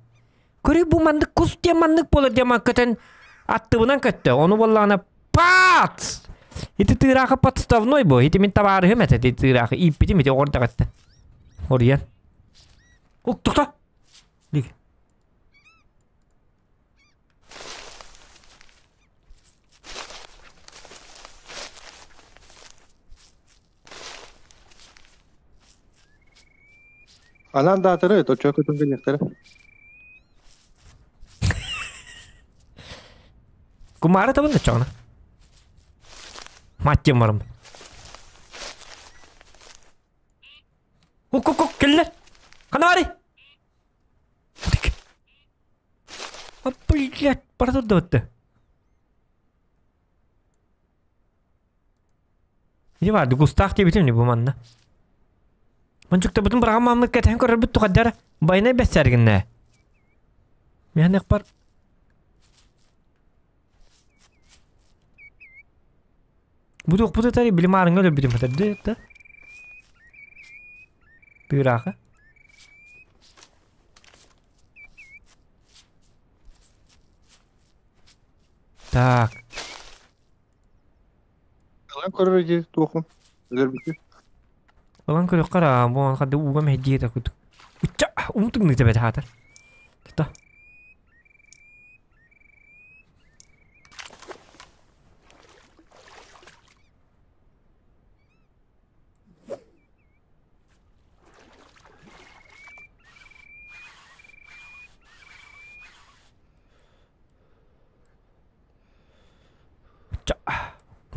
Көрүй бу маннык кус диэн маннык буолар диэн ман көтөн аттыбынан көттө. Ону буоллаҕына пац! Ити тыыраахы подставной бу. Ити мин табаарыһым этэ ити тыыраахы ииппитим ити оҕордоҕуттан. Хоруйан. Ук, тохто! Лиг. Анаан даатары, оччо көтөн кэлиэхтэрэ. Кумаары табын да чоҕуна. Мать барым. Ук, ук, ук, кэллэр. Ханна барый? Блять, бара турда Не бар, густаах диэбитим не бу манна. Манчуктабытын быраҕаммаммыт кэтэһэн көрөрбүт тухаддара байнай бэссэргиннэ. Миһанек бар. Бу туохпут этэр били маарыҥҥа өлөрбүтүм этэр да? Тыыраахы. Так. Ылан көрөр дии туохун. Өлөрбүтү. Ылан көрүөххэ эрэ, бу хады ууга мэһэйдии этэ курдук. Учча, уу тымныыта бэт хаатар. Тута.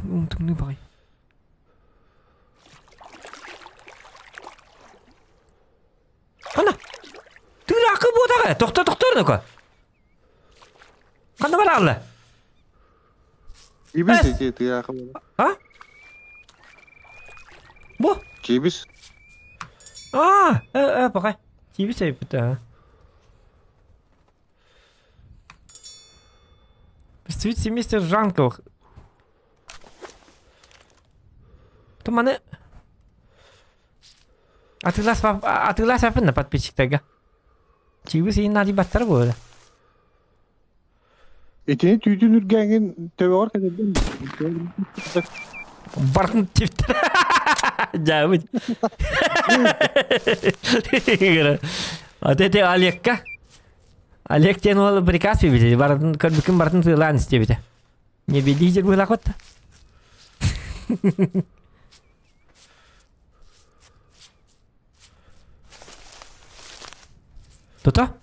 Тымныы баҕай. Хана! Тыыраакы буотаҕа! Тохто тохтор нука! Ханна бараалла? Чибис ити тыаахы. А? Бу? Чибис. А, пока. Чибис эбит, а. Представитель семейства Жанковых. Туманы атыыласпаппын да подписчиктарга. Чибис иин наадый баттара буолар. Итини түүтүн үргээҥин төбөҕөр кэтэрдэн Бартын типтер. Дьаабыт. Вот это Олекка. Олег диэн уол приказ бибити. Барытын көрбүкүн барытын тыылаан истибитэ. Не бедиһдир быһылаах Тута?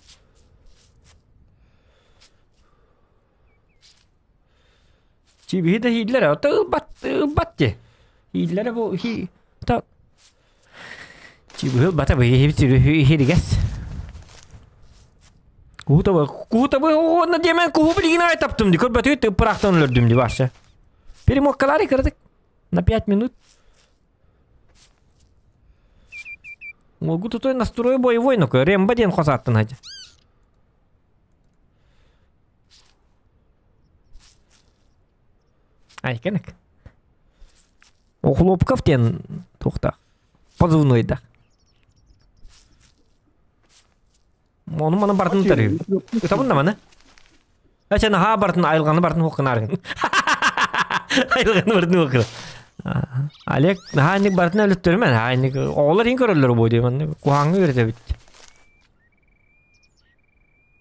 Чибиһи да хииллэрэ, ото ылбат, ылбат дии. Хииллэрэ бу хи та Чибиһи ылбата бу хиһибит хиригэс. Куутабы, куутабы, уонна диэмэн куһу билигин аай таптым ди, көрбөтү тыппыраахтан өлөрдүм ди баша. Перемоккалары кырдык. На пять минут. Могу тутой настрой боевой, ну-ка, Рембо диэн хос ааттан хадьа. Айканык. Охлопков диэн туохтаах. Позывнойдаах. Ону маны бартын тарыы. Ытабын да маны. Эчен аха бартын айылғаны бартын хуққынаргын. Айылғаны бартын хуққын. Олег, наһаа инник бартын өлүттөрүмэн, наһаа инник оҕолор иһин көрөллөр буо диэн маннык куһаҕаҥҥа үөрэтэбит.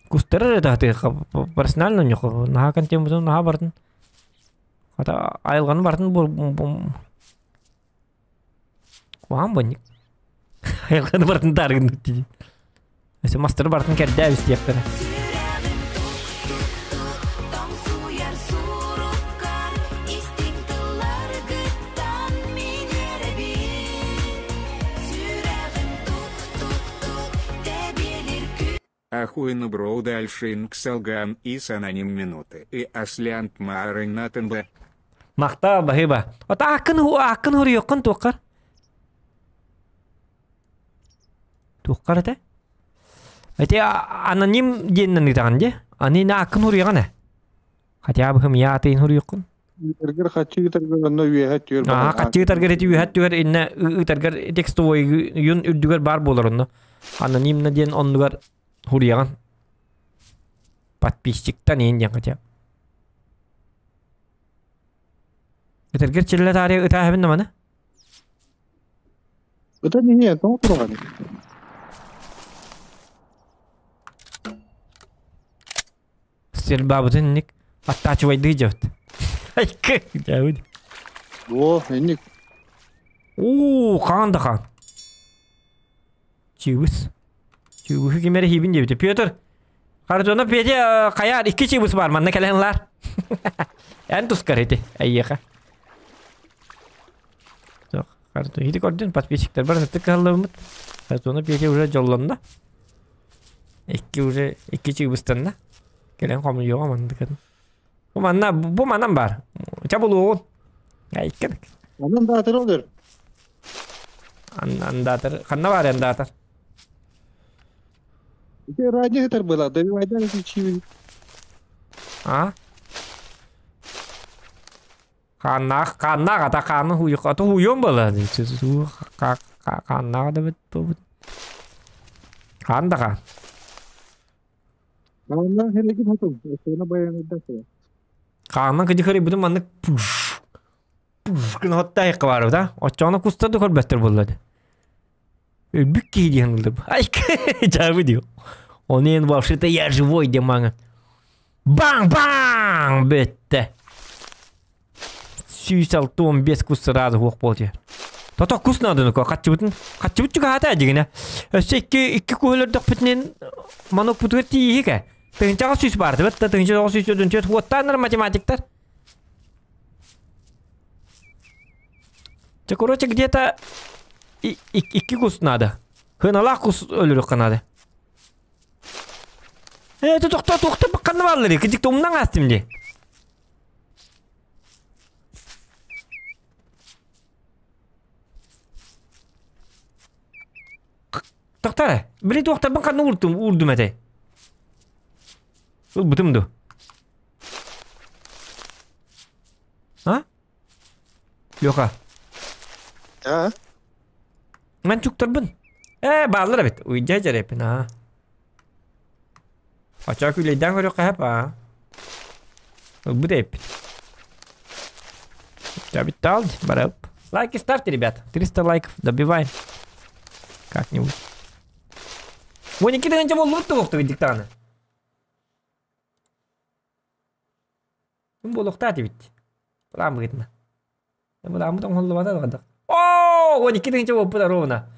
Кустары эрэ таһытыахха персонально ньохо наһаа контеммутун наһаа бартын. Хата айылҕаны бартын куһаҕан бонньук. Айылҕаны бартын тааргын дии. Өссө мастары бартын кэрдээбис диэхтэрэ. Ахуйну броу дальше инксалган и с аноним минуты и аслянт маарыннатынба. Махтал баһыба. Ата аккын аккын хуруйоккун туоххар. Туоххар этэ? Эти аноним диэннэн ыытаҕын дии. Аны аккын хуруйаҕын э. Хотя бы хым я атын хуруйоккун. Ытаргар хаччы ытаргар онно үөһэ түөр Аа, хаччы ытаргар ити үөһэ түөр иннэ ытаргар текстовой юн үрдүгэр баар буолар онно. Анонимно диэн оннугар хуруйаҕын. Подписчиктан иин диэн хотя. Ытаргар чиллэ таарыйа ытааһабын наманы. Ытан иһиэ, тоҕо тураҕын? Стрельбабытын инник аттаачыбайдыы дьабыт. Айкы, дьабыт. О, инник. Уу, хаан да хаан. Чыыбыс. Чыыбыһы ким эрэ хиибин диэбитэ. Петр, Харитонов Петя хайаар икки чыыбыс бар, манна кэлэн ылаар. Эн тускар ити, эйиэхэ. Харитон, ити көрдүн, подписчиктар бар, ытык кыһаллыбыммыт. Харитонов Петя уже дьоллонно. Икки уже, икки чыыбыстанна. Кэлэн хомуйуоҕа маннык. Бу манна, бу манан бар. Ча булуоҕун. Айкын. Онон даатыр олор. Андаатыр. Ханна бар андаатыр? Ити радио хытар была, добивайдан ити чиви. А? Хааннаах, хааннаах ата хааны хууйук, ата хууйуом буолла. Хааннаах да бит. Хаан да хаан. Хааннаах хелегин хотун, өссө баянырда сыла. Хааннан кыдьыхары бүтүн маннык пуш пуш гына хоттайыкка барып да. Оччоҕуна кустар да көрбөттөр буолла. Өлбүт киһи диэн ылдым. Ай, жабы диyor. Оны эн вообще-то я живой диэн маҥан. Баҥ-баҥ! Бүттэ. 165 кус сразу хуох буолтуйар. Тото кус нааданы ко хаччыбытын хаччыбыт чугаһаата дьигинэ. Өссө икки икки куһөлөрдөхпүтүнэн манокпутугар тиийиһик Тыһынчаҕа сүүс баар дыбыт да тыһынча тоҕус сүүс төрдүн уоттааннар математиктар. Чэ, короче, где-то икки кус надо. Хыналаах кус өлөрүөххэ наада. Э, тохто, тохто, бакканны бааллар, кидик умнан астым дии. Тохтор, били туохтарбын ханна уурдум, уурдум этэй? Ылбытым ду. А? Леха. А? Мен чуктарбын. Э, бааллар эбит. Уйдя жарепин, а. Ача күлейден көрө каһап, а. Ылбыт эппит. Жабит алды, барап. Лайки ставьте, ребят. 300 лайков добиваем. Как-нибудь. Ой, Никита, ничего боллубут туохту диктаны. Ким буолуохтаах эбит? Былаан быһыытынан. Былааммыт оҥоһуллубата да. О, 12 тысяча опыта ровно.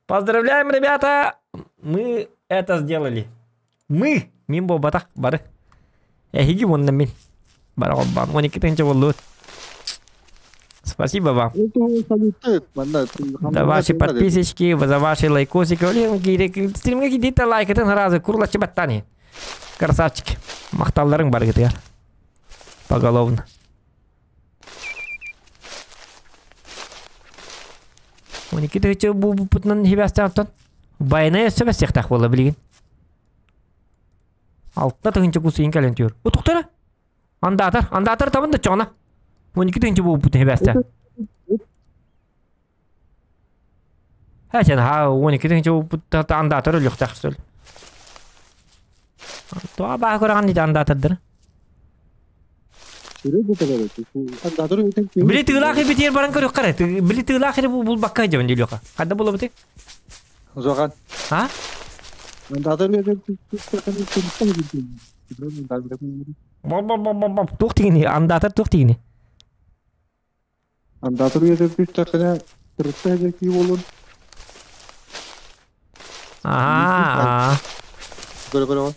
Поздравляем, ребята! Мы это сделали. Мы! Мин буолбатах бары. Эһиги уонна мин. Бары холбоон. 12 тысяча буоллубут. Спасибо вам. За ваши подписочки, за ваши лайкосики. Блин, стримге кидите лайкытын сразу курлачы баттани. Красавчики. Махталларың бар гытыгар. Поголовно. 12 тысяча бу путнан хибястан Байына өссө бэссиэхтээх буолла билигин. 6 тыһыынча кус иин кэлэн түөр. Утуктара. Андаатар, андаатар табын да чоҕуна. 12 тыһыынча буолбут хибястан. Хэ ха 12 тыһыынча буолбут андаатар өлүөхтээх сөл. Туа баа көрөҕөн дии андаатардыр. Били тыылаах битиэр баран көрүөххэ Били тыылаах эрэ булбакка дьабын дилиоха. Хадда булабыты? Зоған. А? Боб-боб-боб-боб. Туох тигини, андаатар туох тигини. Андаатар үйэтэр түстэххинэ тырытта эдэр болун. Аа. Көрө көрө.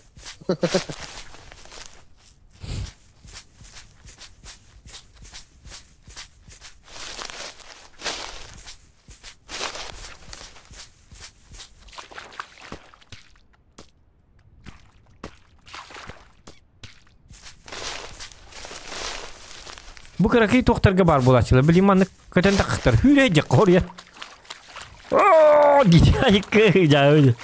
Бу кыракый туохтарга бар буолааччылар. Били маннык көтөн тахтар. Хүрэ дьэ хорья. Оо, дитя жаа.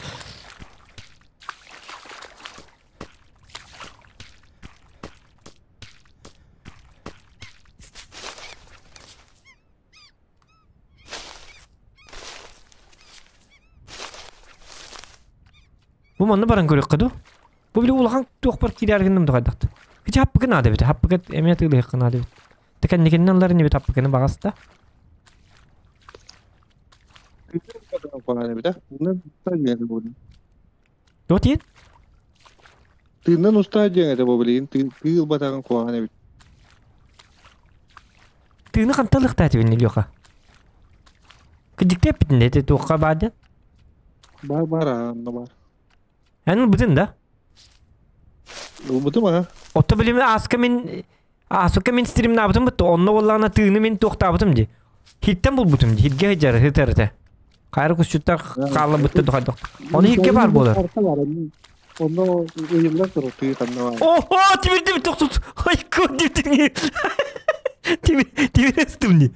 Бу манна баран көрүөххэ дуу? Бу били улахан туох бар киирэр гынным духайдахт. Кичи хаппыкы наада бит. Хаппыкы эмиэ тыылыахха наада бит. Тэкэнникиннен ылар ини бит хаппыкыны баҕаста. Туох диэн? Тыыннан устаа диэн этэ бу билигин тыыл батаҕын куһаҕан эбит. Тыыны ханталыахтаат эбин Леха? Кыдьыкта эппитин эти туохха баар диэн? Бар бар анна бар. Эн ылбытын да? Ылбытым аха. Отто билими ааска мин ааска мин стримнаабытым бытты. Онно буоллаҕына тыыны мин туохтаабытым дии. Хиттэн булбутум дии. Хиргэ сылдьар сытар этэ. Хайра кусчуттар хааллабытта духайдах. Ону хиргэ баар буолар. Онно ыйыллар турар тыы ханна баар. О, тимир тохтут. Ай, код тимир. Тимир тимир ыстым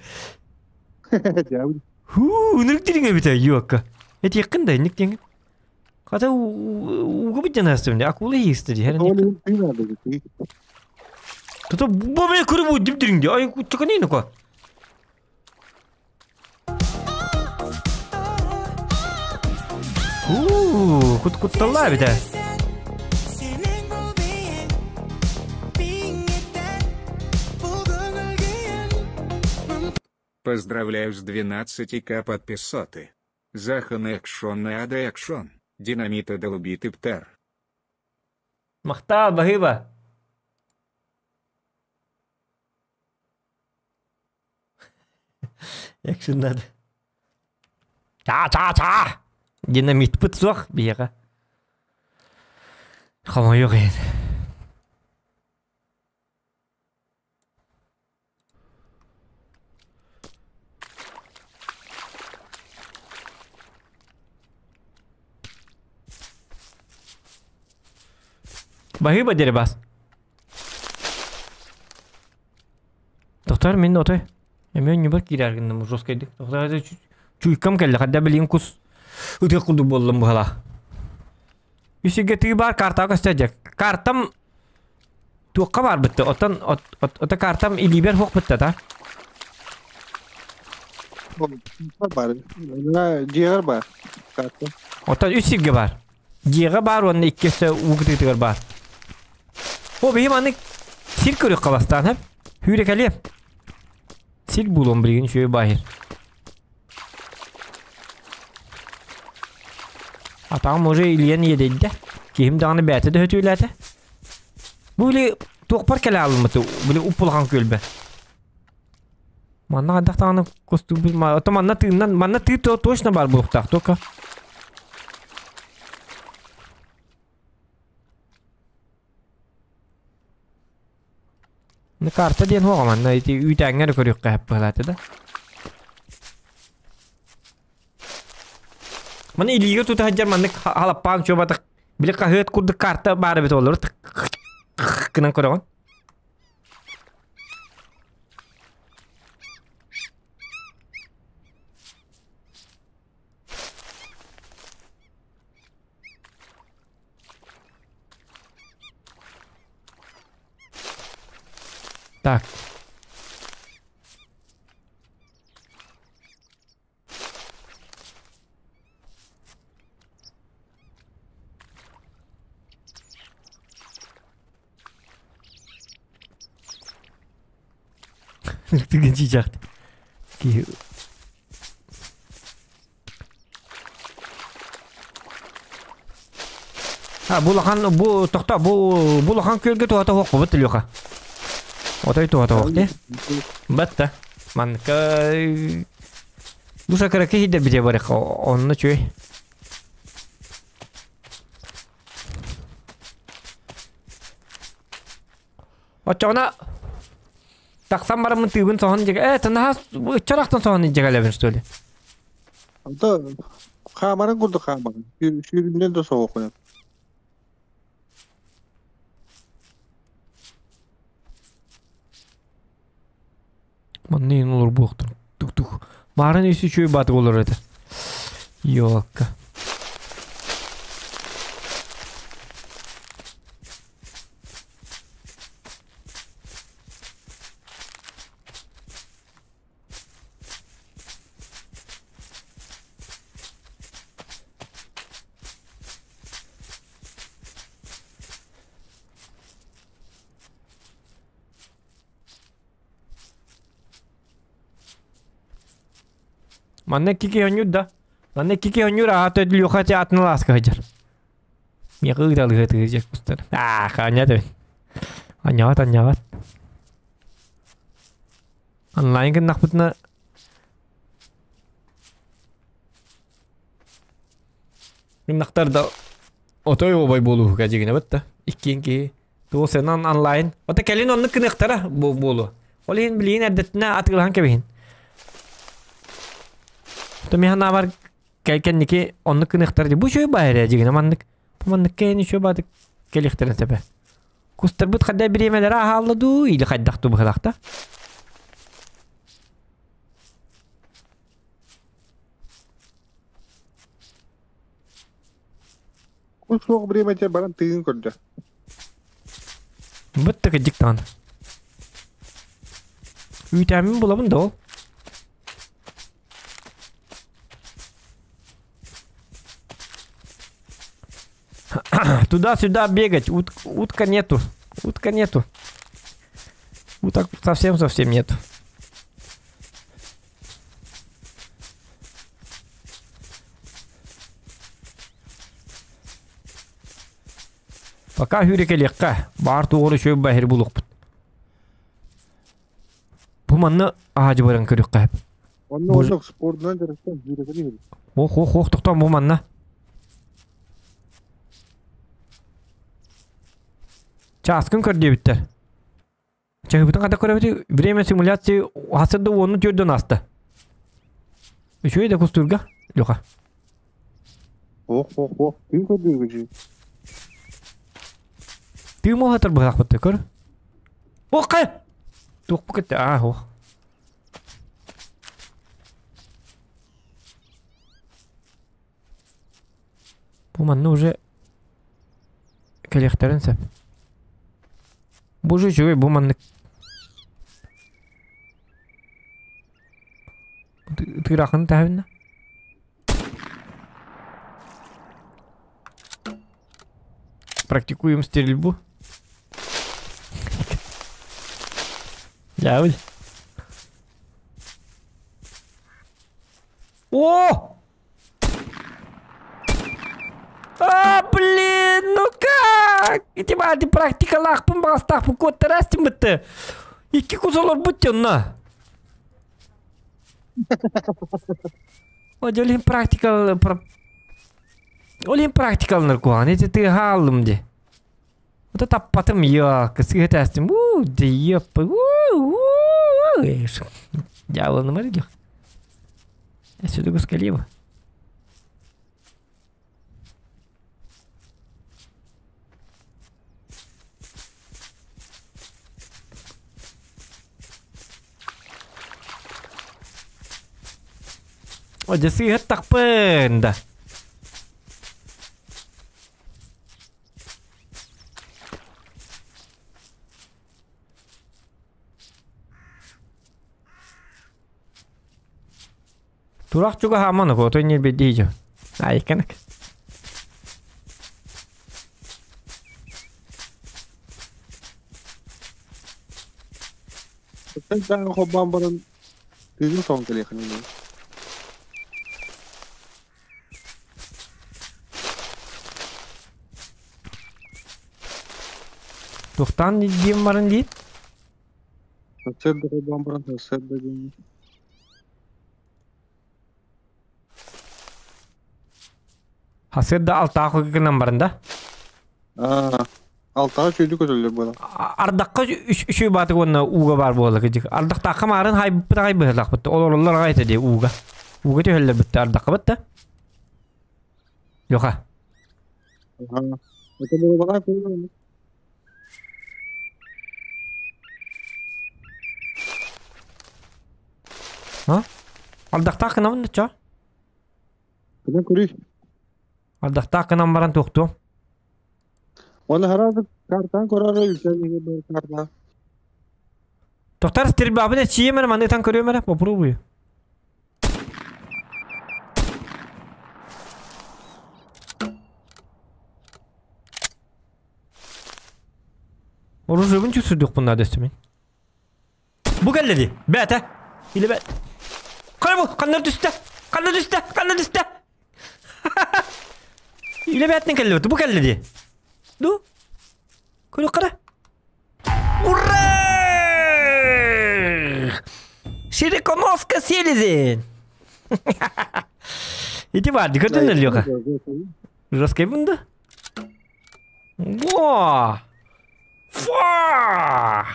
Дьабы. Хуу, үнүрүк дириҥ эбит юокка. Этиэххин да инник диэҥ. Хата ууга бит дьанаастым ди. Акула иисти ди. Ол тыы наада тыы. Тута бу мен көрүп бу дип дириңди. Ай куччаканы ну-ка. Уу, кут кутталла эбит. Поздравляю с 12к подписоты. Захан экшон на ада экшон. Динамита долбит птер. Махтал, баһыыба. Экшен надо. Ча-ча-ча! Динамитпыт суох биһиэхэ. Хомойуох иһин. Баһыыба дерибас. Доктор мин отой. Эмиэ ньубар киирэр гынным жесткайдык. Доктор чуйкам кэллэ хадда билин кус ытыах курдук буоллум быһалаах. Үсүгэ тыы баар картаҕа көстөр дьэ. Картам туохха баар бытты? Оттон ото картам илиибэр суох бытта та. Бар. Дьиэҕэр бар. Карта. Оттон үс сиргэ бар. Дьиэҕэ баар уонна икки өссө уу кытыытыгар баар. О, биһи маннык сир көрүөххэ бастаан, хэп. Хүүрэ кэлиэм. Сир булуом билигин үчүгэй баайыр. Атаҕым уже илийэн иэдэйдэ. Киһим даҕаны бэйэтэ да өтүүлээтэ. Бу били туохпар кэлэ аалыммыты, били уп-улахан күөлбэ. Манна хайдах даҕаны кустуубут, ото манна тыыннан, манна тыы точно баар буолуохтаах, только. Карта диэн суоҕа манна ити үүтээҥҥэ эрэ көрүөххэ сөп быһалаата да. Маны илиигэ тута сылдьар маннык халаппаан чуобатах били хаһыат курдук карта баар эбит олору гынан көрөҕүн. Так. Түгэн чыычаах. Киһи А, бу улахан бу тохто бу бу улахан күөлгэ туһата суох Леха. Отой туһата суох дии. Батта. Манка бу сакыраки хидер бите барых онно чүй. Оччоҕуна тахсан бараммын тыыбын соһон дьигэ э танаһа ыччарахтан соһон дьигэлэбин что ли? Anta хаамарын курдук хаамарын. Сүүрүннэн да соҕохуйан. Манна иин олор буохтун. Тук-тук. Маарын үсү үчүгэй баатык олорор этэ. Ёлка. Манна икки киһи оонньуур да? Манна икки киһи оонньуур аата Леха атын алааска сылдьар. Миэхэ ыыталыһа тыһы кустар. Аа, хаанньаат эбит. Анньаҕат, анньаҕат. Онлайн гыннахпытына гыннахтар да отой обай буолууһуга дьигинэбит да. Иккиэн киһи туох сенан онлайн. Ото кэлин оннук гыныахтара буолуо. Ол иһин билигин эрдэттинэ атыылаһан кэбиһин. То мин санаабар кэнники оннук гыныахтара дии. Бу үчүгэй баа эрэ дьигинэ маннык. Бу маннык кэһин үчүгэй баатык кэлиэхтэрин сөбө. Кустарбыт хайда бириэмэлэрэ аһаалла дуу или хайдах дуу быһылаахта? Кус суох бириэмэтэ баран тыын көрдө. Бытта кыдьык даҕаны. Үүтээммин булабын да ол. Туда-сюда бегать, ут, утка нету. Утка нету. Уток совсем-совсем нету. Пока хүрекелиэххэ, баар туоҕар үчүгэй баһир булуохпут. Бу манна аадьы баран көрүөххэ. Онно оннук спордунан дьарыктан хүрекелиир. Ох, ох, ох, тохтоон бу манна. Чааскын көр диэбиттэр. Чаһыбытын хата көрөбүт, время симуляции хасырда уонну түөрдөн ааста. Үчүгэй да кустуурга, Леха. Ох, ох, ох, тыы көрдүүгү Тыы муоһатар быһаахпыт көр. Ох, хай! Туох бу кэтте? Аа, ох. Бу манна уже кэлиэхтэрин сөп. Бу уже үчүгэй бу маннык тыырахын таһабынна. Практикуем стрельбу. Дьаабыл. О! А, блин, ну как? Ити баadi практикалаахпын баҕастаахпын куоттараастым бытты. Икки кус олорбут дьонно. О, олин практикал... Олин практикалнар куһаҕан, ити тыаһааллым ди. Ото таппатым я, кысыга тәстим. У, ди еппы. У, у, Дьявол на мордях. Сюда гускалива. О, дьэ сыыһаттахпын да. Турах чугаһааман отой ньирбэйдии дьон. Айканак. Оттон даҕа холбоон баран тыынын тоҕон кэлиэххин Туохтаан диэн баран диир? Сарсыарда холбоон баран сарсыарда диэн Сарсыарда алтаах гынан баран да? Аа, алтаҕа үчүгэйдик көтөллөр буолар. Ардахха үчүгэй баатык уонна ууга баар буолла кыдьык. Ардахтаахха маарын хайбыппыт аҕай быһыылаахпыт. Олороллор аҕай этэ дии ууга. Ууга түһэллэр бытта ардахха бытта. Леха. Аха. Это было бы А? Ардахтаах гынабын да чо? Кына көрүй. Ардахтаах гынан баран туохтуом. Оны хараады картан көрөр үлкен карта. Тохтар стрельбабын эчием эрэ маны ытан көрүөм эрэ попробую. Оружиебын чувствуйдуохпун наада өссө мин. Бу кэллэ дии. Бээтэ. Или бэ... Хайа бу? Ханна түстэ? Ханна түстэ? Ханна түстэ? Или бээтинэн кэллэ бу кэллэ дии. Ду? Көрүөххэ Ура! Широконоска селезень! Ити баар, көрдүн Леха? Жесткий да? Во! Фа!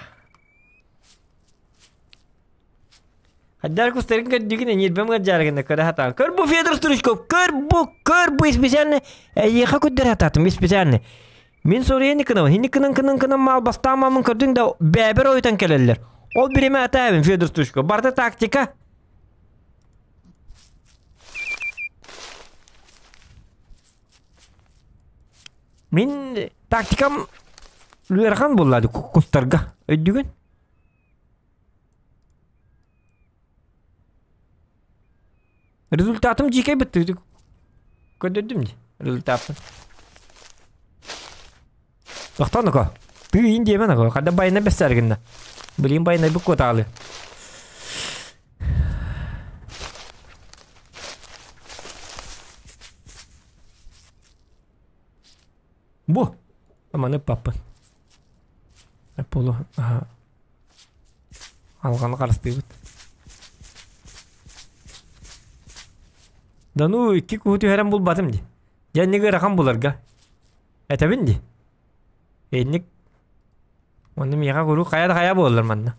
Хаддар кустарын көрдүгүн ньирбэм гаджарыгына көрө хатаан. Көр бу Федор Стручков, көр бу, көр бу специально эйиэхэ көрдөрө хатаатым специально. Мин соруйан иккынабын, хини кынан кынан кынан маал бастаамамын көрдүҥ да бэбэр ойутан кэлэллэр. Ол биримэ атаабын Федор Стручков. Барда тактика. Мин тактикам ыарахан буолла кустарга. Өйдүгүн? Результатым дьиикэй бытты. Көрдөрдүм дии. Результатын. Тохтоо ноко. Тыын диэмэ ноко. Хада байына бэссээр гынна. Билин байына бу куотаалы. Бу. Аманы паппын. Полу. Аха. Алҕаны харыстыыбыт. Да ну икки куһу түһэрэн булбатым дии. Дьэ инник ыарахан буларга. Этэбин дии. Инник Онно миэхэ куруук хайа да хайа буоллар манна.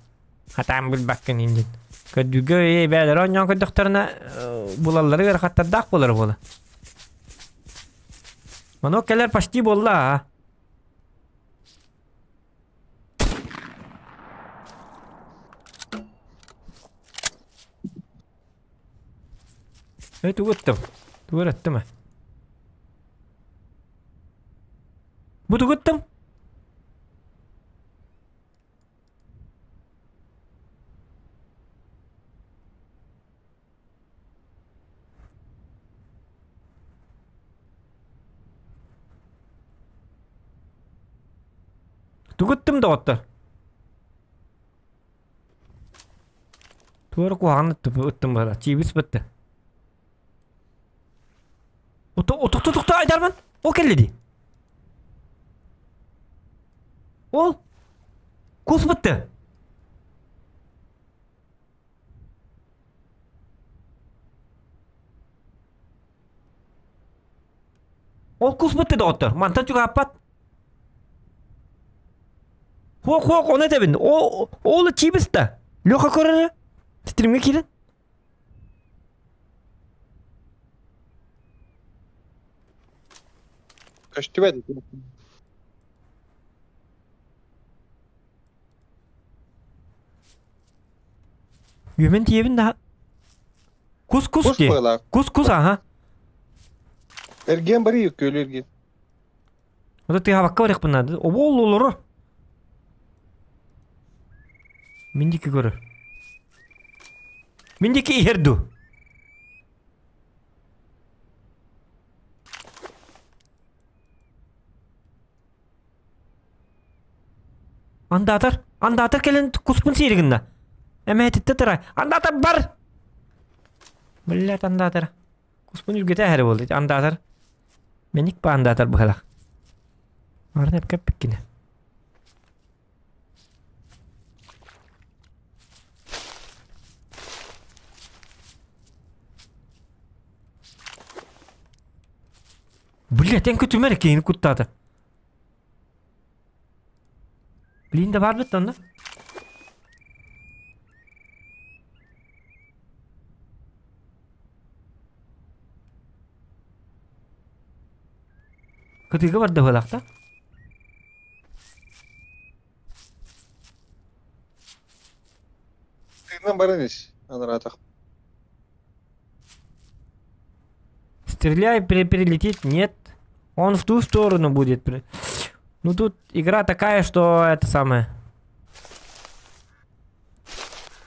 Хатаан билбэккин индин. Көрдүүргэ ээ бээлэрэ оонньоон көрдөхтөрүнэ булаллары ыарахаттардаах буолар буола. Манок кэлэр почти буолла аа. Э тугу ыттым? Тугу эрэ ыттым ээ. Бу тугу ыттым? Тугу ыттым доҕоттор? Туора куһаҕан ыттым бара. Чиибис бытты. Утукту тукта айдарман. Ол кэллэ дии. Ол кус бытты. Ол кус бытты доҕоттор. Мантан чугаһаппат. Хуох-хуох, ону этэбин. Ол, ол чиибис да. Леха көрөрө. Стримҥэ киирэн. Көстүбэт. Үөмэн тиийэбин да. Кус-кус Кус дии. быалаах. Кус-кус аха. Эргиэн барыы күөлү эргиэн. Ото тыаһаабакка барыахпын наада. Обол олоро. Мин диэки көрөр. Мин диэки иһэр дуу? Андаатар, андаатар кэлэн куспун сиэри гынна. Эмэһэтиттэ тара. Андаатар бар! Блядь, андаатар. Куспун үргэтэ эһэри буолла. Андаатар. Мэник ба андаатар быһалах. Арын эпкэппиккинэ. Блядь, эн күтүмэр киһини куттаата. Блин да баар бит онно. Кытыыга барда быһалаах да? Тыынан баран ис, анараатах. Стреляй, перелетит? Нет. Он в ту сторону будет. Ну тут игра такая, что это самое.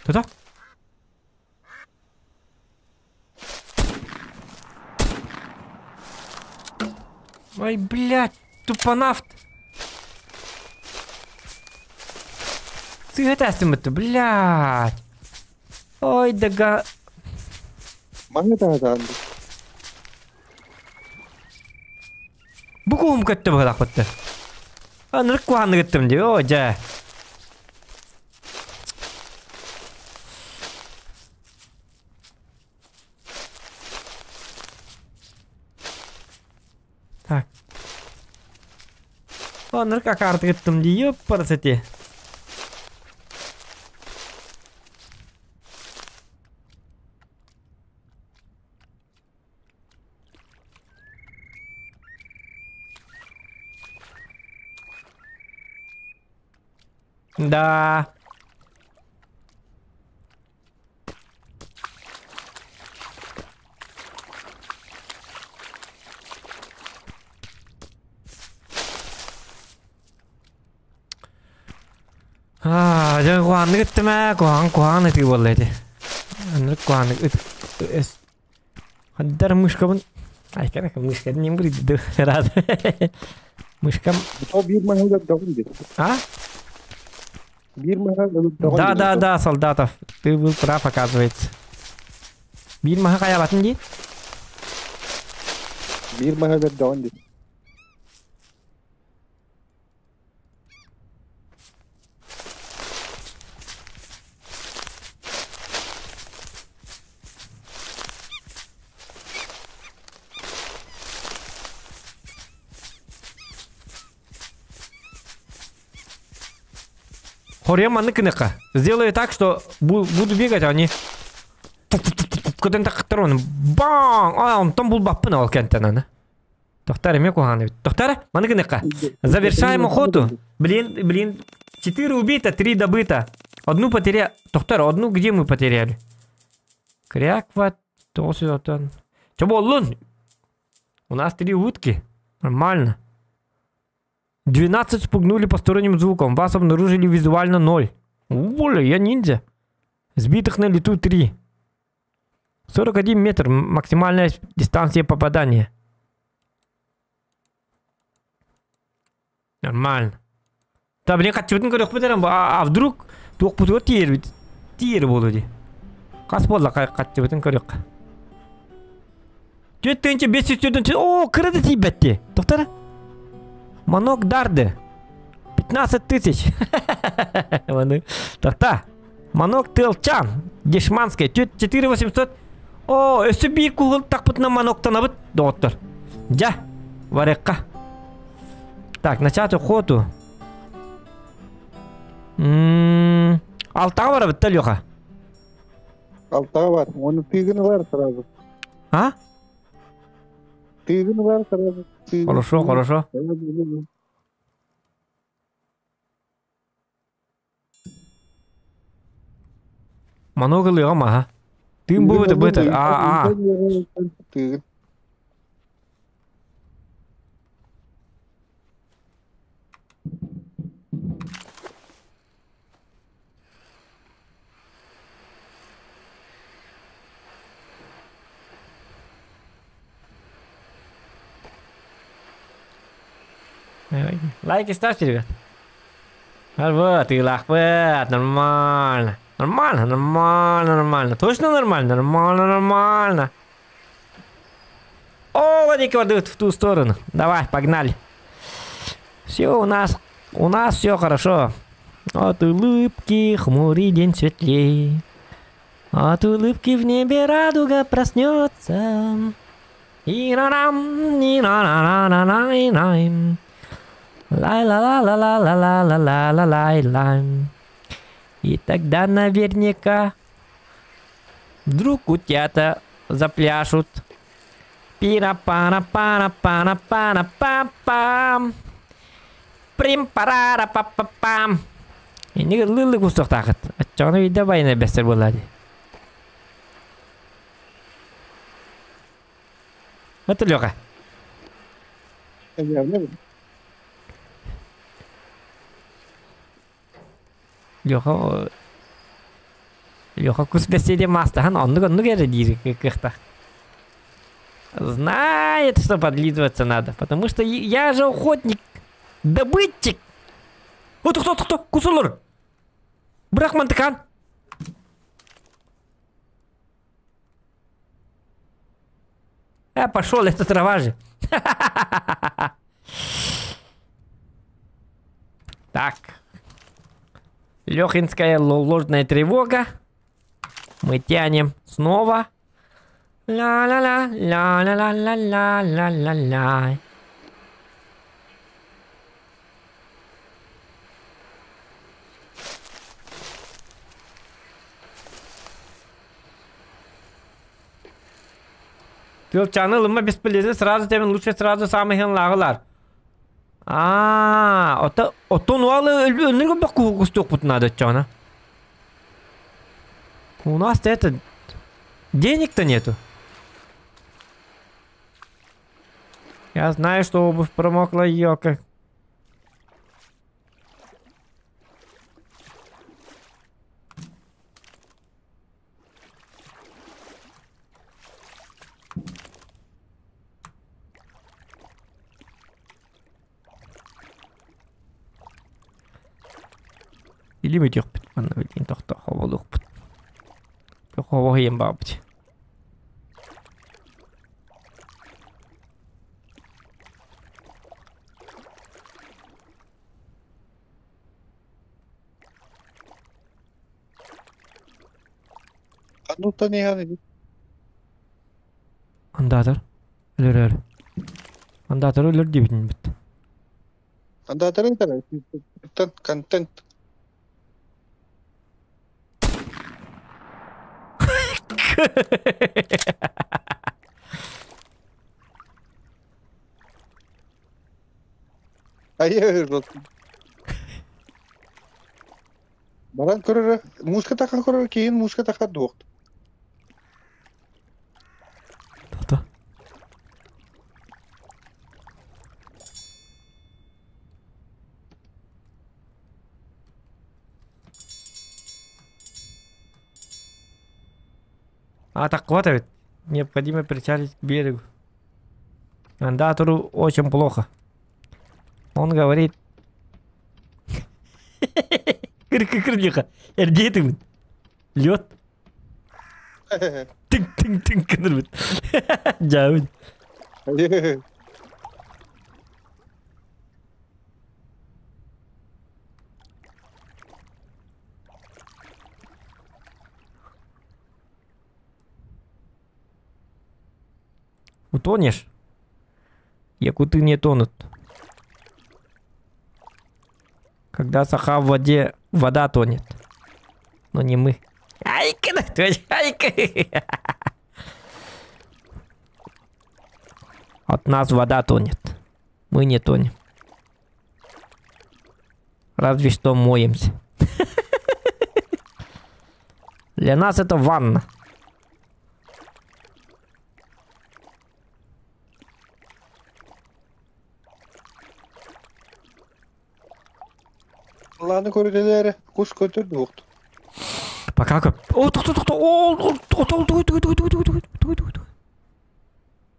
Кто-то? Ой, блядь, тупонафт. Сыгатастым это, блядь. Ой, дага. Маҥа таһытаан. Бу куһум көттө быһалаах Анырык куһаанны кыттым дии, о, дьэ. Так. Анырык акаарты кыттым дии, ёппарасати. Да. Аа, дьэ куһаҕаннык ыттым ээ, куһаҕан куһаҕан ытыы буолла ити. Аннык куһаҕаннык ыт эс. Хаддар мышкабын. Ай, кара мышка не будет рад. Мышкам. Биир маһы өлөрдөҕүн дии. А? Биир маһы өлөрдөҕүн Да, да, да, солдатов. Ты был прав, оказывается. Биир маһы хайаабатын дии? Биир маһы өлөрдөҕүн дии. Хорья маннык гыныахха. Сделаю так, что буду бегать, а они көтөн тахтар оны. Баң! А, онтон булбаппын ол кэнтэн аны. Тохтар эмиэ куһаҕан эбит. Тохтар, маны гыныахха. Завершаем охоту. Блин, блин, 4 убито, 3 добыто. Одну потеряли. Тохтар, одну где мы потеряли? Кряква, тоҕус. Чо буоллун? У нас три утки. Нормально. 12 спугнули посторонним звуком. Вас обнаружили визуально 0. Воля, я ниндзя. Сбитых на лету 3. 41 метр максимальная дистанция попадания. Нормально. Да, блин, хаччыбытын көрүөхпүт а, а вдруг туохпутугар тиийэр тиийэр буолуо дии. Хас буолла хаччыбытын көрүөххэ. 4500 О, кыра да тиийбэт. Тохтара. Манок дарды. 15 тысяч. Тохта. Манок тылчан. Дешманская. 4800. О, өссө биир куһул тахпытына маноктанабыт, доҕоттор. Дьэ, барыахха. Так, начать охоту. Алтаҕа барабыт да, Леха? Алтаҕа бар. Оны тыгын бар сразу. А? Тыгын бар сразу. Хорошо, хорошо. Манок ылыаҕым аха. Тыын бу быта а а. Тыгын. Лайки ставьте, ребят. Вот, тыылаахпыт, нормально. Нормально, нормально, нормально. Точно нормально? Нормально, нормально. О, Владик в ту сторону. Давай, погнали. Все у нас все хорошо. От улыбки хмурый день светлей. От улыбки в небе радуга проснется. И на рам и на на на на на лай ла ла ла ла ла ла ла ла ла лай лай. И тогда наверняка вдруг утята запляшут. Пира пара пара пара пара пам пам. Прим парара па па пам. Иннигэр лылы кустуохтаахыт. Оччоҕуна биирдэ байына бэстэр буолла дии. Это Леха. Леха Леха кус бэсиэдэ маастаһан оннук оннук эрэ диир кыахтаах. Знает, что подлизываться надо, потому что я же охотник, добытчик. О, тохто, тохто, кус олорор. Бырах мантыкан. А, пошел, это трава же. Так. Лехинская ложная тревога. Мы тянем снова. Ля-ля-ля, ля-ля-ля-ля-ля-ля-ля-ля. Тылчаны ылыма бесполезно, сразу тебе лучше сразу самый лагылар. А, ото отон уалы өлнүгө бак кустук надо чана. У нас-то это денег-то нету. Я знаю, что обувь промокла, ёлка. Или мүтүөхпүт манна билигин тохто хоболуохпут. Хобо хиен баабыт. Ханнуттан иһэн Андатор. Өлөр Андатор өлөр диэбитин бит. Андаатарын тара контент. Айы Баран көрөр, муска тахан көрөр, кейін муска тахан дуохт. Тото. А так вот ведь. Необходимо причалить к берегу. Андатору очень плохо. Он говорит... Кыр-кыр-кыр Эрдейтигин. Лед. Тынк-тынк-тынк кынырбыт. Жабын. Утонешь? Якуты не тонут. Когда саха в воде, вода тонет. Но не мы. Айка, айка. От нас вода тонет. Мы не тонем. Разве что моемся. Для нас это ванна. Ланы көрүтелери кус көтөр дуохт. Пока как. О, тохто, тохто, о, о, о, о, туй, туй, туй, туй, туй, туй, туй, туй, туй.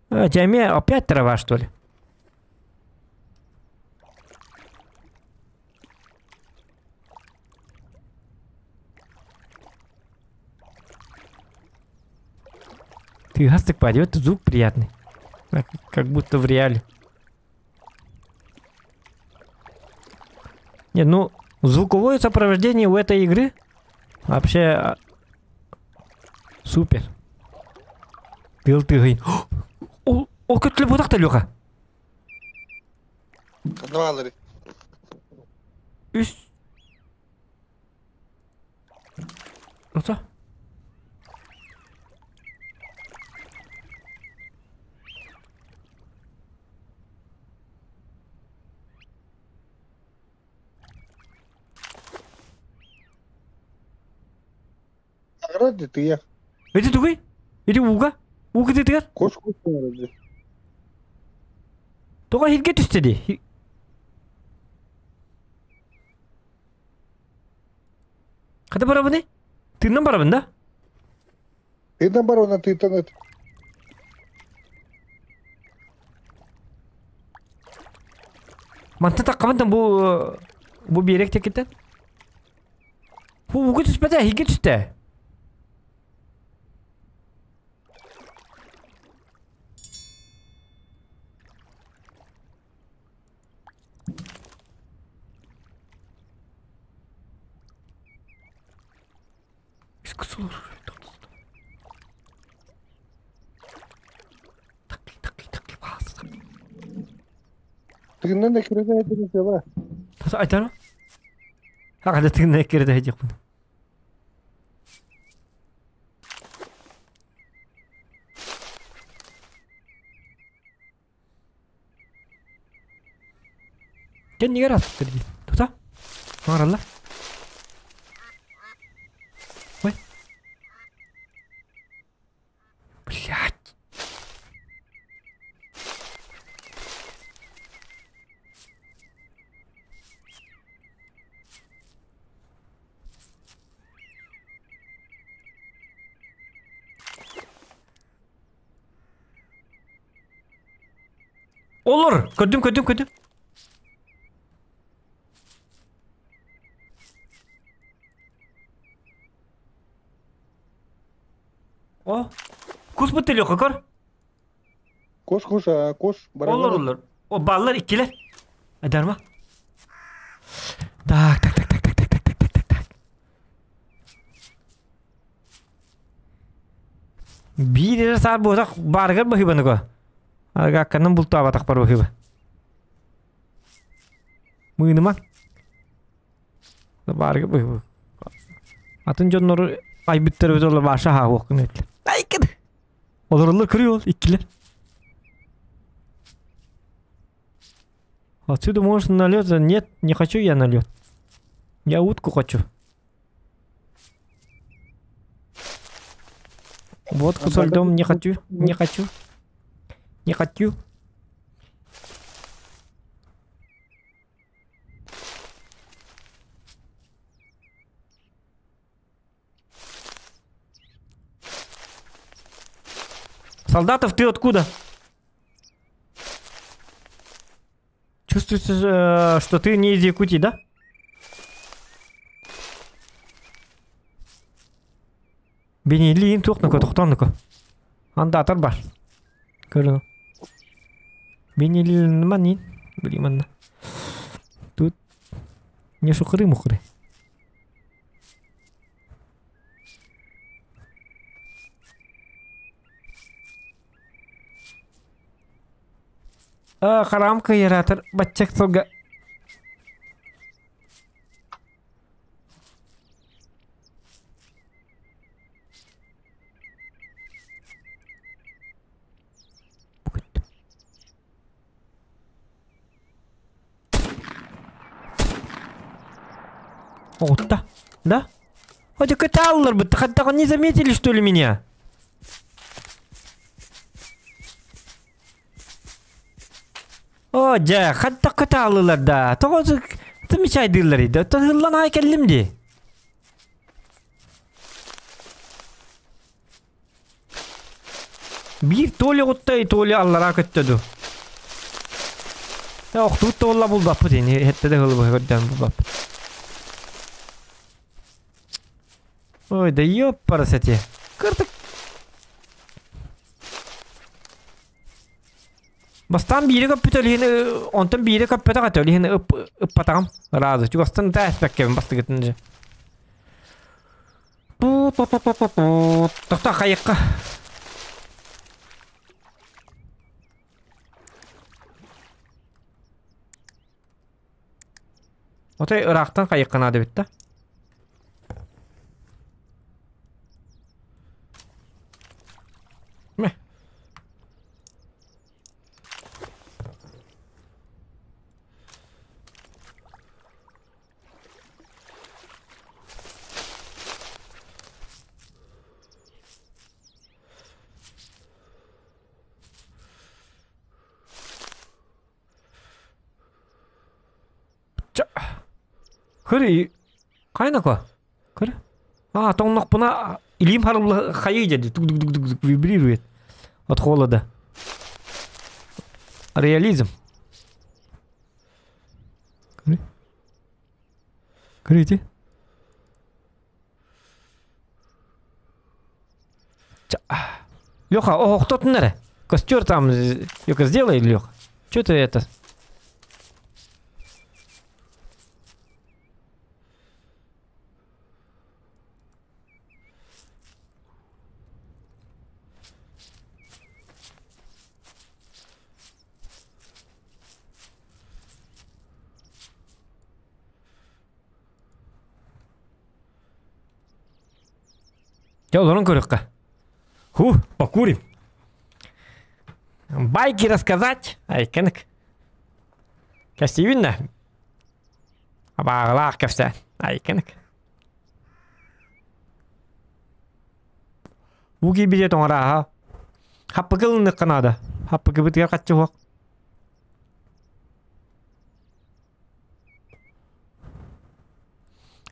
А, тебя опять трава, что ли? Ты газ так пойдет, звук приятный. Как будто в реале. Не, ну, звуковое сопровождение у этой игры вообще супер. Тыл ты О, о, как ты Леха? Давалары. Үс. Ота. Аграды тыя. Эти тугай? Эти уга? Уга ты Кос кос барады. Тоға хилге түстеді. Қада барабын не? Тыңнан барабын да? Тыйдан бар она тыйтан эт. Манта таққабынтан бу бу берек текеттен. Бу уга түспәді, хилге түсті. Тыгыннан да кирede айтырын себа. Таса айтар Ага, тыгыннан кирede айтып. Кен неге рас кирди? Тута? Маралла. Ой. Блять. Olur. Көдүм, көдүм, көдүм. О, кус бутты Леха, көр. Кош, кош, а, кош. Олар олар. О, баллар иккилер. Айдарма. Так, так, так, так, так, так, так, так, так, так, так. Биир эрэ саар буотах баарыгар быһыыбаныго. Аргаакканан бултаабатах бар быһыыба. Мыыныма. Баарыгар быһыыба. Атын дьоннору айбыттар өтө олор бааша хааһуох гына этилэр. Айкын! Олороллор көрүө ол иккилэр. Отсюда можно на лед? Нет, не хочу я на лед. Я утку хочу. Водку со льдом не хочу, не хочу. Не хочу. Солдатов, ты откуда? Чувствуется, что ты не из Якутии, да? Бенилиин туох тохтоннуку. Андатар бар. Көрүн. Бенилин манин. Билиманна. Тут не шукры-мукры. Харам кыйыратыр баччак сылга. Оҕутта. Да? Хоть кытааллар бытта, хаттаҕа не заметили, что ли, меня? О, дьэ, хаттах кытааллылар да. Тоҕо замечайдыыллар иди. Оттон ыллан аай кэллим дии. Биир Толя оҕутта, Толя аллараа көттө ду. Охтуут да буолла булбаппыт ини, эһэтте да ылыбыһы көрдөөн булбаппыт. Ой, да ёппарас эти. Кыртык. Бастаан биири көппүт өлүһүн онтон биири көппөтөх этэ өлүһүн ыппатаҕым ыраазы чугастан да эспэккэбин бастыгытын же. Тохто хайыкка. Отой ыраахтан хайыкка наада эбит да. Мэ. Көрү хайнако? Көрү. А, тоҥнохпуна илиим харылла хайыы дьэди тук-тук-тук-тук вибрирует от холода. Реализм. Көрү. Көрү Леха, ох, кто ты Костер там, Леха, сделай, Леха. Че ты это? Дьэ, олорон көрүөххэ. Ху, покурим. Байки рассказать? Айкынык. Кэстиибин да. Абааҕылаах кэпсээн. Айкынык. Уу киирбитэ тоҥорааһа. Хаппыкы ылыныахха наада. Хаппыкыбытыгар хаччы уһуох.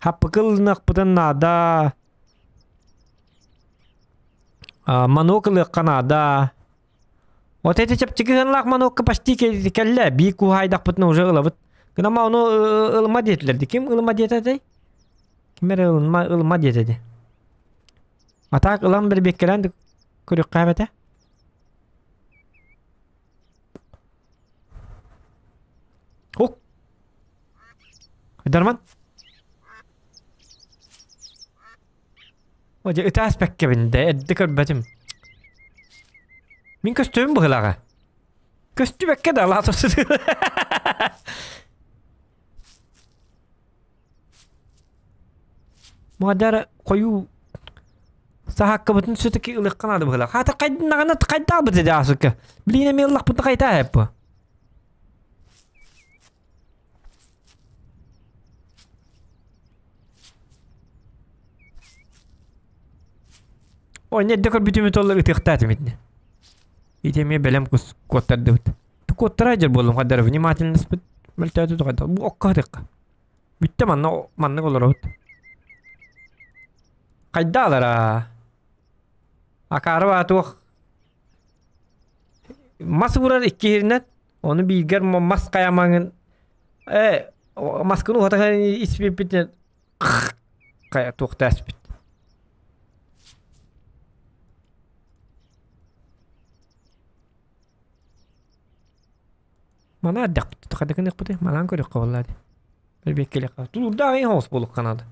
Хаппыкы ылыныахпытын наада. Манок ылыахха наада. Вот эти чэпчэки сыаналаах манокка почти кэллэ. Биир куһаайдахпытына уже ылабыт. Гынама ону ылыма диэтилэр дии. Ким ылыма диэтэ этэй? Ким эрэ ылынма ылыма диэтэ дии. А так ылан бэрбиэккэлээн. Көрүөххэ эбэтэ. О! Дарман. О, дьэ ытаас бэккэбин да, эрдэ көрбөтүм. Мин көстүбүм быһылаҕа. Көстүбэккэ да алаата Мадара хойуу саһааккабытын все-таки ылыахха наада быһыылаах. Хаата хайдынаҕына хайдаабыт этэ аасыкка. Билиин эмиэ ыллахпытына хайдаа эппэ. Ой, не көрбүтүм толлар ытыахтаатым итини. Ити эмиэ бэлэм кус куоттардыбыт. Куоттара дьэр буоллум хаддар внимательность мөлтөөтү тухайда. Бу окко хатыкка. Бүттэ манна маннык олоробут. Хайдаалара? Акаары баатуох мас уурар икки иһиринэн, ону бииргэр мас хайамаҥын э маскын уһатан испиппитинэн хайа туохта эспит. Мана эрдэхпит хадыкыныахпытый манаан көрүөххэ буоллаа дии. Бэбиэккэлиэххэ. Тулуурдаах ийэ оҕус буолуохха наада.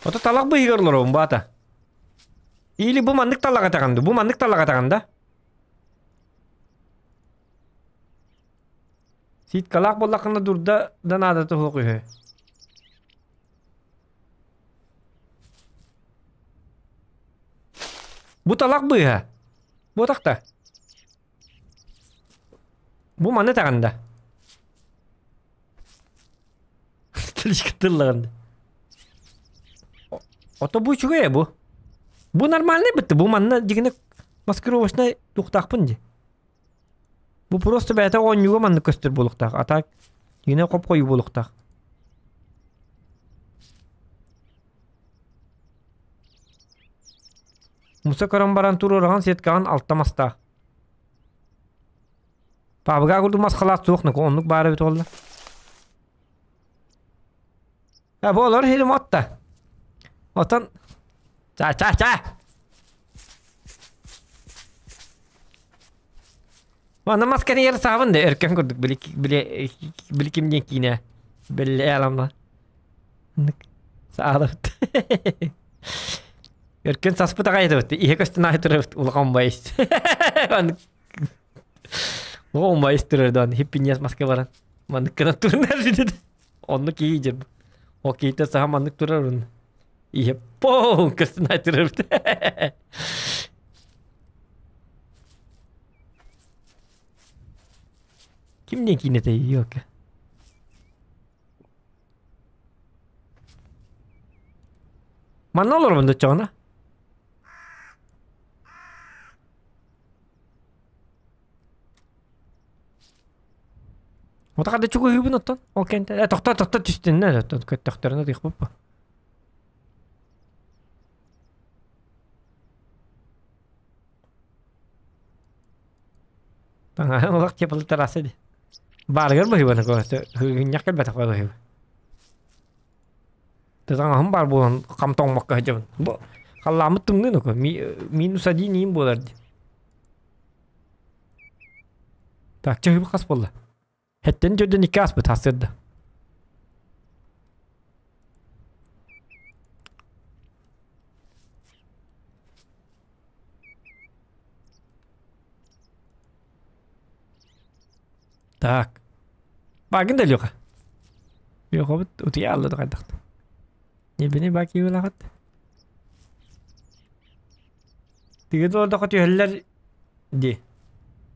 Ото талах быыһыгар олоробун баата. Или бу маннык талах атаҕын бу маннык талах атаҕын да? Ситкалаах буоллаххына дурда да наадата суох үһү. Бу талах быыһа. Бу атахта. Бу маны таҕын да. Тыллаҕын. Ото бу үчүгэй бу. Бу нормальный бытты. Бу манна дигини маскировочнай тухтаахпын ди. Бу просто бэйэтэ оонньууга маннык көстөр буолуохтаах. А так дигини хоп-хойуу буолуохтаах. Муса көрөн баран туруораҕын сеткаҕын алта мастаах. Паабыга курдук мас халаат суох оннук баар эбит буолла. А бу олор хилим отта. Отон ча ча ча. Манна мас кэнигэр саабын да өркөн курдук били били били ким диэн киинэ били аламна. Саалабыт. Өркөн саспыт аҕай этибит. Иһэ көстөн аайы турабыт улахан байыс. Улахан байыс турар даҕаны хиппиньиэс маска баран. Маннык гынан турунар ситит. Оннук киһи дьэ. Ол киһитэ саха маннык турар уну. Иһэ поо көстөн аайы турабыт. Ким диэн киинэтэй ёлка? Манна олоробун да оччоҕуна. Отаха да чугуһуубун оттон. Ол кэнтэ. Э, тохто тохто түстүннэ оттон көттөхтөрүнэ тыхпыппа. Таҥаһын олох теплый терраса ди. Баарыгар быһыыбаны көрөстө. Хыгынньах кэлбэтэх быһыыбы. Таҥаһым баар буолан хам тоҥмокко сылдьабын. Бу халлааммыт тымныы нуку. Минус один иин буолар ди. Так, чаһыыбы хас буолла? Хэттэн төрдөн икки ааспыт сарсыарда. Так. Баагын да Леха. Лехабыт утуйа аллады хайдахта. Небени баки улахат. Тиги долдоко түһэллэр ди.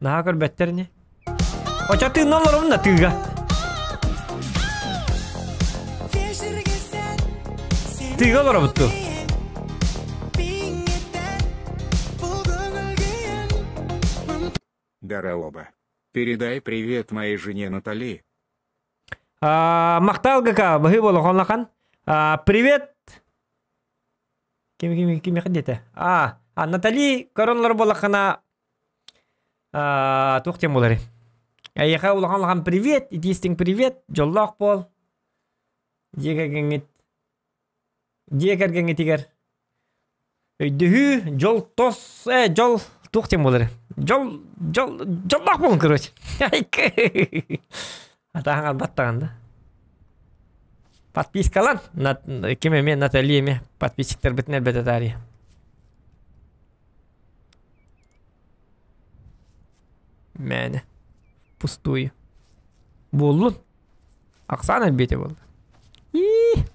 Наһаа көрбөттөр ини. Очо тыынна олоробун да тыыга. Тыыга олоробут ту. Дараоба. Передай привет моей жене Натали. Махтал ГК, быһыы буолуох Привет Ким ким ким диэтэ? А, а Натали көрөн олорор буоллаххына Туох диэн буоларый? Эйиэхэ улахан-улахан привет, итиистиҥ привет, дьоллоох буол. Дьиэ кэргэҥҥит дьиэ кэргэҥҥитигэр өйдөһүү, дьол тос, э, дьол туох диэн буоларый? Дьол, дьол, дьоллоох буолун, короче. Атааһын албаттаҕын да. Подпискалан, ким эмиэ Наталья эмиэ подписчиктарбытын элбэтэ таарыйа. Мээнэ. Пустую. Буоллун. Ахсаан элбиэтэ буолла. Ии.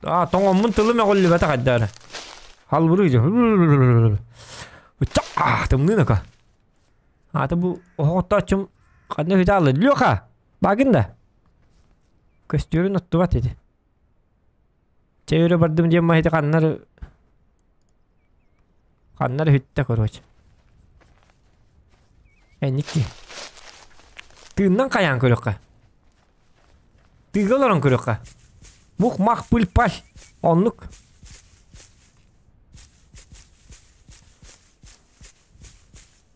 Аа, тоҥоммун тылым өҕүллүбэтэх айдаары. Халбырыы дьэ. Ычча, тымныынака. Аата бу оһоҕоттооччум ханна үһүтэ аалла. Леха, баагын да? Көстүөрүн оттубат ити. Чэй өрө бардым диэн маһити ханнар ханнар үһүттэ короче. Энникки. Тыыннан хайаан көрүөххэ. Тыыга олорон көрүөххэ. Мух-мах пыль-паль. Оннук.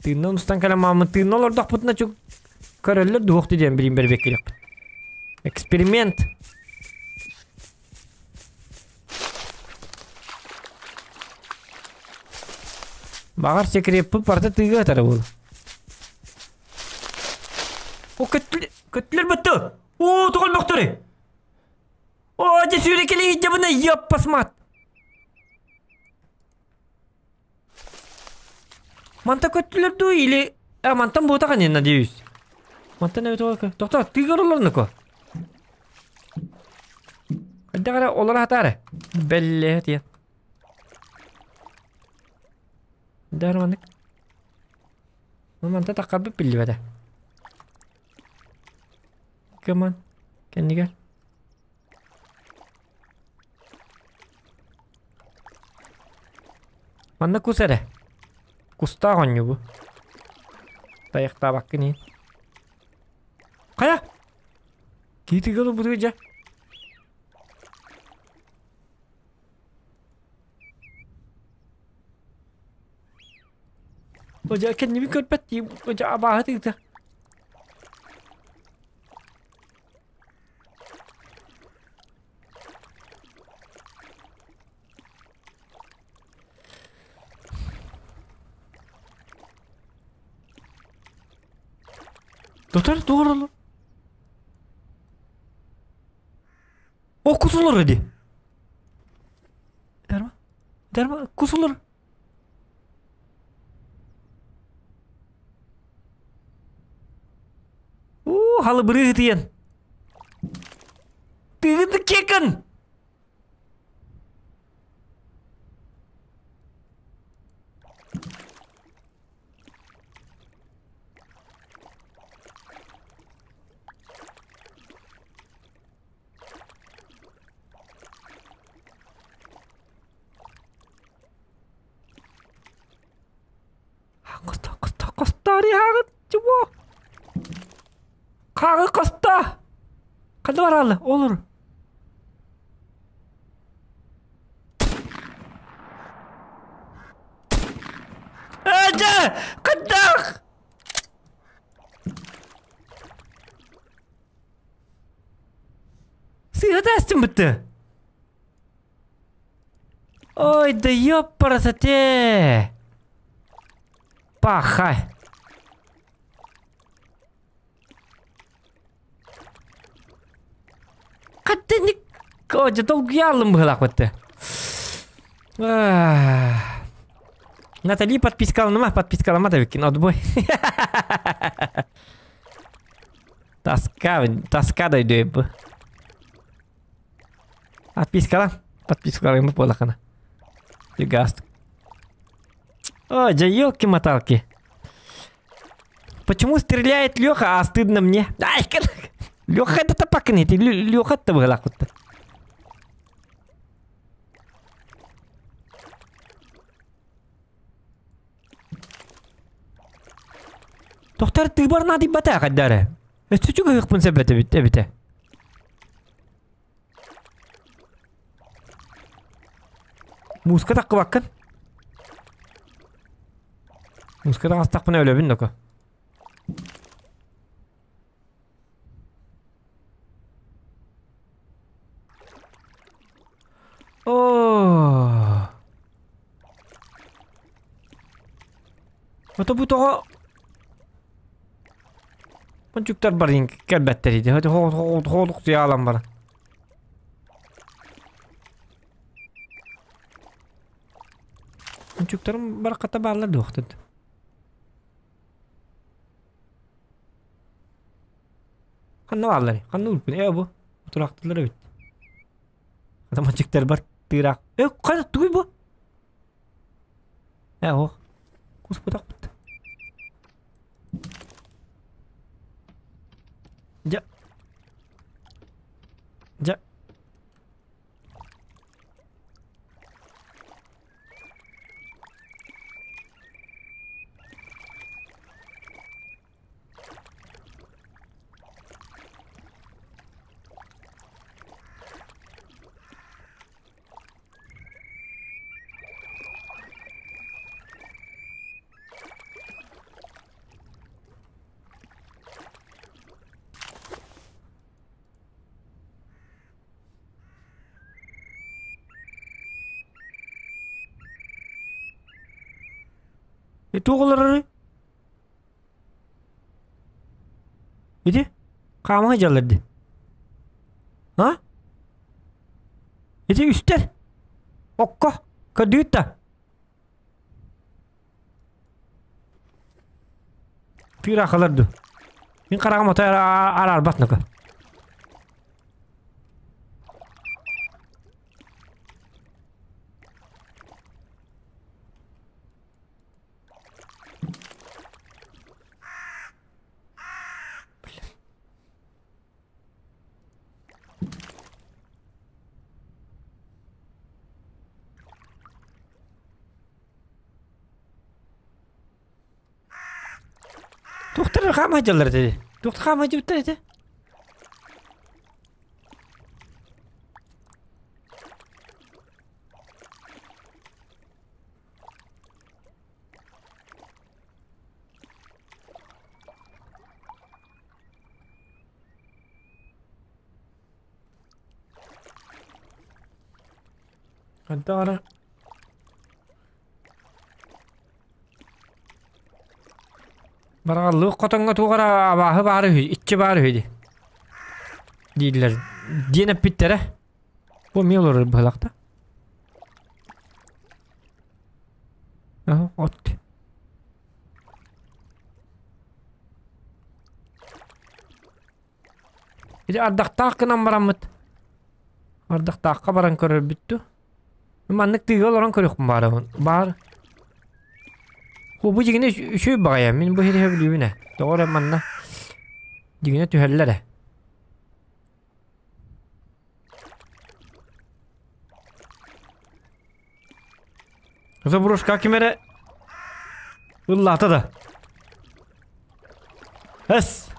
Тыыннан устан кэлэн мааммын тыынна олордохпутуна чук көрөллөр дуһуохту диэн билин бэрбэккилэхпит. Эксперимент. Баҕар секреппит барыта тыыга ытара буолуо. О, көттүлэр бытты! О, тоҕо өлбөхтөрүй? О, дьэ сүүрэкэлии иһдьэбинэ, ёппасмат! Манта көттүлэр дуу или... А, мантан буотах ини, надеюсь. Мантан эбит ол... Тохтоо, тыыгар олорнуко. Хайдах эрэ олоро сатаары. Бэллэ тиэн. Даар маннык. Манта таххарбыт биллибэтэ. Кыман, кэннигэр. Манна кус эрэ. Кустаах оонньуу бу. Тайахтаабаккын иһин. Хайа? Киитигэ ылбытыгы дьэ. Дьэ кэннибин көрбөт дии, дьэ абааһы тыыта. Тотор туох О кусулар иди. Дарма. Дарма кусулар. Уу, халыбырыы ытыйан. Тыгыды кекын! Коста, коста, коста, хаҕыт, чего? Хаҕы коста! Ханна бараалы, олор. Эдэ! Кыдах! Сыыһа тастым бытты. Ой, да ёпарасоте! Паха! Хаттыник О, долгуйаалым быһылаах бытты. Натали подпискаланыма, подпискалама да биккин, отбой. Тоска, тоска дойду бу. Подпискалан, подпискалан буолахына. Югаст. О, да елки-моталки. Почему стреляет Леха, а стыдно мне? Ай, Леха это тапакни, ты Леха это была Тохтар тыыбар наадыйбата хайдары. Өссө чугаһыахпын сөп эбитэ. Мууска таххыбаккын. Мууска таҕыстахпына өлөбүн доко. Оо. Ото бу тоҕо Мончуктар барин кэлбэттэр иди. Хоолук тыаалан баран. Мончуктарым барахата бааллар дуохтут. Ханна бааллар? Ханна урпун? Э бу. Тураактылар эбит. Ата мончуктар бар тыыраак. Э хайа тугуй бу? Э ох. Куспутахпыт. Дьэ. Дьэ. Туох олороруй? Ити? Хаама сылдьаллар дии. А? Ити үстэр. Окко. Көрдүгүт да? Тыыраахалар дуу. Мин хараҕым отой араарбат нука. Туохтар хаама сылдьаллар этэ? Туохтар хаама сылдьыбыттар этэ? Хантаара Бараҕаллык хотоҥҥо туох эрэ абааһы баар үһү, иччи баар үһү дии дииллэр. Диэн эппиттэрэ. Бу эмиэ олорор быһалаах да. Аһа, от. Ити ардахтаах гынан бараммыт. Ардахтаахха баран көрөрбүт дуу. Маннык тыыга олорон көрүөхпүн баарабын. Баар. Бу бу дьигинэ үчүгэй баҕайы. Мин бу сири сөбүлүүбүн ээ. Тоҕо эрэ манна дьигинэ түһэллэр ээ. Заброшка ким эрэ ыллаата да. Эс!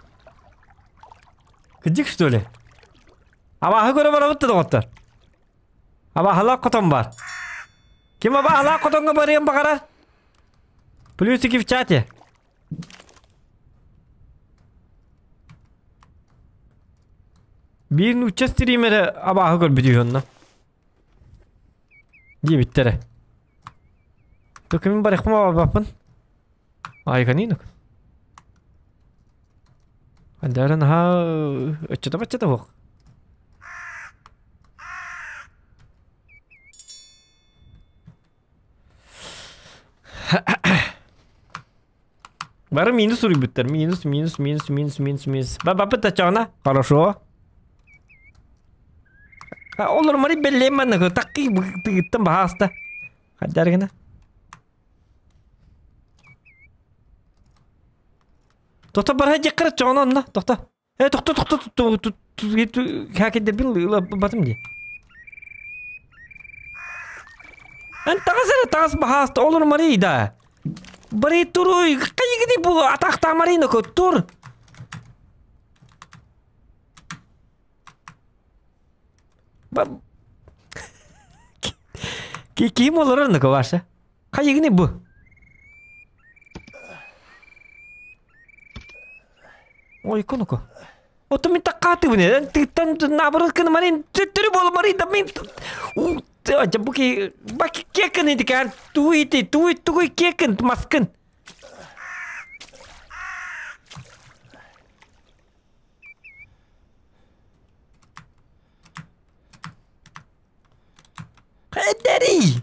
Кыдьык что ли? Абааһы көрө барабыт да доҕоттор. Абааһылаах хотон бар. Ким абааһылаах хотоҥҥо барыан баҕарар? Плюсики в чате. Биир нуучча стримерэ абааһы көрбүт үһү онно. Диэбиттэрэ. Только мин барыахпын баҕарбаппын. Айганинок. Андара наһаа ыччата-баччата суох. Бары минус суруйбуттар. Минус, минус, минус, минус, минус, минус. Баппыт тачаҕына. Хорошо. Олор мари беллем манна такки тыгыттан баһааста. Хаддар гына. Тохто барха дьеккара чоҕоно онно. Тохто. Э тохто тохто хакедербин батым дии. Эн таҕас эрэ таҕас баһааста олор Марий да. Барый туруй хайыгыный бу атахтаа Марина тур. Ким олорор ныка Ваша? Хайыгыны бу? Ой, конуко. Ото мин таккаатыбын, тыттан наоборот кын марин төттөрү болмары да мин Буки баки кекин итикан туити туй туй кекин маскын. Эдери!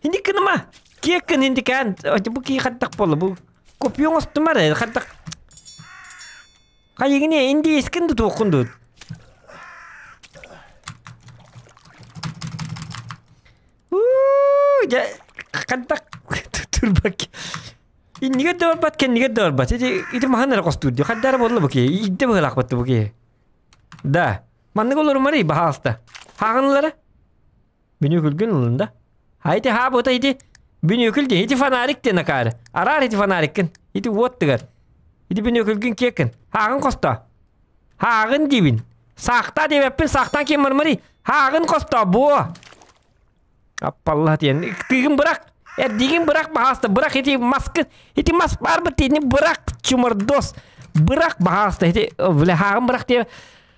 Инди кыныма. Киэккин инди кээн. Бу кии хаттах буолла. Бу копье оҥостумар э хаттах. Хайыгыне инди искин ду туоххун ду. Дьэ хаттах турбак. Иннигэр да барбат, кэннигэр да барбат. Ити ити маһын эрэ хостуур дии. Хаддара буолла бу киһи. Идде быһылаах бу киһи. Да. Маннык олорумарый, баһаалыста. Хааҕынылара? Бүнүкүлгүн ылын да. А ити хаа бута ити бүнүкүл диэн ити фонарик диэн акаары. Араар ити фонариккын. Ити уот тыгар. Ити бүнүкүлгүн киэккин. Хааҕын хосто. Хааҕын диибин. Саахтаа диэбэппин саахтаан киэн мармари. Хааҕын хосто буо. Аппалла диэн. Тыгын бырах. Эрдигин бырах баһааста. Бырах ити маскын. Ити мас бар бит ини бырах чумардос. Бырах баһааста. Ити бля хааҕын бырах диэ.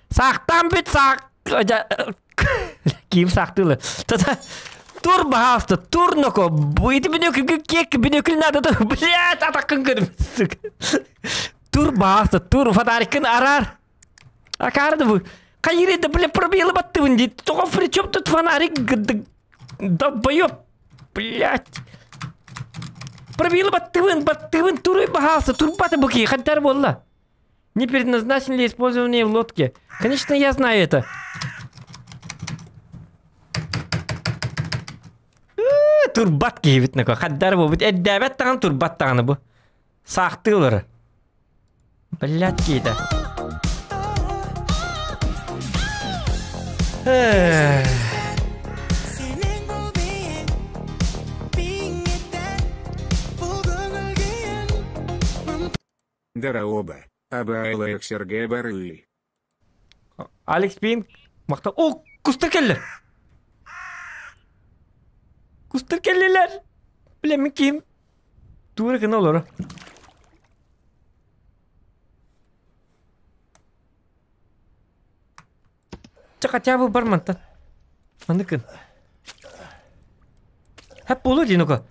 Саахтаан бүт саах Киим саахтыылы. Тата тур баһааста, тур ноко. Ити бүнөкүлгү кек бүнөкүл надо то. Блядь, атаккын көрүм. Сука. Тур баһааста, тур фонариккын араар. Акаарды бу. Хайыр да, бля, пробелы баттыбын дейді. Тоҕо при чем тут фонарик? Долбоёб. Блядь. Пробелы баттыбын, баттыбын, туруй баһааста, турбата бу ки, хантар буолла. Не предназначен ли использование в лодке? Конечно, я знаю это. Турбат киһибит нако. Хаддар бу. Эрдээбэт таҕан турбат таҕаны бу. Саахтыылары. Блядь киһитэ. Дороба, Абайлаев Сергей Барый. Алекс Пин махта. О, кустар келлер. Кустар келлилер. Билемин ким. Тура гына олоро. Чэ хотя бы бар мантан. Манныкын. Хап болу дии ну-ка.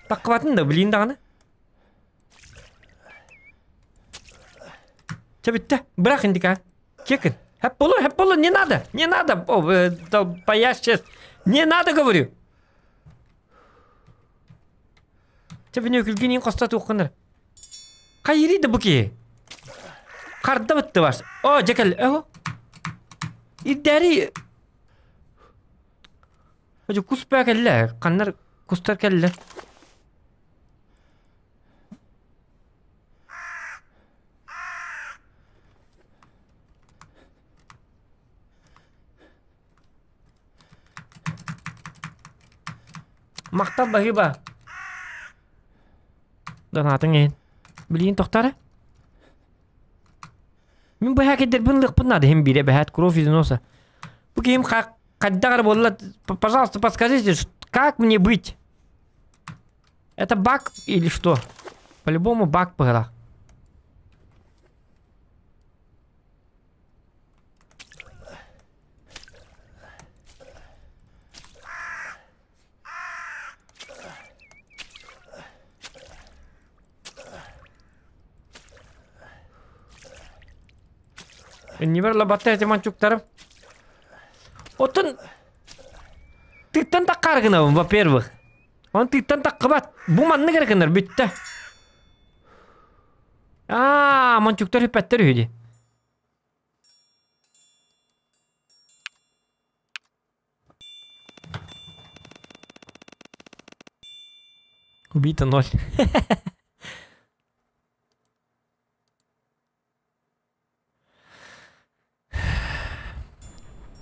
Таккыбатын да билин даҕаны. Чэ бүттэ. Бырах индика. Кекин. Хап болу, хап болу, не надо, не надо. О, долбоящ сейчас. Не надо, говорю. Чэ бүнөкүлгүн хосто туоххунар. Хайыри да бу киһи. Харда бытты бар. О, дьэ кэл. О. Ирдээри Хожу кус баа кэллэ. Ханнар кустар кэллэ. Махтал баһыыба. Донатың иһин. Билигин тохтара. Мин бу хакердербин лыкпын надо хим бире бэһэт кровь из носа. Бу киһим хайдах буолла, пожалуйста, подскажите, как мне быть? Это баг или что? По-любому баг быһыла. Иннибэр лабатта этим анчуктарым. Оттон тыттан таккар гынабын, во-первых. Он тыттан таккыбат. Бу маннык эрэ гынар бүттэ. Аа, мончуктар үппэттэр үһү дии. Убито ноль.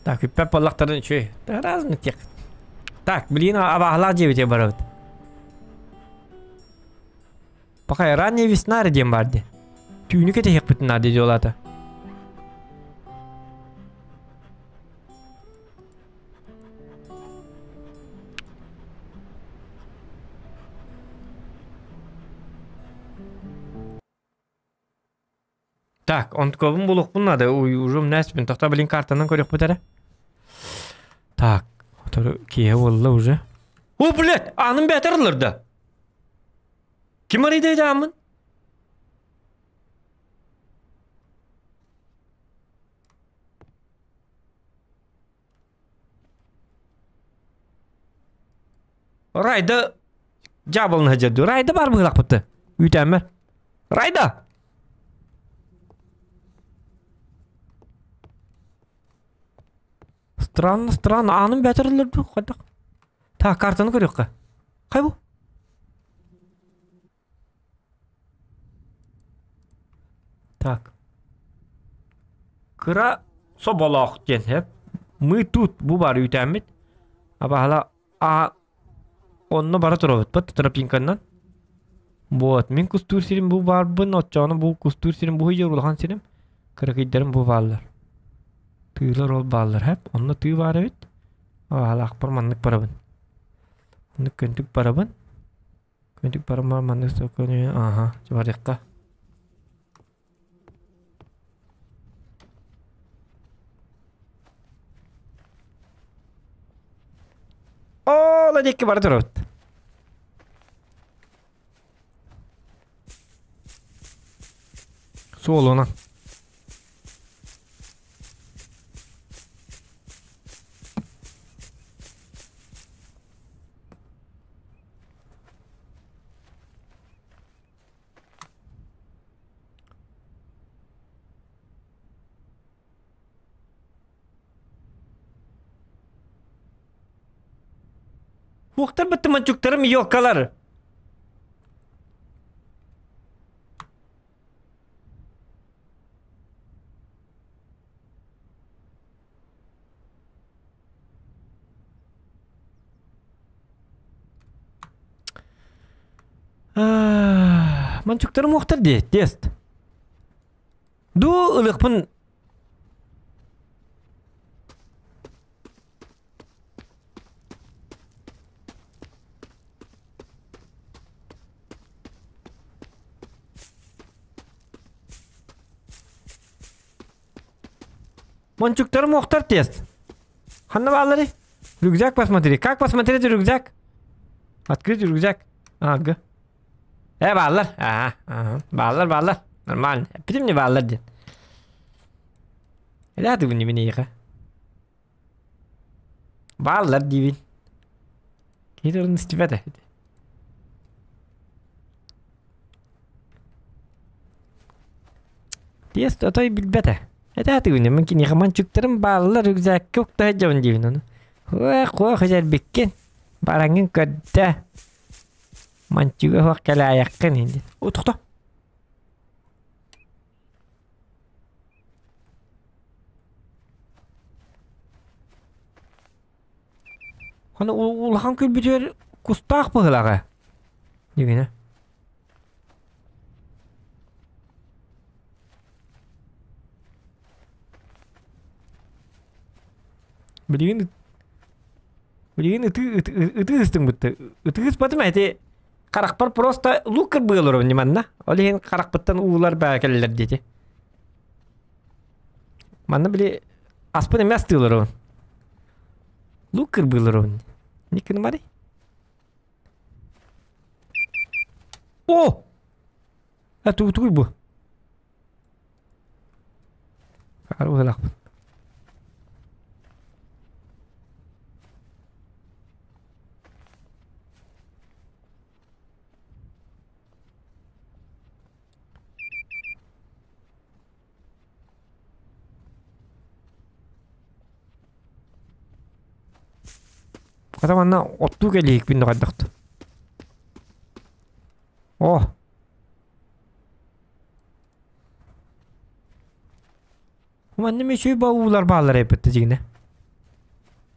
Так, үппэт буоллахтарын үчүгэй. Разных тех. Так, блин, абаһалаах дьиэбитигэр барабыт. Пока ранняя весна диэн баар дии. Түүнү кэтэһиэхпитин наада дьуолаата. Так, онтукабын булуохпун наада. Уй, уже умнээспин. Тохтоо, блин, картанан көрүөхпүт эрэ. Так, отору киэһэ буолла уже. О, блядь, ааным бээтэр ылларда. Ким арыйда ити ааммын? Райда дьаабылын сылдьар дуу. Райда баар быһыылаахпытты. Үүтээммэр. Райда! Странно, странно. Ааным бэтэриллэр дуу, хайдах? Так, картаны көрүөххэ. Хай бу? Так. Кыра соболоох диэн сөп. Мы тут бу бар үүтээммит. Абаһала а онно бара турабыт бат тропинканнан. Вот, мин кустуур сирим бу баарбын, оччоҕуна бу кустуур сирим бу ыйар улахан сирим. Кыракыйдарым бу бааллар. Тыылар ол бааллар хэп. Онно тыы баар эбит. Абаһалаахпар маннык барабын. Маннык көнтүк барабын. Көнтүк бараммар маннык сокону аха, барыахха. Оо, ла диэки бара турабыт. Суолунан. Уохтар бытты манчуктарым елкалар. Манчуктарым уохтар дии, тест. Ду ылыахпын Мончуктарым уохтар тест. Ханна баалларый? Рюкзак посмотри. Как посмотреть рюкзак? Открыть рюкзак. Ага. Э, бааллар. Ага, ага. Бааллар, бааллар. Нормально. Эппитим не бааллар диэн. Элээтибин мин эйиэхэ. Бааллар диибин. Киһи тылын истибэтэ. Тиэс отой билбэтэ. Этаатыгын мин киниэхэ манчуктарым бааллар рюкзакка укта сылдьабын диибин ону. Уох, уох эдэрбиккин. Бараҥҥын көрдө. Манчуга суох кэлээйэххин диэн. О, тохто. Аны улахан күлбүтүгэр кустаах быһыылааҕа. Дигинэ. Билигин билигин ытыы ытыы ыстыҥ бытты. Ытыы ыспатым эти харахпар просто лук кырбыы олоробун манна. Ол иһин харахпыттан уулар баа кэллэр диэти. Манна били аспын эмиэ астыы олоробун. Лук кырбыы олоробун. Никин барый? О! А тугу бу? Арбыһылаахпын. Хата манна оттуу кэлиикпин да О! Манна мүчүй баулар баалар эппитте дьигинэ.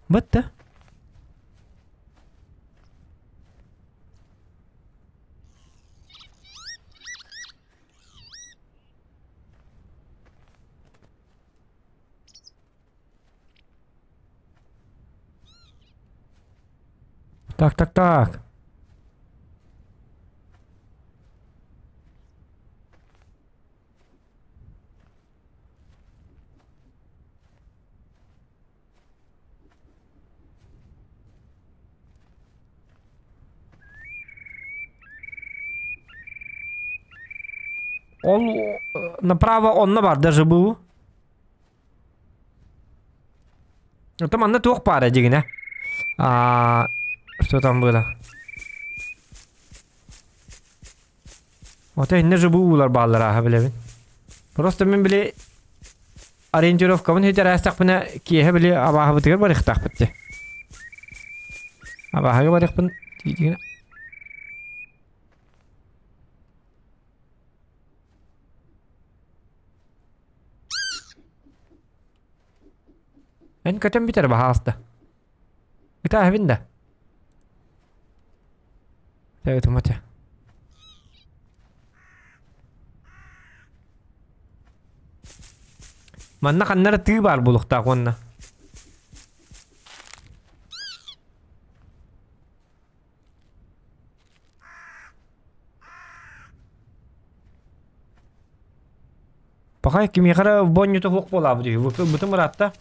Бытта. Так, так, так. Ол направо онно бар даже бу. Там манна туох баара дьигинэ? А что там было? Ото инне жыбы уулар бааллар ааха билэбин. Просто мен били ориентировкабын хитерээстэхпинэ киэһэ били абааһыбытыгар барыахтаахпыт дии. Абааһыга барыахпын тиийдигинэ. Эн көтөн бүтэр баһаалыста. Ытааһыбын да. Ытымата. Манна ханна эрэ тыы баар буолуохтаах уонна. Пока кимиэхэ эрэ бонньута суох буолаабыт үһү. Бытым ыраатта.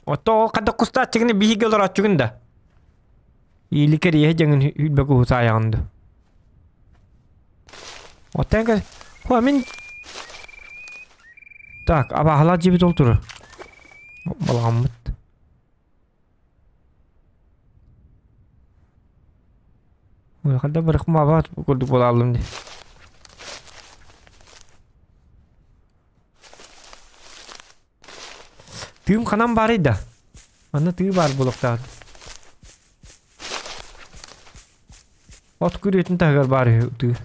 Отто ол хадда кустааччыгын биһиги олорооччугун да. Иили кэриэһэ дьаҥын үрбэ куһу саайаҕын ду. Оттон кэ... Хуа мин... Так, абааһылаах дьиэбит ол турар. Балаҕаммыт. Хайда барыхмаабат курдук буолааллым дии. Тыым ханан баарый да? Манна тыы баар буолуохтаах. От күрүөтүн таһыгар баар үһү тыы.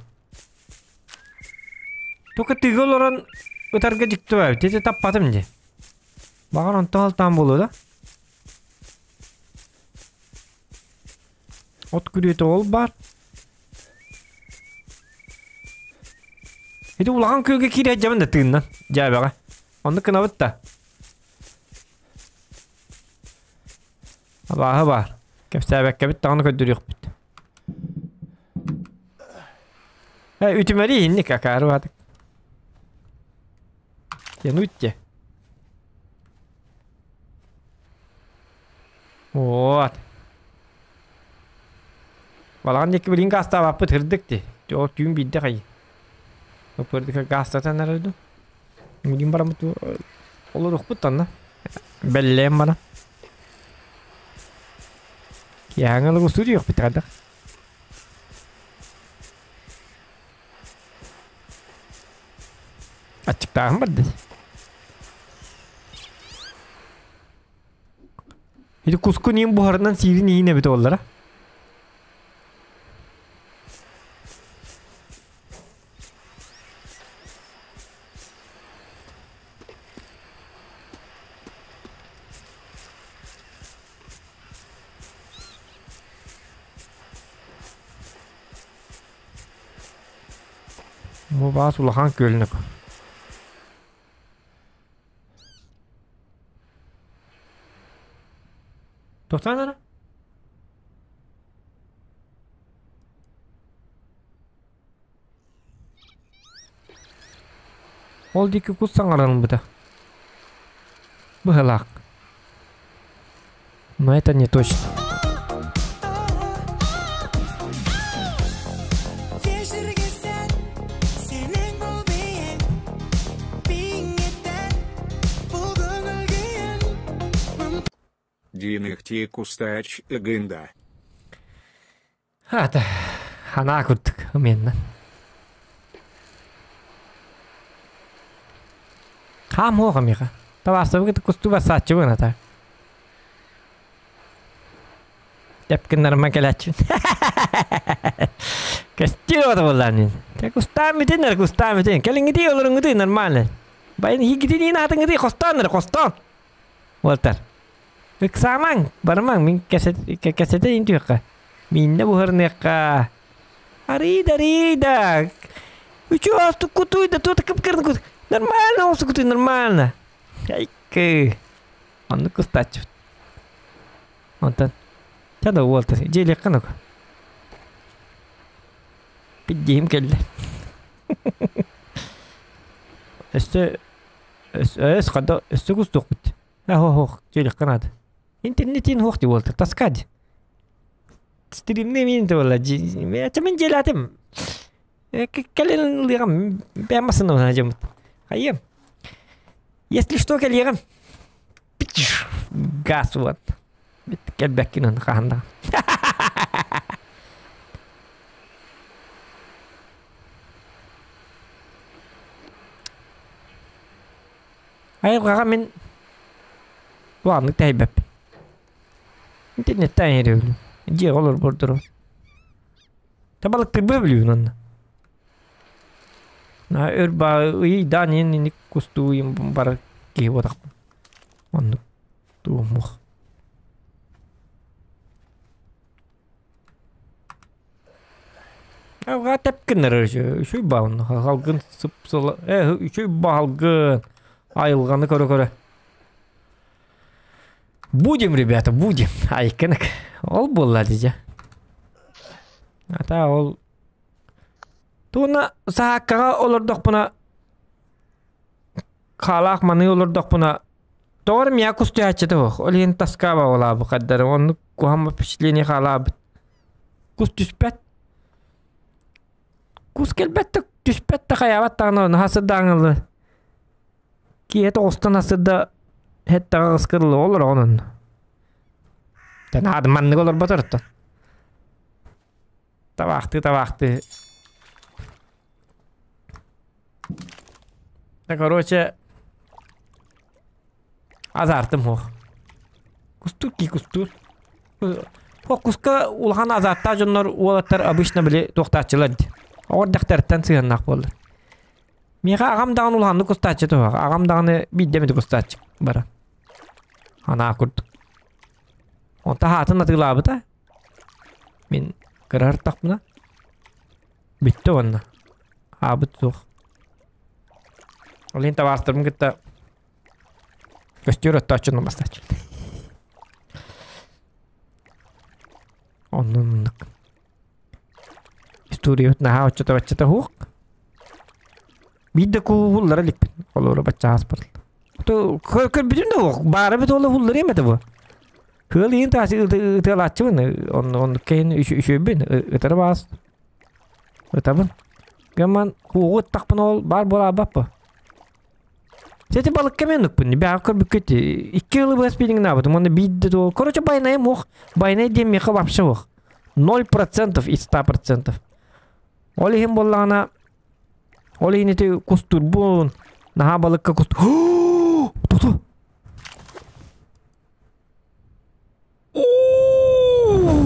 Только тыыга олорон ытарга дьикти баар. Тете таппатым дии. Баҕар онтон алтаан буолуо да? От күрүөтэ ол баар. Ити улахан күөлгэ киирэ дьабын да тыыннан дьээбэҕэ. Оннук гынабыт да. Абааһы баар. Кэпсээбэккэбит даҕаны көрдөрүөхпүт. Э, үтүмэри инник акаары баатык. Тянуть Вот. Балаҕан диэки билигин гаастаабаппыт ырдык дии. Ол түүн биирдэ хайыы. Ыпырдыка гаастатан эрэр дуу. Билигин бараммыт олоруохпут танна. Бэллээн баран. Киэһээҥи ылыгы устуу хайдах. Аччыктааһын барда. Ити кускун иин буһарынан сиирин иин эбит буоллара. Бу баас улахан күөлнүк. Тохтоон эрэ. Ол диэки кус саҥарыллыбыта. Быһалаах. Но это не точно. Динехти кустач ыгында. Хата, ханаа курдук ымыаннан. Хаам хуох миэхэ. Табаарсабыт кустуу барсааччыбын ата. Тэпкиннарыма кэлээччибин. Костюм буоллаан мин. Кустаан бүтүн кустаан бүтүн. Кэлиҥҥитий олоруҥҥутуй нормально. Байын иһигитин аатыҥҥытый хостоон эрэ хостоон. Уолтар. Ыксаамаҥ, барымаҥ, мин кэсэтэ интүөххэ. Мииннэ буһарыныахха. Арыйда, арыйда. Үчү кутуй да тута кып-кырын кут. Нормально олсу кутуй, нормально. Айкы. Оннук кустааччыбыт. Онтон чада уолта дьиэлиэххэ нук. Пиддиим кэллэ. Өссө өс хадда өссө кустуохпут. Аһо, дьиэлиэххэ наада. Интернетин хуох ди буолта таска ди. Стримне мин туола мен дьиэлээтим. Кэлин ылыаҕым бэйэм массыынабын дьоммут. Хайыам. Если что кэлиэҕим. Газ вот. Кэлбэккин хаһан да. Айылҕаҕа мин улааннык тэһийбэппин. Интернеттэн иһирэбин. Дьиэҕэ олорбордору. Табалыктырбы билүүн онно. Өр баа ыйдаан иһин инник кустуу бар киһи буотахпын. Оннук туумух. Алға тэпкиннэр үчүгэй баҕын халгын сып-сыла э үчүгэй баалгын айылҕаны көрө-көрө Будем, ребята, будем. Айкынык. Ол буолла дии Ата ол Туна сааккаҕа олордохпуна хаалаах маныы олордохпуна тоҕо эрэ миэхэ кустуйааччыта суох. Ол иһин таскаба олаабы хардары оннук куһаҕан впечатление хаалаабыт. Кус түспэт. Кус кэлбэт да түспэт да хайаабат даҕаны наһаа сырдааҥылы. Киэһэ тоҕустан асырда һэттэҕэ аҕыскырылла олороҕун онно. Танаадым маннык олорботор оттон. Табаахтыы табаахтыы. Да короче азартым суох. Кустуур кии кустуур. Куска улахан азарттаах дьоннор уолаттар обычно били туохтааччылар дии. Оҕор дьахтартан сыһыаннаах буоллар. Миэхэ аҕам даҕаны улаханнык кустааччы туһах. Аҕам даҕаны биирдэ эмит кустааччы баран. Анаа курдук. Онто хаатын атыылаабыта. Мин кыраһыртахпына бүттэ уонна. Аабыт суох. Ол иһин табаарыстарбын кытта көстүөр оттооччуну бастааччы. Оннук. Историябыт наһаа оччото-баччата суох. Биир да кууһуллара иликпин. Холобура бачча ааспатыл. Көрбүтүм да суох. Баара бит ола хулларыам этэ бу. Ыал иһин таас ытыалааччыбын. Оннук кэһин үчүөйбүн. Ытара баас. Ытабын. Гаман куугу ыттахпын ол баар буолаабаппа. Сети балыкка мен укпун. Бэҕэ көрбүккүт икки ылы быас билиҥнаабытым. Уонна биирдэ туол. Короче, байнайым уох. Байнай диэн миэхэ вообще уох. 0% из 100%. Ол иһин буоллаҕына, ол иһин ити кустурбун, наһаа балыкка куст... Тото!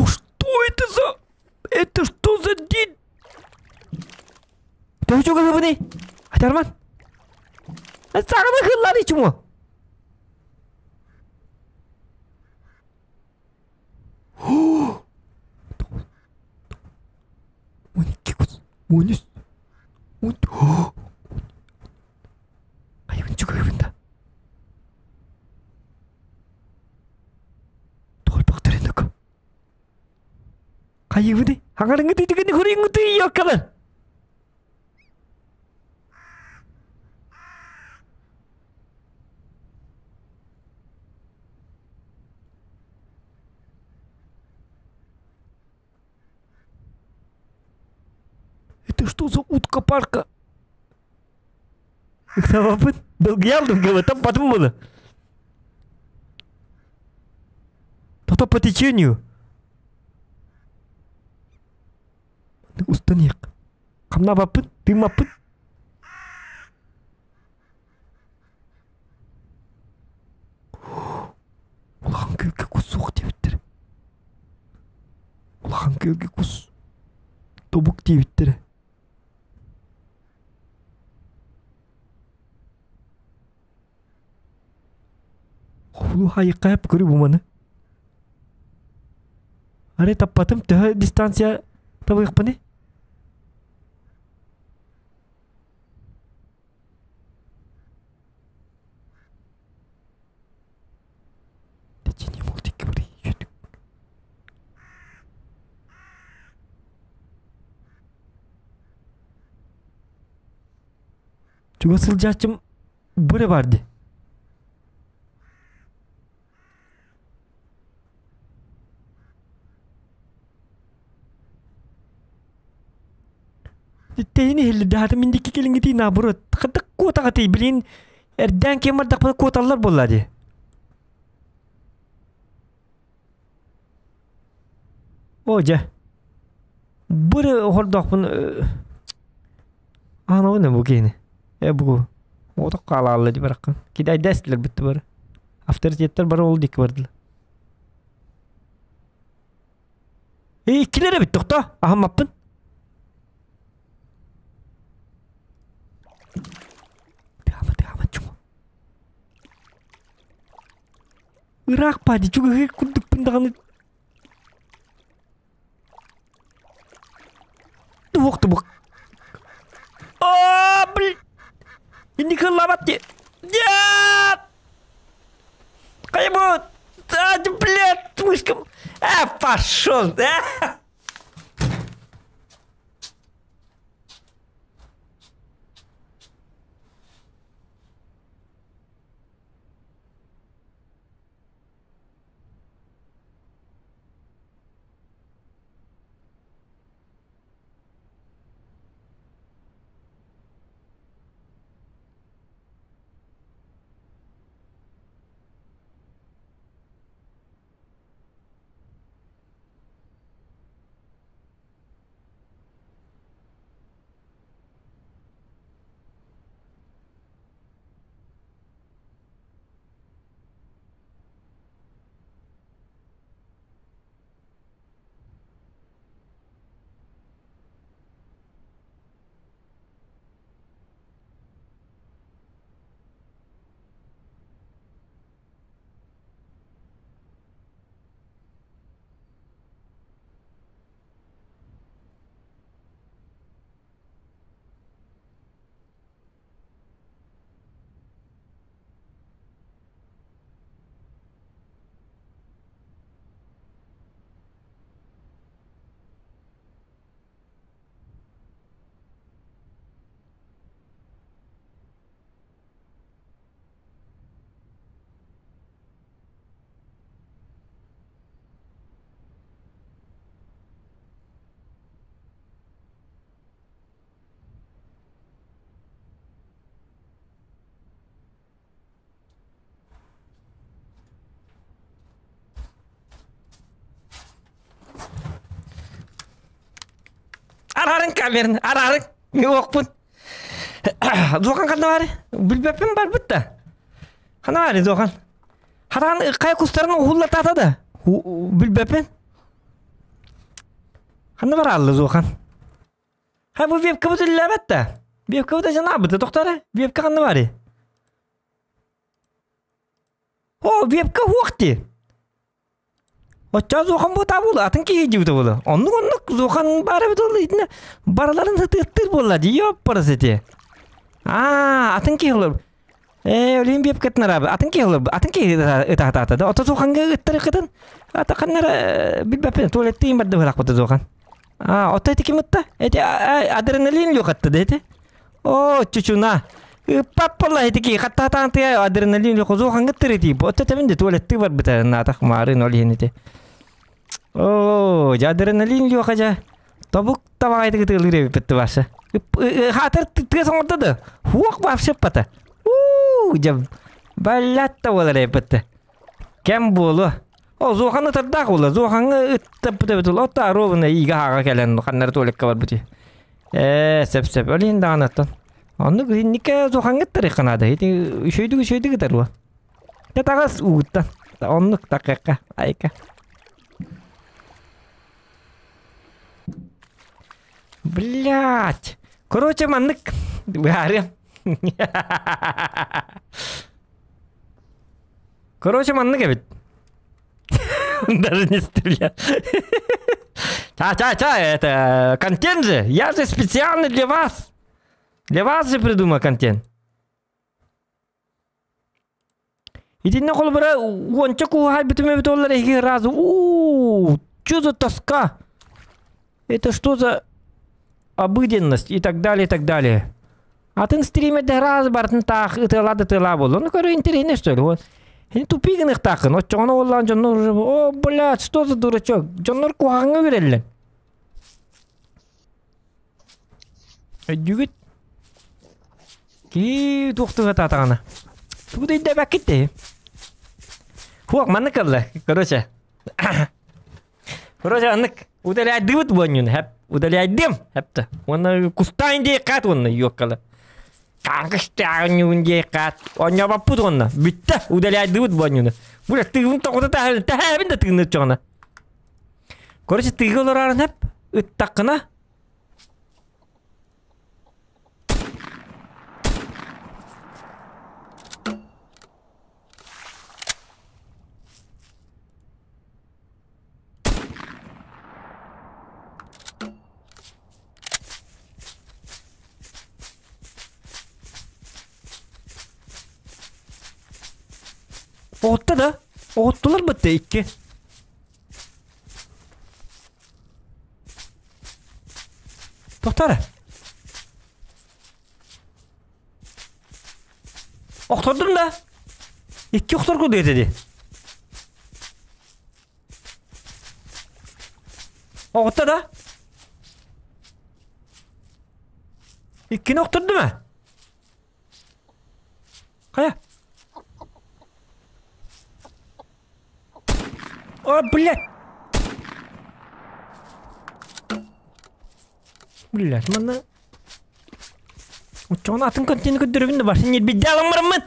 Что это за... Это что за день? Төһө чугаһыбыный? Атарман. Саҕана хыллар ичумо. 12 кус. 13. 14. Айыбын чугаһыбын да. Туолбахтарынак. Хайыбыный? Хаҥарыҥҥы титигини хуриҥҥы тыйыаккалар. Это что за утка парка? Ыксабаппын. Долгуйалдым там потом было. Потом по течению. Устан Хамнабаппын, тыыммаппын. Улахан күөлгэ кус суох диэбиттэрэ. Улахан күөлгэ кус тобук диэбиттэрэ. Хулу хайыкка көрү буманы. Арай таппатым төһө дистанция табыахпыный? Чугас сылдьааччым бу эрэ баар дии. Тэйини иһиллэрдэ, хата мин дикки кэлиҥҥитии наоборот. Хата куотаҕытый, блин, эрдээн киэн бардахпына куоталлар буолла дии. О, дьэ. Бу эрэ оһордоохпун аанабын бу киһини. Э бу отох хаалаалла дии бараххан. Кидайда эстилэр бүтті бары. Авторитеттер бары ол дикки бардылар. Э, иккилэр эбит тохто. Аһаммаппын. Тыама, тыама, чума. Ыраах бади чугаһыы курдукпун даҕаны Туох тубук. Аа, блин. Инник ыллаабат дии. Нет! Хайбут! А, блядь, мышка. А, пошел, да? Арарын камерын, арарын. Мен Зохан ханна бары? Билбеппин барбыт да. Ханна бары Зохан? Хатан кай кустарын ухуллатата да. Билбеппин. Ханна бар аллы Зохан? Ха бу вебка бу үлләбәт да. Вебка бу да жанабыты тоқтары. Вебка ханна бары? О, вебка хуакти. Оччо Зохан бу табулы, атын киһи дьибитэ буолла. Оннук оннук Зохан баара эбит буолла итинэ барыларын сытыаттыыр буолла дии ёппарас ити. Аа, атын киһи олор. Ээ, өлүүн биэпкэтин араабы, атын киһи олор, атын киһи ытаатаата да. Ото Зоханга ыттарыкытын, ата ханнара билбэппин, туалеттыын барда быһалаахпыта Зохан. Аа, ото ити ким ытта? Эти адреналин люхатта да ити. Оо, чучуна. Ыппаппалла ити хаттаатаан тыа адреналин люху Зоханга тыры Ото тэбин де туалетты барбыта наатах маарын ол иһин ити. Оо, жа адреналин люха жа. Тобук табаҕайтыгы тыылыыр эбиппит баша. Хаатар тыа соҥордо да. Хуох вообще пата. Уу, жа баллатта буолар эбиппит. Кэм буолуо. О, Зоханы ытардаах буолла. Зохаҥҥа ыттаппыт эбит буолла. Отто ровно иигэ хаага кэлэн ханнары туалекка барбыт. Ээ, сөп-сөп. Ол иһин даҕаны оттон. Оннук инникке Зохаҥҥа ыттарыахха наада. Ити үчүгэйдик үчүгэйдик ытар буо. Дьэ таҕыс ууттан. Оннук такыахха, айка. Блять. Короче, маннык быһаарыам. Короче, маннык эбит. Даже не стрелял. Ча-ча-ча, это контент же. Я же специально для вас. Для вас же придумал контент. Итиннэ холобура уонча куһаайбытым эбит оллар эһиги разу уу что за тоска это что за обыденность и так далее и так далее атын стримерде раз бартын таах ытыалаа да ытыалаа буолла ону көрө интэриэһинэй что ли вот Ини тупик гыныахтааххын оччоҕуна уоллаан дьоннор уже о блядь что за дурачок дьоннор куһаҕаҥҥа үөрэллэр. Өйдүүгүт? Кии туохтуга таатаҕына. Тугу да өйдөөбөккүт дии. Хуох маннык кылла, короче. Короче, аннык удаляйдыбыт буонньун, хэп. Удаляйдым, хэпта. Уонна кустаан дии каат уонна юоккала. Каҥкыстаан дии каат. Онньобоппут уонна. Бүттэ, удаляйдыбыт буонньуну. Бу тыгын тоҕута таһабын, таһабын да тыгын чоҕуна. Короче, тыгы олорарын хэп, ыттаккына Оҕутта да? Оҕуттулар бытта икки. Тохтоо эрэ. Охтордум да. Икки охторго диэтэ дии. Оҕутта да. Иккини охтордум ээ. Хайа? О, блядь! Блядь, манна... Оччоҕуна атын контент көрдөрөбүн да барсын ньирбидде аламмараммын!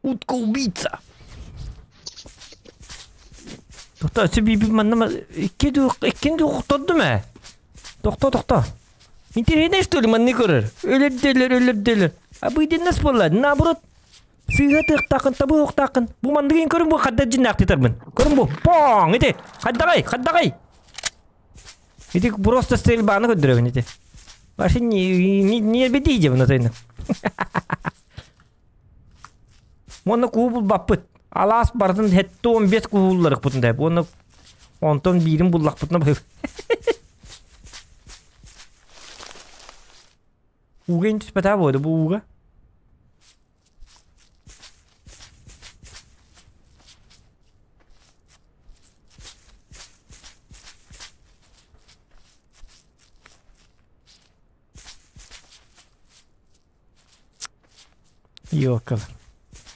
Утка-убийца! Тохтоо, өссө биир манна икки иккин охтордум ээ. Тохтоо, тохтоо. Интересно, что ли, манны көрөр? Өлөрдөлөр, өлөрдөлөр. Обыденность буолла. Наоборот, сыыһа тыахтааххын, табы уохтааххын. Бу манныгын көрүн бу хадда дьиннаахтытарбын. Көрүн бу. Поң, ити. Хаддаҕай, хаддаҕай. Ити просто стрельбаны көрдөрөбүн ити. Вообще не не не беди дьэ Уонна куһу булбаппыт. Алаас барытын 75 куһу булларыкпытын да. Уонна онтон биирин буллахпытына быһыы. Ууга ин түспэтэ буолду бу ууга. Ёкал.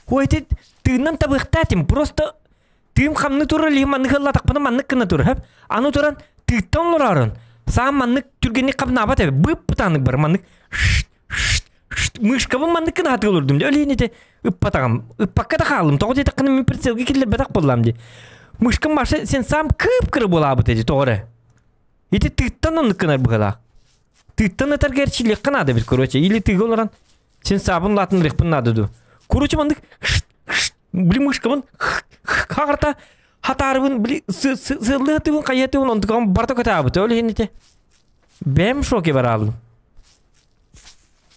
Ой, ити тыыннан табыахтаатым. Просто тыым хамны турар илиһин маннык ыллатахпына маннык гына турар. Хөп. Аны туран тыыттан олорорун. Саам маннык түргэнник хабнаабат эбит. Быып-бытааннык бар маннык шт шт шт мышкабын маннык гына хатыы олордум. Өлүөн ити ыппатаҕым. Ыппакка да хааллым. Тоҕо диэтэххинэ мин прицелгэ киллэрбэтэх буоллаам дии. Мышкам Маша сен саам кып-кыра буолаабыт эти тоҕо эрэ. Ити тыыттан оннук гынар быһыылаах. Тыыттан ытарга эрчиллиэххэ наада эбит, короче. Или тыыга олорон сен саабын улаатыннарыахпын наада дуу. Короче, маннык били мышкабын хаҕарта хатаарыбын били сыаллыатыбын хайыатыбын онтукаҕын барыта көтаабыт. Ол иһин ити бэйэм шоке бараалым.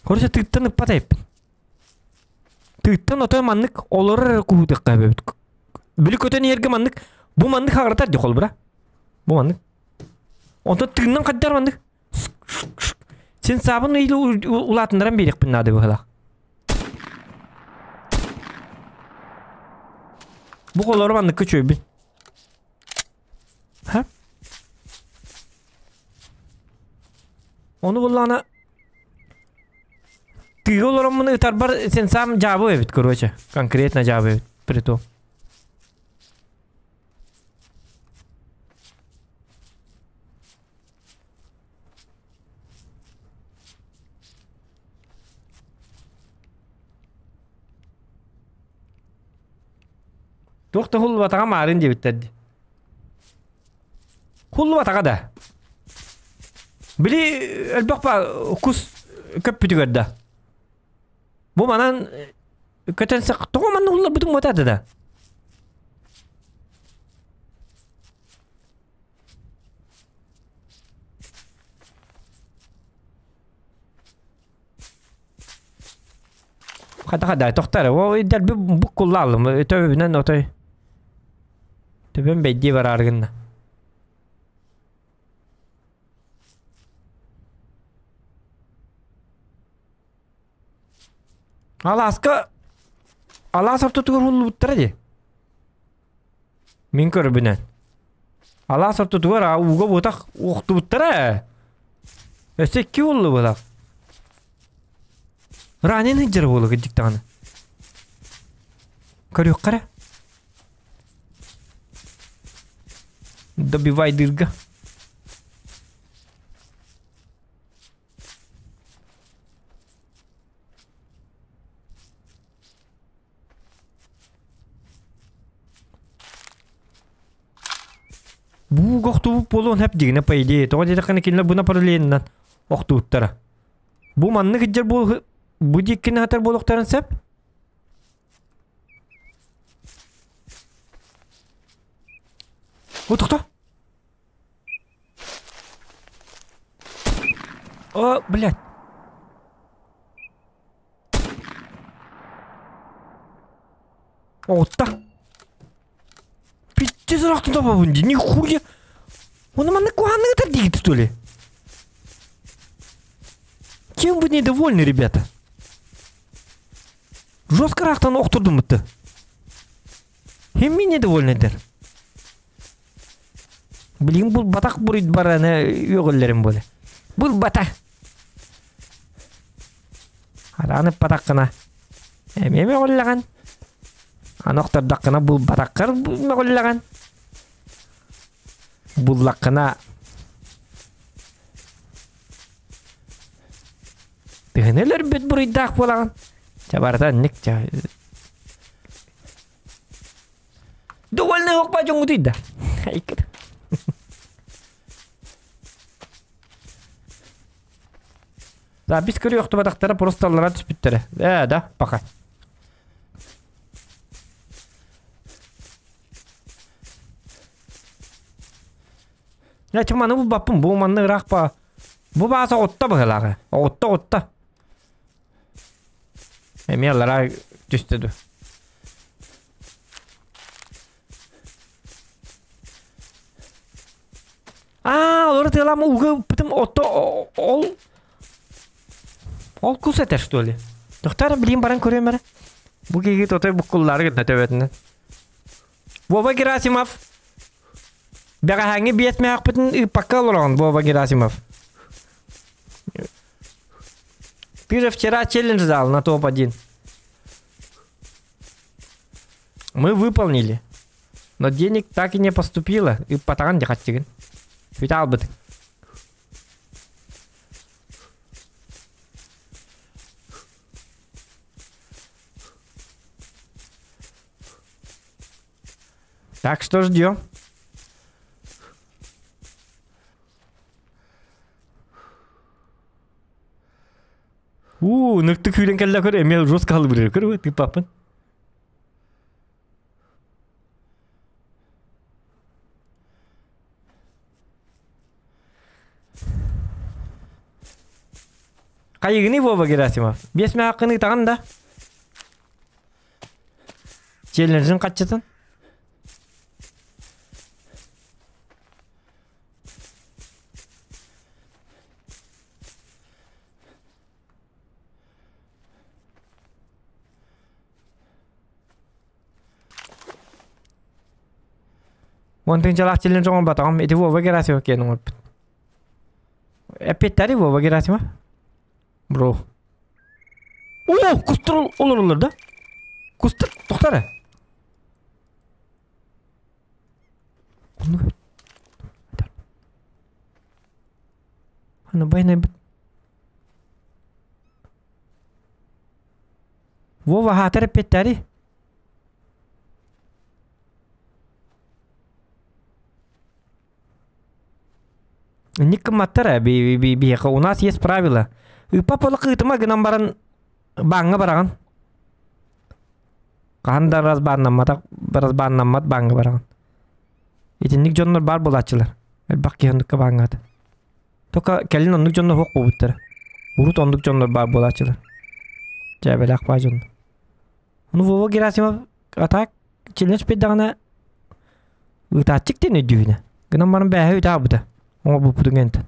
Короче, тыыттан ыппат эбиппин. Тыыттан отой маннык олорор эрэ куһуутуохха эбит. Били көтөн иһэргэ маннык бу маннык хаҕаратар дии холбура. Бу маннык. Онтон тыыннан хайдар маннык Син саабын улаатыннаран биэриэхпин наада быһыылаах. Бу холору манныкка үчүгэйбин. Ха? Ону буллаҕына тыыга олороммун ытарбар сен саам дьаабы эбит, короче. Конкретно дьаабы эбит, притом. Туох да хуллубатаҕа маарын диэбиттэр дии. Хуллубатаҕа да. Били элбэх ба кус көппүтүгэр да. Бу манан көтөн сах тоҕо манна хулларбытын буотаата да. Хата хада тохтар. О дэлби буккуллаалым. Өтөбүнэн отой. Төбөм бэйдии бараар гынна. Алааска Алаас ортотугар уһуллубуттара дии. Мин көрбүнэн. Алаас ортотугар а ууга буотах уохтубуттара ээ. Өссө икки уһуллубутах. Ранен сылдьар буолуо кырдьык даҕаны. Көрүөххэ эрэ. Добивайдыырга. Бууга охтубут буолуон сөп дигинэ по идее. Тоҕо диэтэххинэ кинилэр бу направлениенан охтубуттара. Бу маннык илдьэр буол бу диэккини хатар буолуохтарын сөп. О, тохто! О, блядь. Оҕутта. Пиздец ыраахтан табабын дии, нихуя. Оны маннык куһааннык ытар диигит что ли? Чем вы недовольны, ребята? Жестко ыраахтан охтордум бытты. Химми недовольныйдар. Билигин булбатах буруйд бараны үөҕүллэрим буоле. Булбата. Арааны патаххына эмиэ мөҕүллэҕин. Аны охтордоххуна булбатаххар мөҕүллэҕин. Буллаххына тыһыны өлөрбүт буруйдаах буолаҕын. Чэ барыта инник чэ. Довольный хоппа дьоҥҥутуй да. Иккит. Запись көрүөхтубатахтара просто аллара түспүттэрэ. Ээ да, пока. Я чыманы булбаппын, бу манны ыраах ба. Бу бааса оҕутта быһылааҕы. Оҕутта оҕутта. Эмиэ аллара түстэ ду. Аа, олору тыалаам ууга ыппытым отто ол ол кус этэ что ли? Тохтоор билигин баран көрүөм эрэ. Бу киһи тотой буккуллаары гынна төбөтүнэн. Вова Герасимов. Бэҕэһээҥҥи биэс мээхпитин ыыппакка олороҕун Вова Герасимов. Ты же вчера челлендж дал на топ-1. Мы выполнили. Но денег так и не поступило. Ыыппатаҕын дьахаччыгын. Бүтэ албытыҥ. Так что ждем. Уу, ныктык күүрэн кэллэ көр, эмиэ жестко халыбырыр көр, тыыппаппын. Хайыгыный Вова Герасимов? Биэс мэхаккын ыытаҕын да? Челленджин хаччытын? Уон тыһыынчалаах челлендж оҥорботоҕум. Ити Вова Герасимов киэн оҥорбут. Эппиэттэри Вова Герасимов. Бро. О, кустар олороллор да? Кустар тохтар Ону Аны байнайбыт. Вова хаатар эппиэттэри. Инник гымматтар биһиэхэ у нас есть правила. Ыппа кыытыма гынан баран бааҥҥа бараҕын. Хаһан да разбааннамматах разбааннаммат бааҥҥа бараҕын. Итинник дьоннор баар буолааччылар. Элбэх киһи оннукка бааҥҥаата. Только кэлин оннук дьоннор суох буолбуттара. Урут оннук дьоннор баар буолааччылар. Дьээбэлээх баа дьоннор. Ону Вова Герасимов атаак челлендж биэрдэҕинэ ыытааччык диэн өйдүүбүнэ. Гынан баран бээһэ үтэ аабыта. Оҥорбуппутун гэнтэн.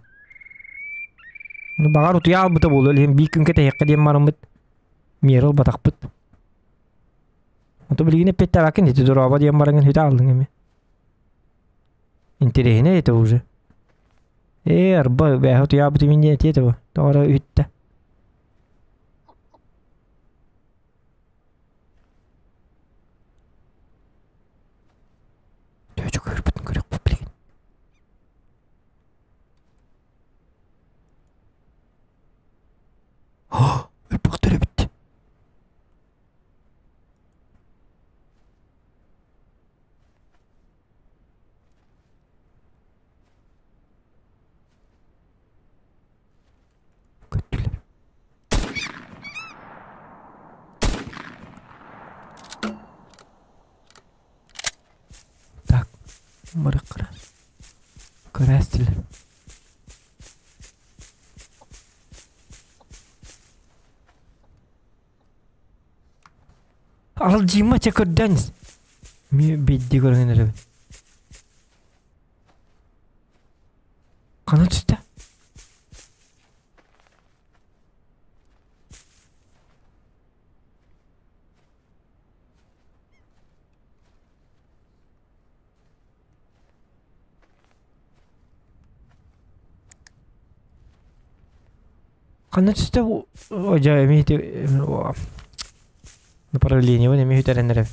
Ну баҕар утуйа аалбыта буолуо, илиһин биир күн кэтэһиэххэ диэн бараммыт миэрэ ылбатахпыт. Ото билигин эппиэттээбэккин ити дорообо диэн бараҥын хүтэ ааллыҥ эми. Интэриэһинэй это уже. Ээ, арба, бээһэ утуйаабытым мин диэн этиэ этэ бу. Тоҕо эрэ үһүттэ. Төчү көрбүтүн көрүөхпүт билигин. Өлбөхтөр эбит. Көттүлэр. Так, барык Көрөөстүлэр. Алдьыма чэ көрдөөн Ми бидди көрөн эрэбин. Хана түстэ? Ханна түстэ бу дьэ эмиэ ити направлениебын эмиэ сүтэрэн эрэбин.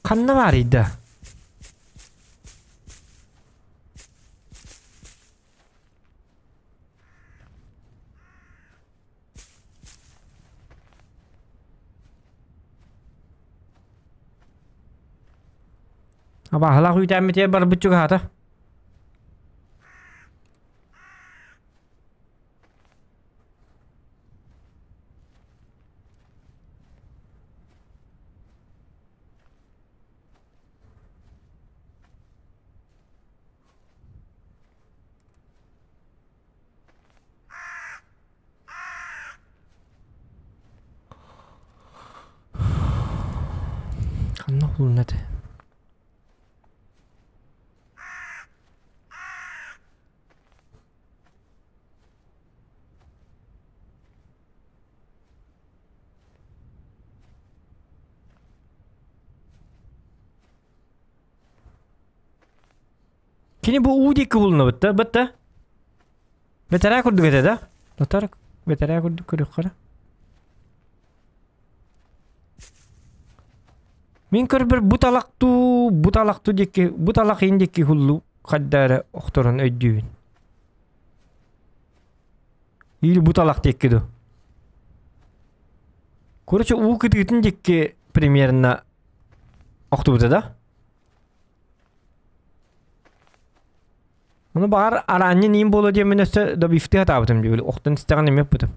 Ханна баарый да? Абааһылаах үүтээммитигэр барбыт чугаһаата. Ханна уһулунна этэ? Кини бу уу диэки булунабыт да, бытта. Бэтэрээ курдук этэ да? Татар бэтэрээ курдук көрүөххэ. Мин көрбөр бу талахтуу, бу талахтуу диэки, бу талах иин диэки хуллу хайда эрэ охторон өйдүүбүн. Или бу талах диэки ду. Короче, уу кытыытын диэки примерно охтубута да? Ону баҕар араанньа ниим буолуо диэммин өссө добивтыы сатаабытым дии, охтон истэҕин эмиэ ыппытым.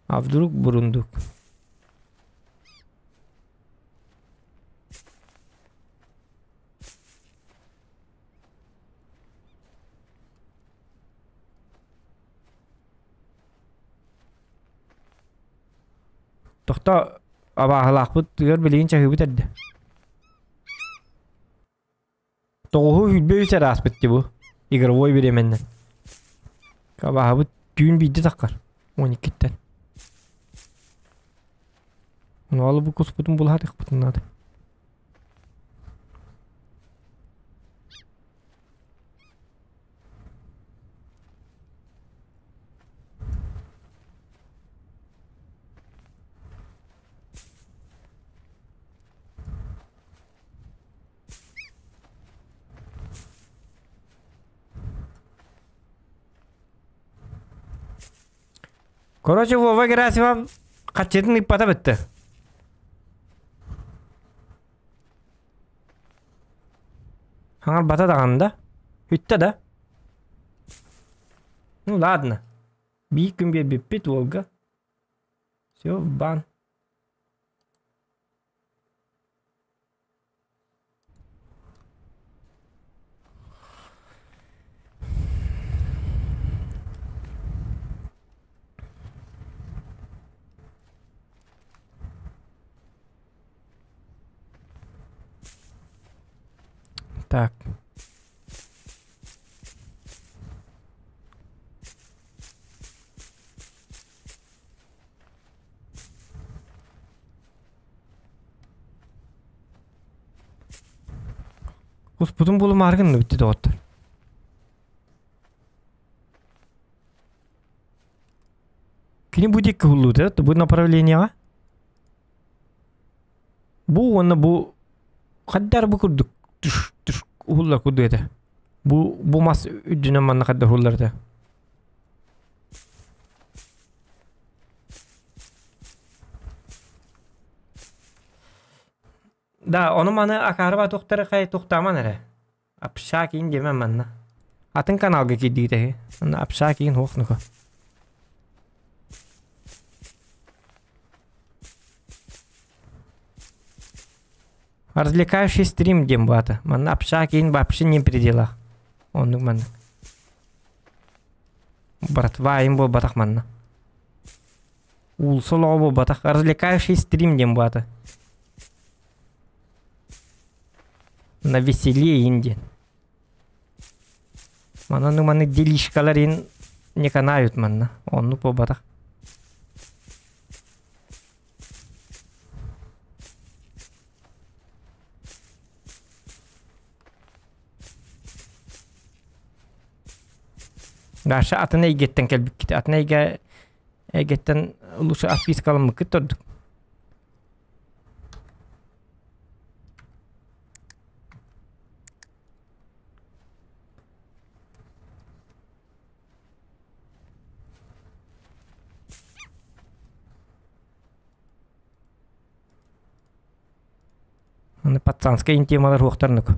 А вдруг бурундук? Тохто абааһылаахпыт ыар билигин чаһыыбыт эрдэ. Тоҕуһу сүүрбэ үс эрэ ааспыт дии бу. Игровой бириэмэннэн. Абааһыбыт түүн биирдэ таххар. 12-ттэн. Ону бу куспутун булаһатыахпытын наада. Короче, Вова Герасимов хаччытын ыппата бүттэ. Хаҥарбата даҕаны да. Бүттэ да. Ну ладно. Биир күн биэрбиппит уолга. Все, в бан. Так. Куспутун булумаары гынна бүттү доҕоттор. Кини бу диэки уһуллубута, бу направлениеҕа. Бу уонна бу хайдах бу курдук түш түш уһуллар курдук этэ. Бу бу мас үрдүнэн манна хайдах уһуллар этэ. Да, ону маны акаарыба туохтары хай тухтааман эрэ. Апша киин диэмэн манна. Атын каналга киирдигит эһи. Манна апша киин хуох нука. Развлекающий стрим диэн баата. Манна апша киин вообще не при делах. Оннук маннык. Братва им буолбатах манна. Уулусса олоҕо буолбатах. Развлекающий стрим диэн баата. На веселее ин диэн. Манан маннык делишкалар ин не канают манна. Оннук буолбатах. Даша атын эйгэттэн кэлбиккит. Атын эйгэ эйгэттэн лучше отпискаламмыккыт ордук. Аны пацанскай интималар хуохтарнык.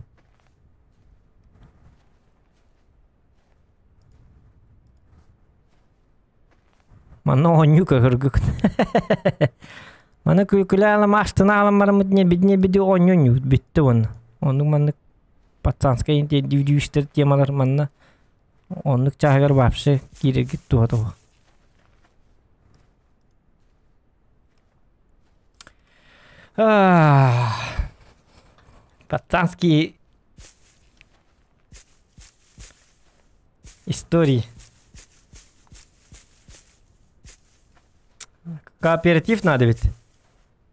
Манна оонньуу көһөргүк. Маны күлэ алам астына алам бараммыт не бидне биди оонньуу бүттү уонна. Оннук маннык пацанскай дивдүүстэр темалар манна оннук чааһыгар вообще киирэргит туһа туһа. Пацанские истории. Кооператив надо ведь.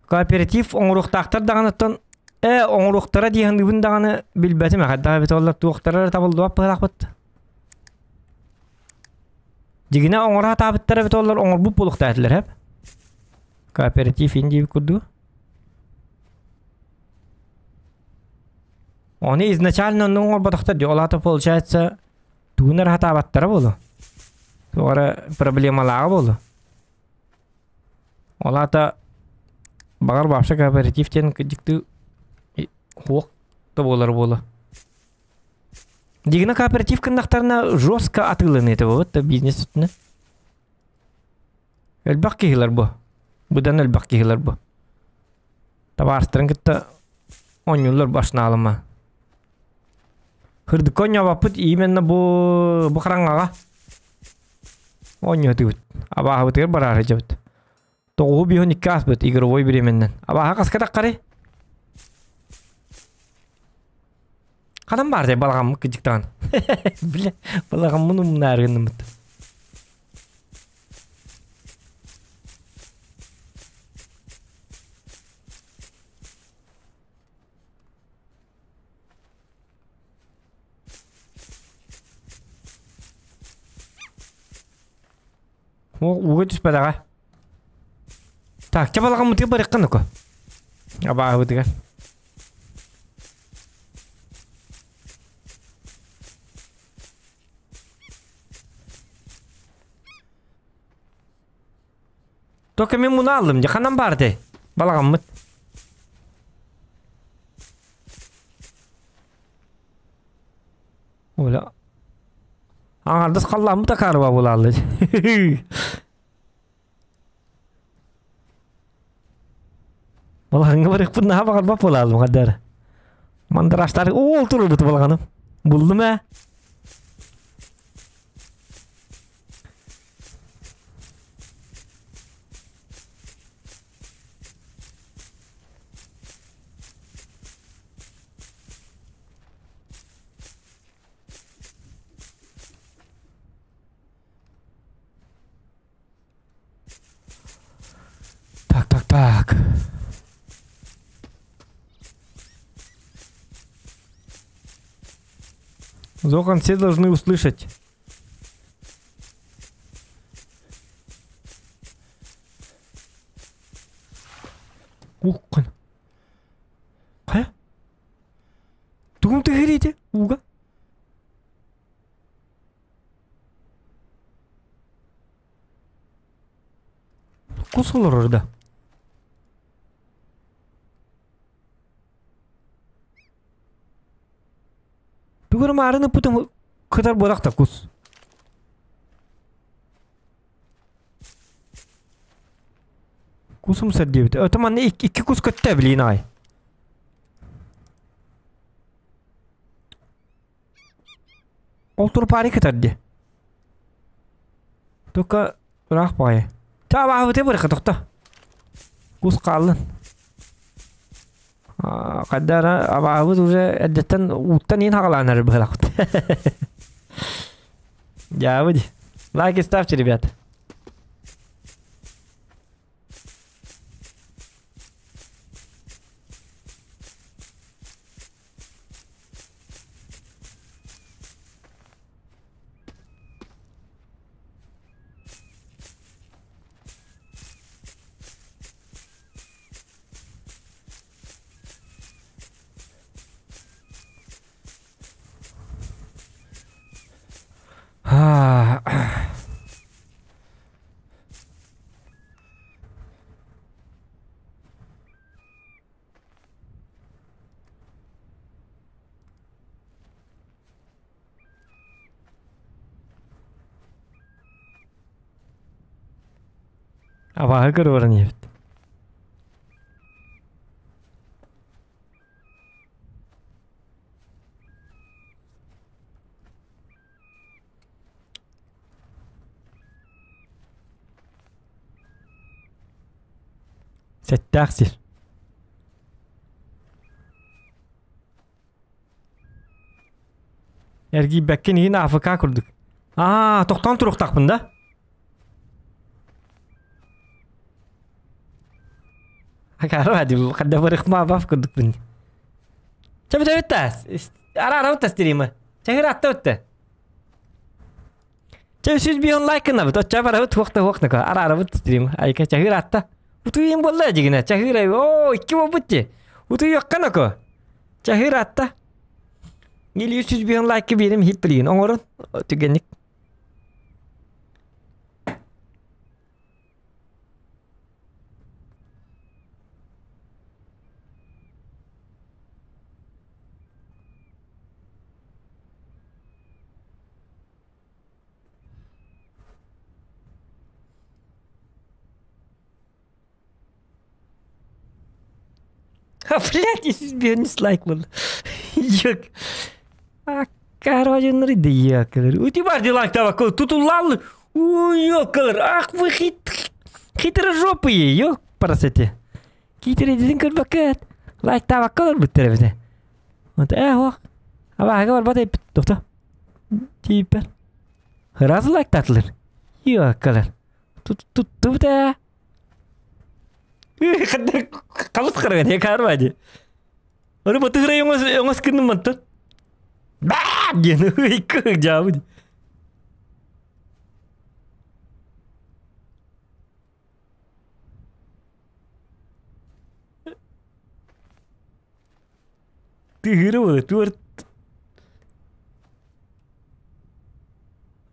Кооператив оҥоруохтаахтар даҕаныттан ээ оҥоруохтара дии саныыбын даҕаны билбэтим хайдах эбит оллар туохтара табыллыбат быһалаахпыт. Дьигинэ оҥоро сатаабыттара эбит оллар оҥорбут буолуохтаах этилэр эп. Кооператив индии курдук. Оны изначально оннук оҥорботохтор дии. Ол аата получается тугун эрэ сатаабаттара буолуо. Туох эрэ проблемалааҕа буолуо. Ол аата баҕар вообще кооператив диэн дьикти хуох да буолар буолуо. Дигина кооператив гыннахтарына жестко атыыланыа этэ буолбут да бизнес өттүнэн. Элбэх киһилэр бу. Быдан элбэх киһилэр бу. Табаарыстарын кытта оонньууллар башнаалыма. Хырдыкка оонньообоппут именно бу бу хараҥаҕа оонньоотубут. Абааһыбытыгар бараары дьабыт. Тоҕуһу биһун икки ааспыт игровой временнэн. Абааһы хаска таххарый? Ханан баар дей балаҕаммыт кыдьыктаан. Бля, балаҕаммын умнаары гынныммыт. Ууга түспэтэҕэ. Так, чэ балаҕаммытыгар барыахха нука. Абааһыбытыгар. Только мен муну алдым, дьэ ханан баар этэй? Балаҕаммыт. Оля. Аҥардас халлааммыт акаарыба буолааллы. Балаҕаҥҥа барыахпын наһаа баҕарбат буолааллым хаддара. Мандараштары оол турбут балаҕаным. Буллум ээ. Так, так, так. Зохан все должны услышать. Ух, Хайа? Тугум тыһырыйды ууга? Кус олорор да. Тугу маарыны путум кытар буолах да кус. Кусум сэр диэбит. Ото манна икки кус көттө билиин аҕай. Ол турпаары кытар ди. Только ыраах баҕайы. Чаабаабыты бырыха тохто. Кус хааллын. Хайдара абаабыт уже эрдэттэн ууттан иин хаҕалаан эрэр быһылаахпыт. Дьаабы Лайки ставьте, ребят. Абааһы көрө ийэбит. Сэттээх сир. Эргийбэккин иһин АФК курдук. Аа, тохтоон туруохтаахпын да? Акаары дим, хадда барыхма баф курдукпун. Чэ бүтэ Ара ара бутта стримы. Чэхир атта бутта. Чэ сүз бион лайкына бут. Очча бара бут хуохта хуохна ара ара бут стрим. Айка чэхир атта. Утуйын болла дигине. Чэхир о, икки бутти. Утуйоккана ко. Чэхир атта. Или 300 бион лайкы берем хип билген. Оңорун түгенник. А, блядь, если би лайк был. Yok. Карважыннары диякылар. Ути бар дилак тавакыл тутулал. Уёкалар. Ах вы хитрожопые, ёк парасете. Китре дедин көрбөкөт. Лайк тавакылар бүттере бите. Вот ох. Аба бар батай тохто. Типер. Раз лайк татлар. Ёкалар. Тут тут тут да. Кабыс караган, я карвади. Ары батыгыра оңос оңос кынным мантан. Ба диэн икки жаабы. Тыгыры болы, туар.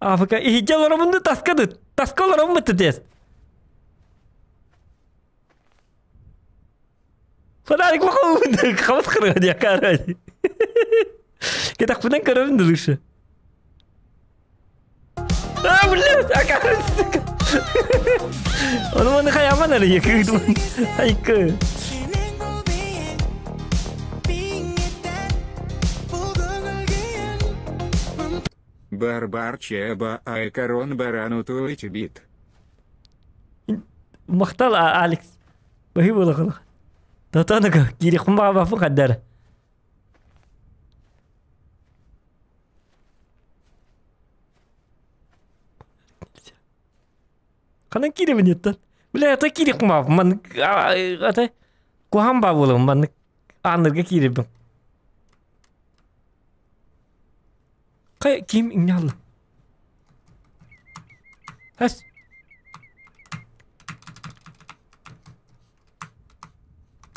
Африка, ихиджалар мунду таскады. Таскалар мытты тест. Фонарик махау хабас кырган я карай. Кетак көрөмүн лучше. А, блядь, а сука. Оны маны хаяман әлі екі Айкы. Барбар чеба айкарон барану туить бит. Мақтал Алекс. Бахи болақылық. Татаныка кири кумба бафы қаддар. Канан кири бинеттен. Бля, ата кири кумба ман ата кухан ба болым ман анырга кири бин. Кай ким иҥнэ Эс.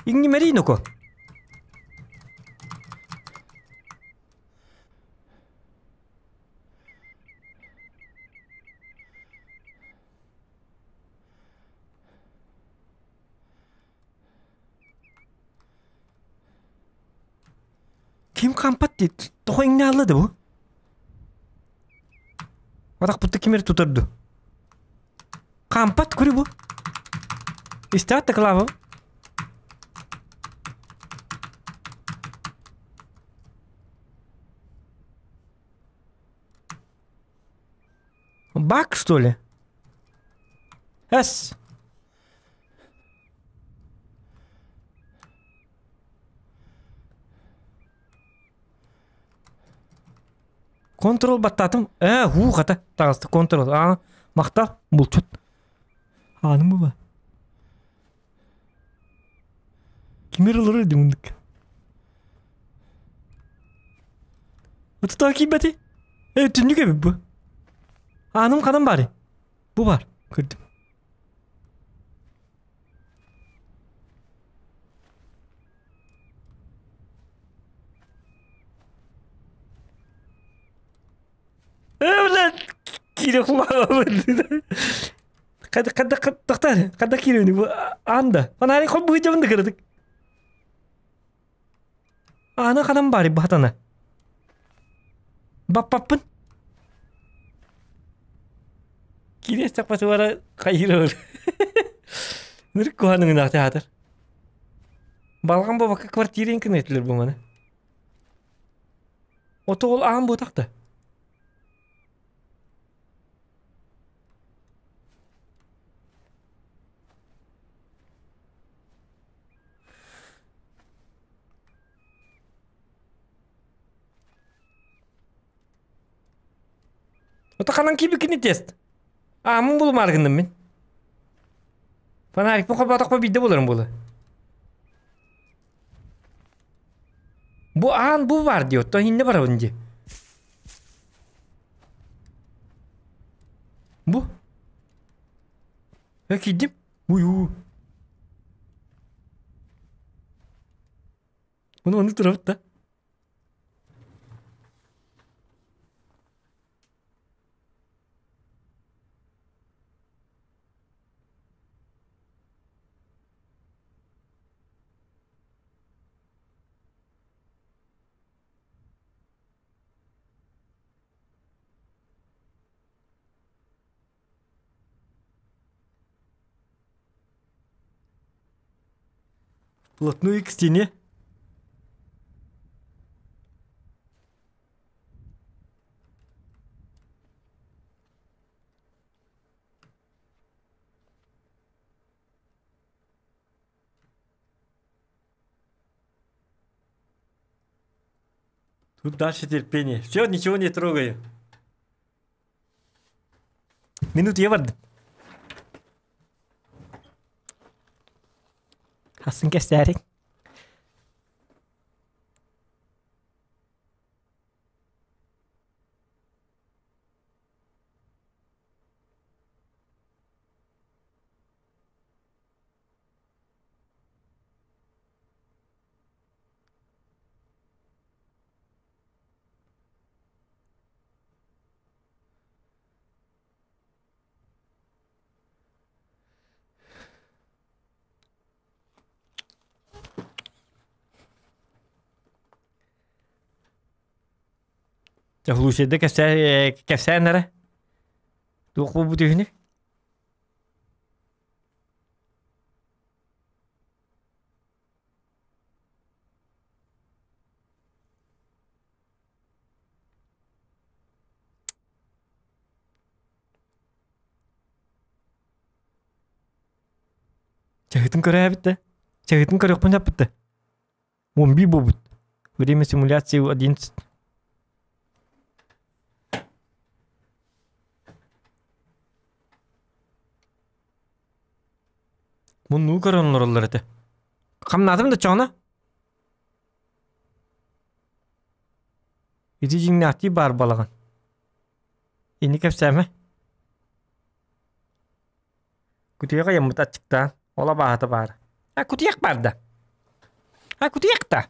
Иҥнимэрий ноко. Ким хампат дии? Тоҕо иҥнэ хаалла да бу? Атахпытта ким эрэ тутар дуу? Хампат куру бу. Истэҕит да Клава? Бак, что ли? Эс. Контрол баттаатым. Ээ, уу хата таҕыста контрол. Аа, махтал, булчут. Ааным буба. Кимир олорор димундук. Отутаа киирбэти. Ээ, түннүк эбит бу. Ааным ханан баарый? Бу баар, көрдүм. Блядь, киирэ кулааҕа Хада хада тохтар, хада киирэбин бу аанда. Фонарик хол быһыдьабын да кыратык. Аана ханан баары баһатана. Баппаппын. Кириэс тахпатыбара хайыыр Нырык куһаныгынаах театр. Балган бабакка квартира кынетилер бу маны. Ото ол аан буотахта. Ото ханан киби тест. Аамын булумаар гынным мин. Фонарик холботохпо биирдэ буларым буолуо. Бу аан бу бар дии, оттон иннэ барабын дии. Бу. Э киирдим. Уй-уу. Ону ону турабыт да. Вплотную к стене. Тут дальше терпение. Все, ничего не трогаю. Минут я бардым. Хасын кэсээрик. Лучшайда кэпсээн эрэ. Туох буолбут үһүнүй? Чаһытын көрөөбүт да. Чаһытын көрүөхпүн сөппүт да. 11 буолбут. Время симуляции 11. Муннуу көрөн олороллор этэ. Хамнаатым да чоҕуна. Ити дьиҥнээхтии баар балаҕан. Ини кэпсээмэ. Кутуйах ыйаммыт аччыктаан, ол абааһыта баара. А кутуйах баар да? А кутуйах да?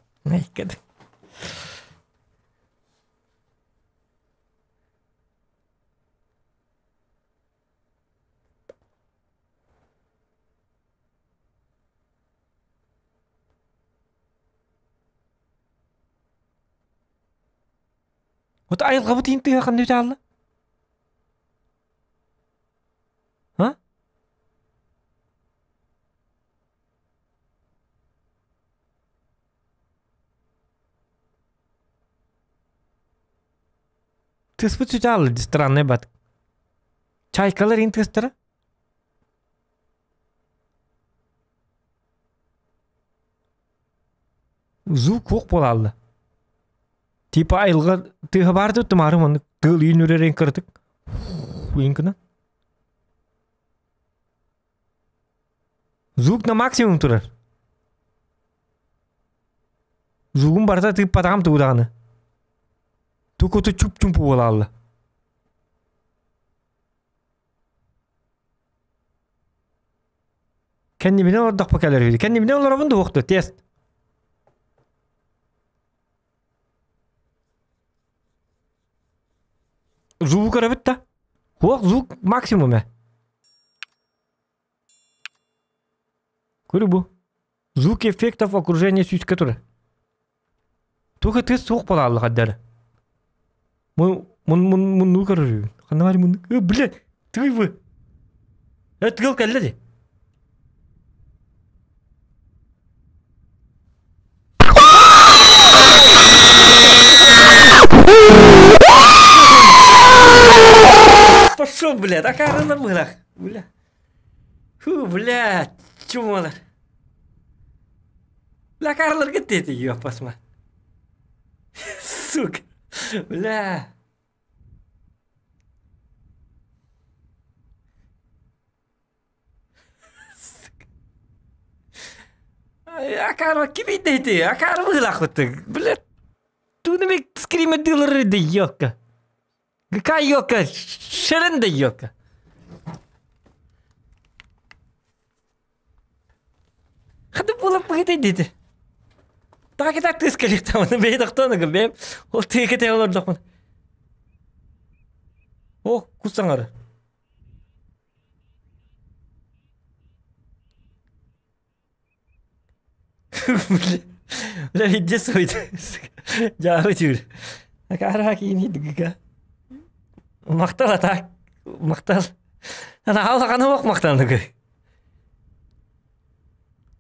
Вот айылҕабыт иһин тыаһа ханна үтэ А? Тыаспыт сүтэ хаалла дии странный бат. Чайкалар иһин тыастара? Звук суох буолаалла. Типа айылҕа тыаһа баар да тымаары маннык тыал иин үрэрин кыратык уйун гына. Звук на максимум турар. Звугун барыта тыыппатаҕым тугу даҕаны. Тукуту чуп-чумпу буолаалла. Кэннибинэн олордохпо кэлэр үһү. Кэннибинэн олоробун да уохту, тест. Звук көрөбүт да. Хуох звук максимум э. Көрү бу. Звук эффектов окружения сүүскэ турар. Туох тыас суох буолаалла хаддары. Мун мун мун мунну көрөр. Ханна бар мунну? Э, бля, тыый бу. Э, тыал кэллэ ди. Пошел, блядь, акарылар быһылах. Бля. Фу, блядь, чумалар. Бля, акарылар кетти эти, ёпасма. Сука. Бля. Акарва кимийдэйти? Акарва ыһылаахпыттык. Бля, туунамик скримедилары да ёка. Какая ёка? Шерен да ёка. Хады буолап быһытай диэти. Так и так тыас кэлиэхтээҕин бэйэ тохтоон бэйэм ол тыа олордохпун. О, кус саҥара. Бля, иди суйт. Дьаабы түүр. Акара киини дыгыга. Махтал атак. Махтал. Ана аллаҕаны ох махтаныгы.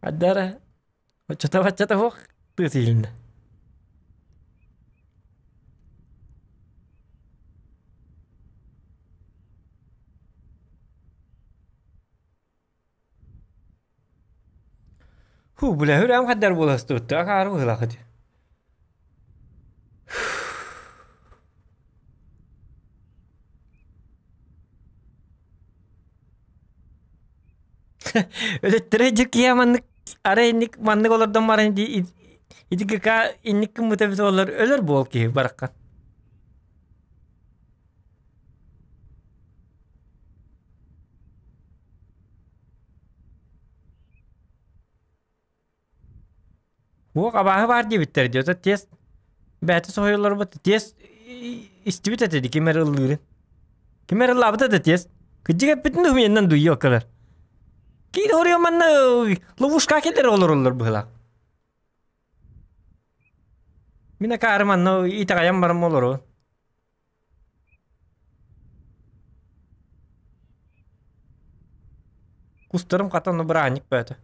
Аддара. Оччото баччата ох тыас иһилиннэ. Ху, бля, хүрэм хаддар буоластыбыт, акаары быһыылаах Өлөттөрө дьиккиһэ маннык арай инник маннык олордон баран ити ити ГК инник гыммыта эбит буоллар өлөр буол киһи бараххан. Уох абааһы баар диэбиттэр дии, ото тест бэйэтэ соһуйалларбыт тест истибит этэ дии ким эрэ ыллыырын. Ким эрэ ыллаабыт этэ тест. Кырдьык эппитин умуйаннан дуйуо кэлэр. Киин хоруйа манна ловушка кэлэр олороллор быһыылаах. Мин акаары манна итэҕэйэн баран олору. Кустарым хата ону бырааһынньык бөөтө.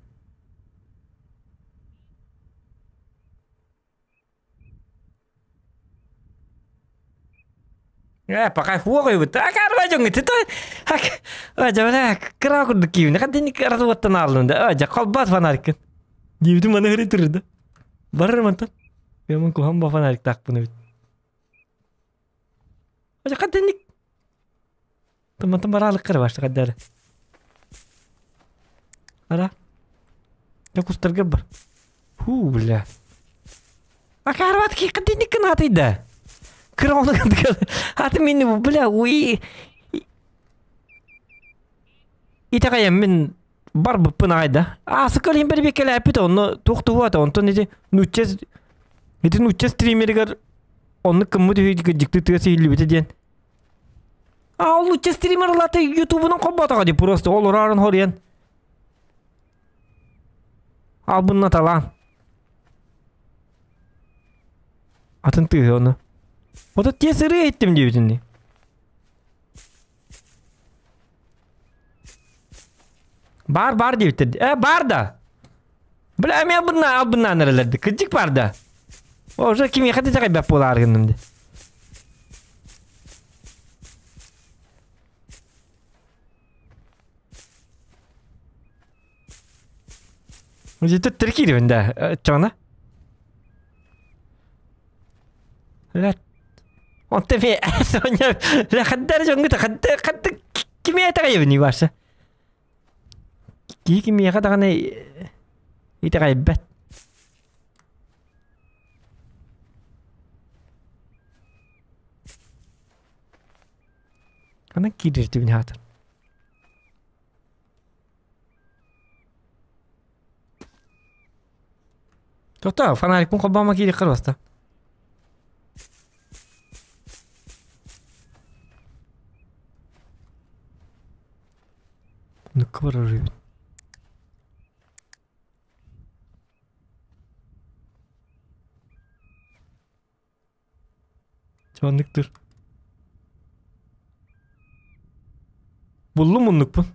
Ээ, пока хуох уйбут. Акаарба дьоҥҥо тито. Ак, кыра курдук киибин. Хантин разуоттан ааллын да. Ажа холбоот фонариккын. Диэбитим маны хырый турда. Барар мантан. Мен куһан бо фонариктаахпын эбит. Ажа хантинник. Тыммантан бараалыккара башта хаддары. Ара. Я кустарга бар. Фу, бля. Акаарбат ки хантинник кынаатыйда. Кыра ону Аты мин бля уи итэҕэйэн мин барбыппын аҕай да. Аасыкка иһин бэрбиэккэлээппит онно туох туһуата онтон ити нуучча ити нуучча стримеригэр оннук кыммыт үһү дьикти тыас иһиллибитэ диэн. А ол нуучча стример ылата ютубунан холботоҕо ди просто ол орарын хоруйан албыннаталаан. Атын тыаһы ону. Ото тиэс ырыа иһиттим диэбитин дии. Бар бар диэбиттэр. Э бар да. Бля эмиэ албынна албыннаан эрэлэрди. Кырдьык бар да. Уже кимиэхэ да итэҕэйбэт буолаары гынным дии. Төттөрү киирибин да, оччоҕуна. Лэт. Онто ми Соня лэхэддэр дьоҥҥут хадды хадды кими итэҕэйэбиний Вася? Киһи кимиэхэ даҕаны итэҕэйбэт. Ханан киирдиртибин хаатын? Тоқта, фонарикпын холбоомо киириэххэ баста. Нукка барар эбит. Чонныктыр. Буллум муннукпун.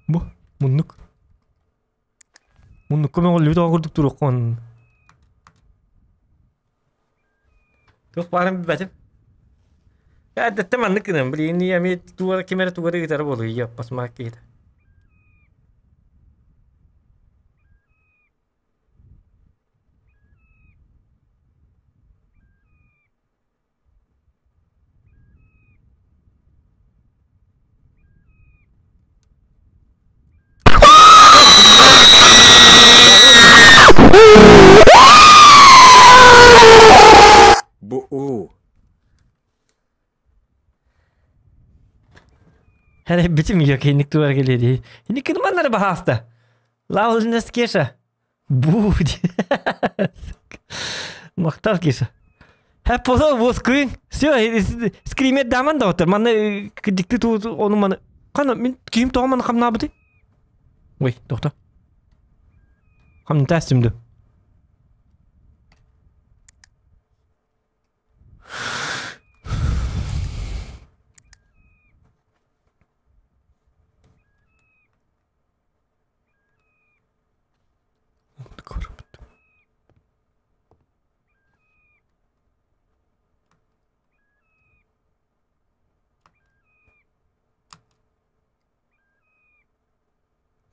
Бу муннук. Муннукка мөҕүллүбүт оҕо курдук туруоххун. Туох баарын билбэтим. Эрдэттэн маннык гынан, блин, эмиэ туора ким эрэ тугу эрэ ыытара буолуо, йоппас киһитэ. Бу-уу. Эрэ битим йокейник туар келеди. Иникин маннары бахаста. Лаулнес кеша. Бу. Мактал кеша. Хәп боло воскуин. Все, скримет даман да отыр. Манна кдикти ту ону маны. Кана мин ким тоҕо маны хамнаабыты? Ой, тохто. Хамны тәстімді.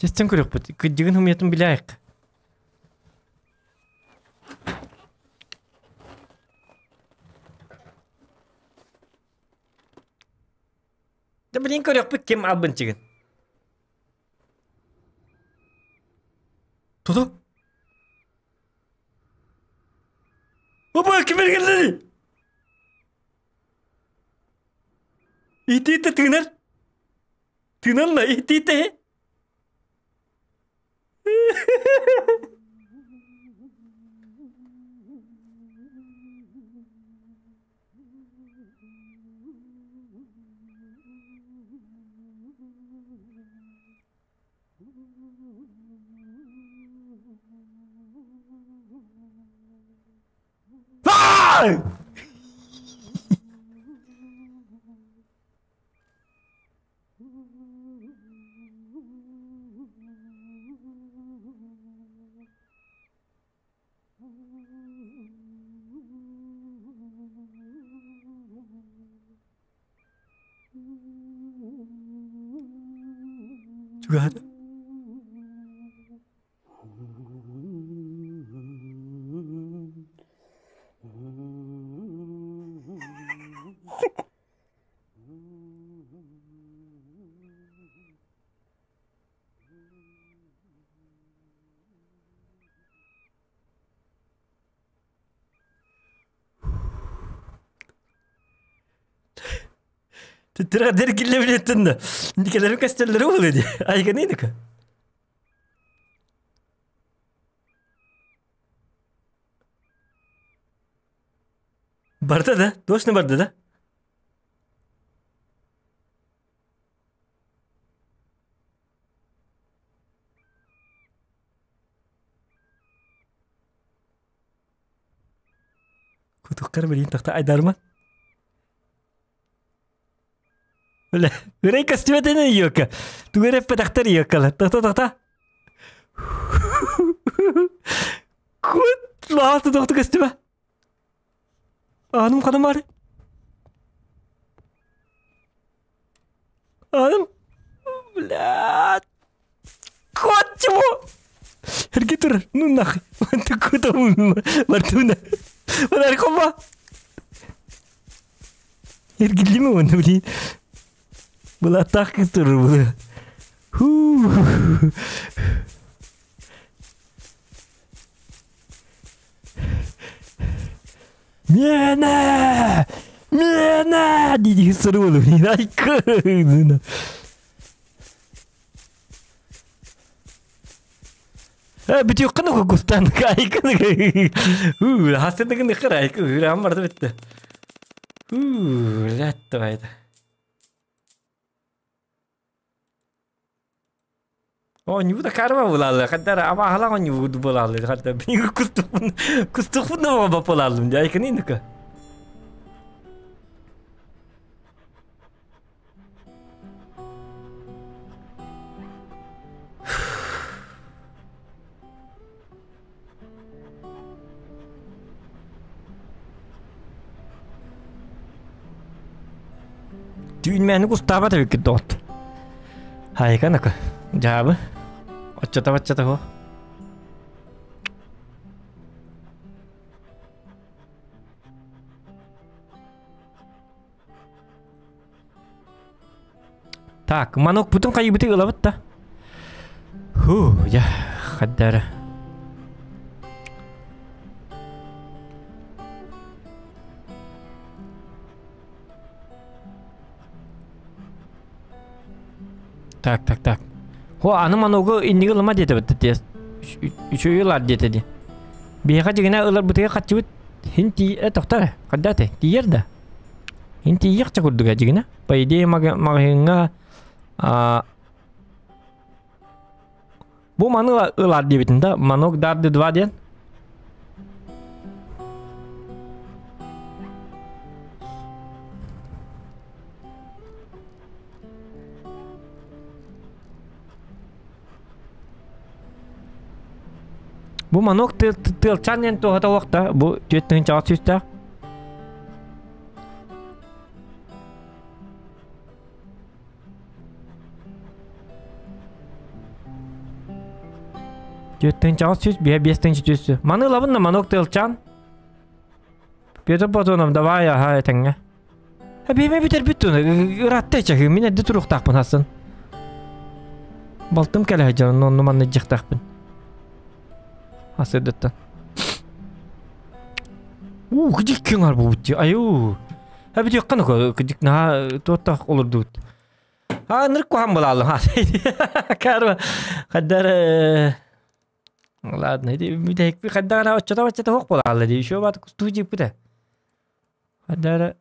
Честен көрөкпүт. Кыдьыгын хымыятын билээк. Да блин көрөкпүт ким албынчыгын. Тото? Опа, ким эргеллери? Итиитэ тыынар. Тыыналла итиитэ. Аа! Чугаһата. Түттүрэ дэргиллэ билеттин да. Никелерим кестеллери болу ди. Айгыныйдык. Барда да, точно барда да. Кутуккар билин тахта айдарма. Бля, үрэй костюметин йока. Тугереп петахтар йокалар. Тахта тахта. Кут лааты тохту костюме. Аным ханым бар. Аным. Бля. Кот чего? Эрге турар. Ну нахуй. Ты куда Мартуна. Мына кома. Эргилдими оны, блин. Была так турар була. Ху. Мена! Мена! Диди сырылы, блин. Айкы. Бүтүөххүн кустан айкын. Хастындыгын ыкыр айкы үрам барды битти. Ләтті байды. О, не буду карма булалы, хаттар ама хала не буду булалы, хаттар бин кустукун кустукун ба булалым, айкын инука. Түүнмәни кустаба табик дот. Хайканака. Жабы. Оччата баччата хо. Так, манок бүтүн кайыбыты ылабыт да. Ху, я хаддара. Так, так, так. Хо, аны маногу инниги ылыма диэтэ бит тиэс. Үчүгэй ылар диэтэ ди. Биһиэхэ дьигинэ ылар бытыга хаччыбыт хин ти э тохтор хаддаате тиийэр да. Хин тиийиэхчэ курдуга дьигинэ. По идее маҕаһыыҥҥа а бу маны ылар диэбитин да манок дарды два диэн. Бу манок тыалчаан диэн туоһата уохта бу түөрт тыһыынчаҕа сүүстээх. Түөрт тыһыынчаҕа сүүс, биһэ биэс тыһыынча түөссү. Маны ылабын да манок тыалчаан. Петр Платонов, давай, аха, этэҥҥэ. Биһиме бүтэрбит туна, ыраатта чаһыы, мин эрдэ туруохтаахпын хасын. Балтым кэлэ сылдьар, онно манна дьиэхтаахпын. Асырдыттан. Уу, кыдьык киҥ арбубут дии, айуу. Эбитиэххэ кыдьык наһаа туоттаах олордубут. А, ынырык куһаан булаалым. Карма, хаддар Ладно, ити бүтэһикпи хайдах эрэ оччото-баччата суох буолаалла дии, еще баат кустуу дьиэппитэ. Хайдах эрэ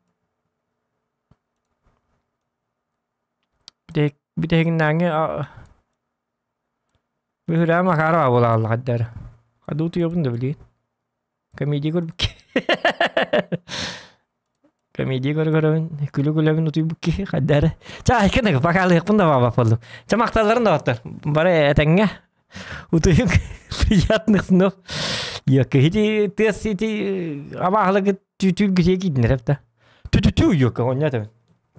бүтэһик бүтэһигиннээҥҥи Бүһүрээ Макарова буолаалла хайдах эрэ. Хадуу утуйабын да билигин. Комедия көрбүккэ. Комедия көрө-көрөбүн, күлэ-күлэбин утуйбут киһи хайдах эрэ. Чэ, айкын покалыахпын да баҕарбат буоллум. Чэ, махталларын да оттор. Бары этэҥҥэ. Утуйуҥ приятных снов. Йокка ити тыас ити абааһылыгы түүл киһи киирдинэр эбит Тү-тү-тү йокка оонньоотубун.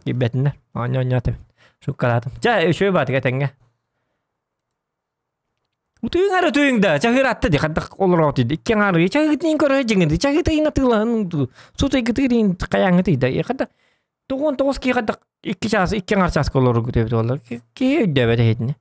Киирбэтиннэр. Оонньоотубун. Шуккалаатым. Чэ, үчүгэй баатык этэҥҥэ. Утуйуҥ эрэ утуйуҥ да, чаһыыратта дии, хайдах олороот дии, икки аҥаар чаһыытын көрө дьиҥин, чаһыытын атыылаһын сутайгытыырын хайааҥҥытый да, хайдах тоҕуон тоҕус киһи хайдах икки чаас, икки аҥаар чааска олороргут эбит буоллар, киһи өйдөөбөт эһитини.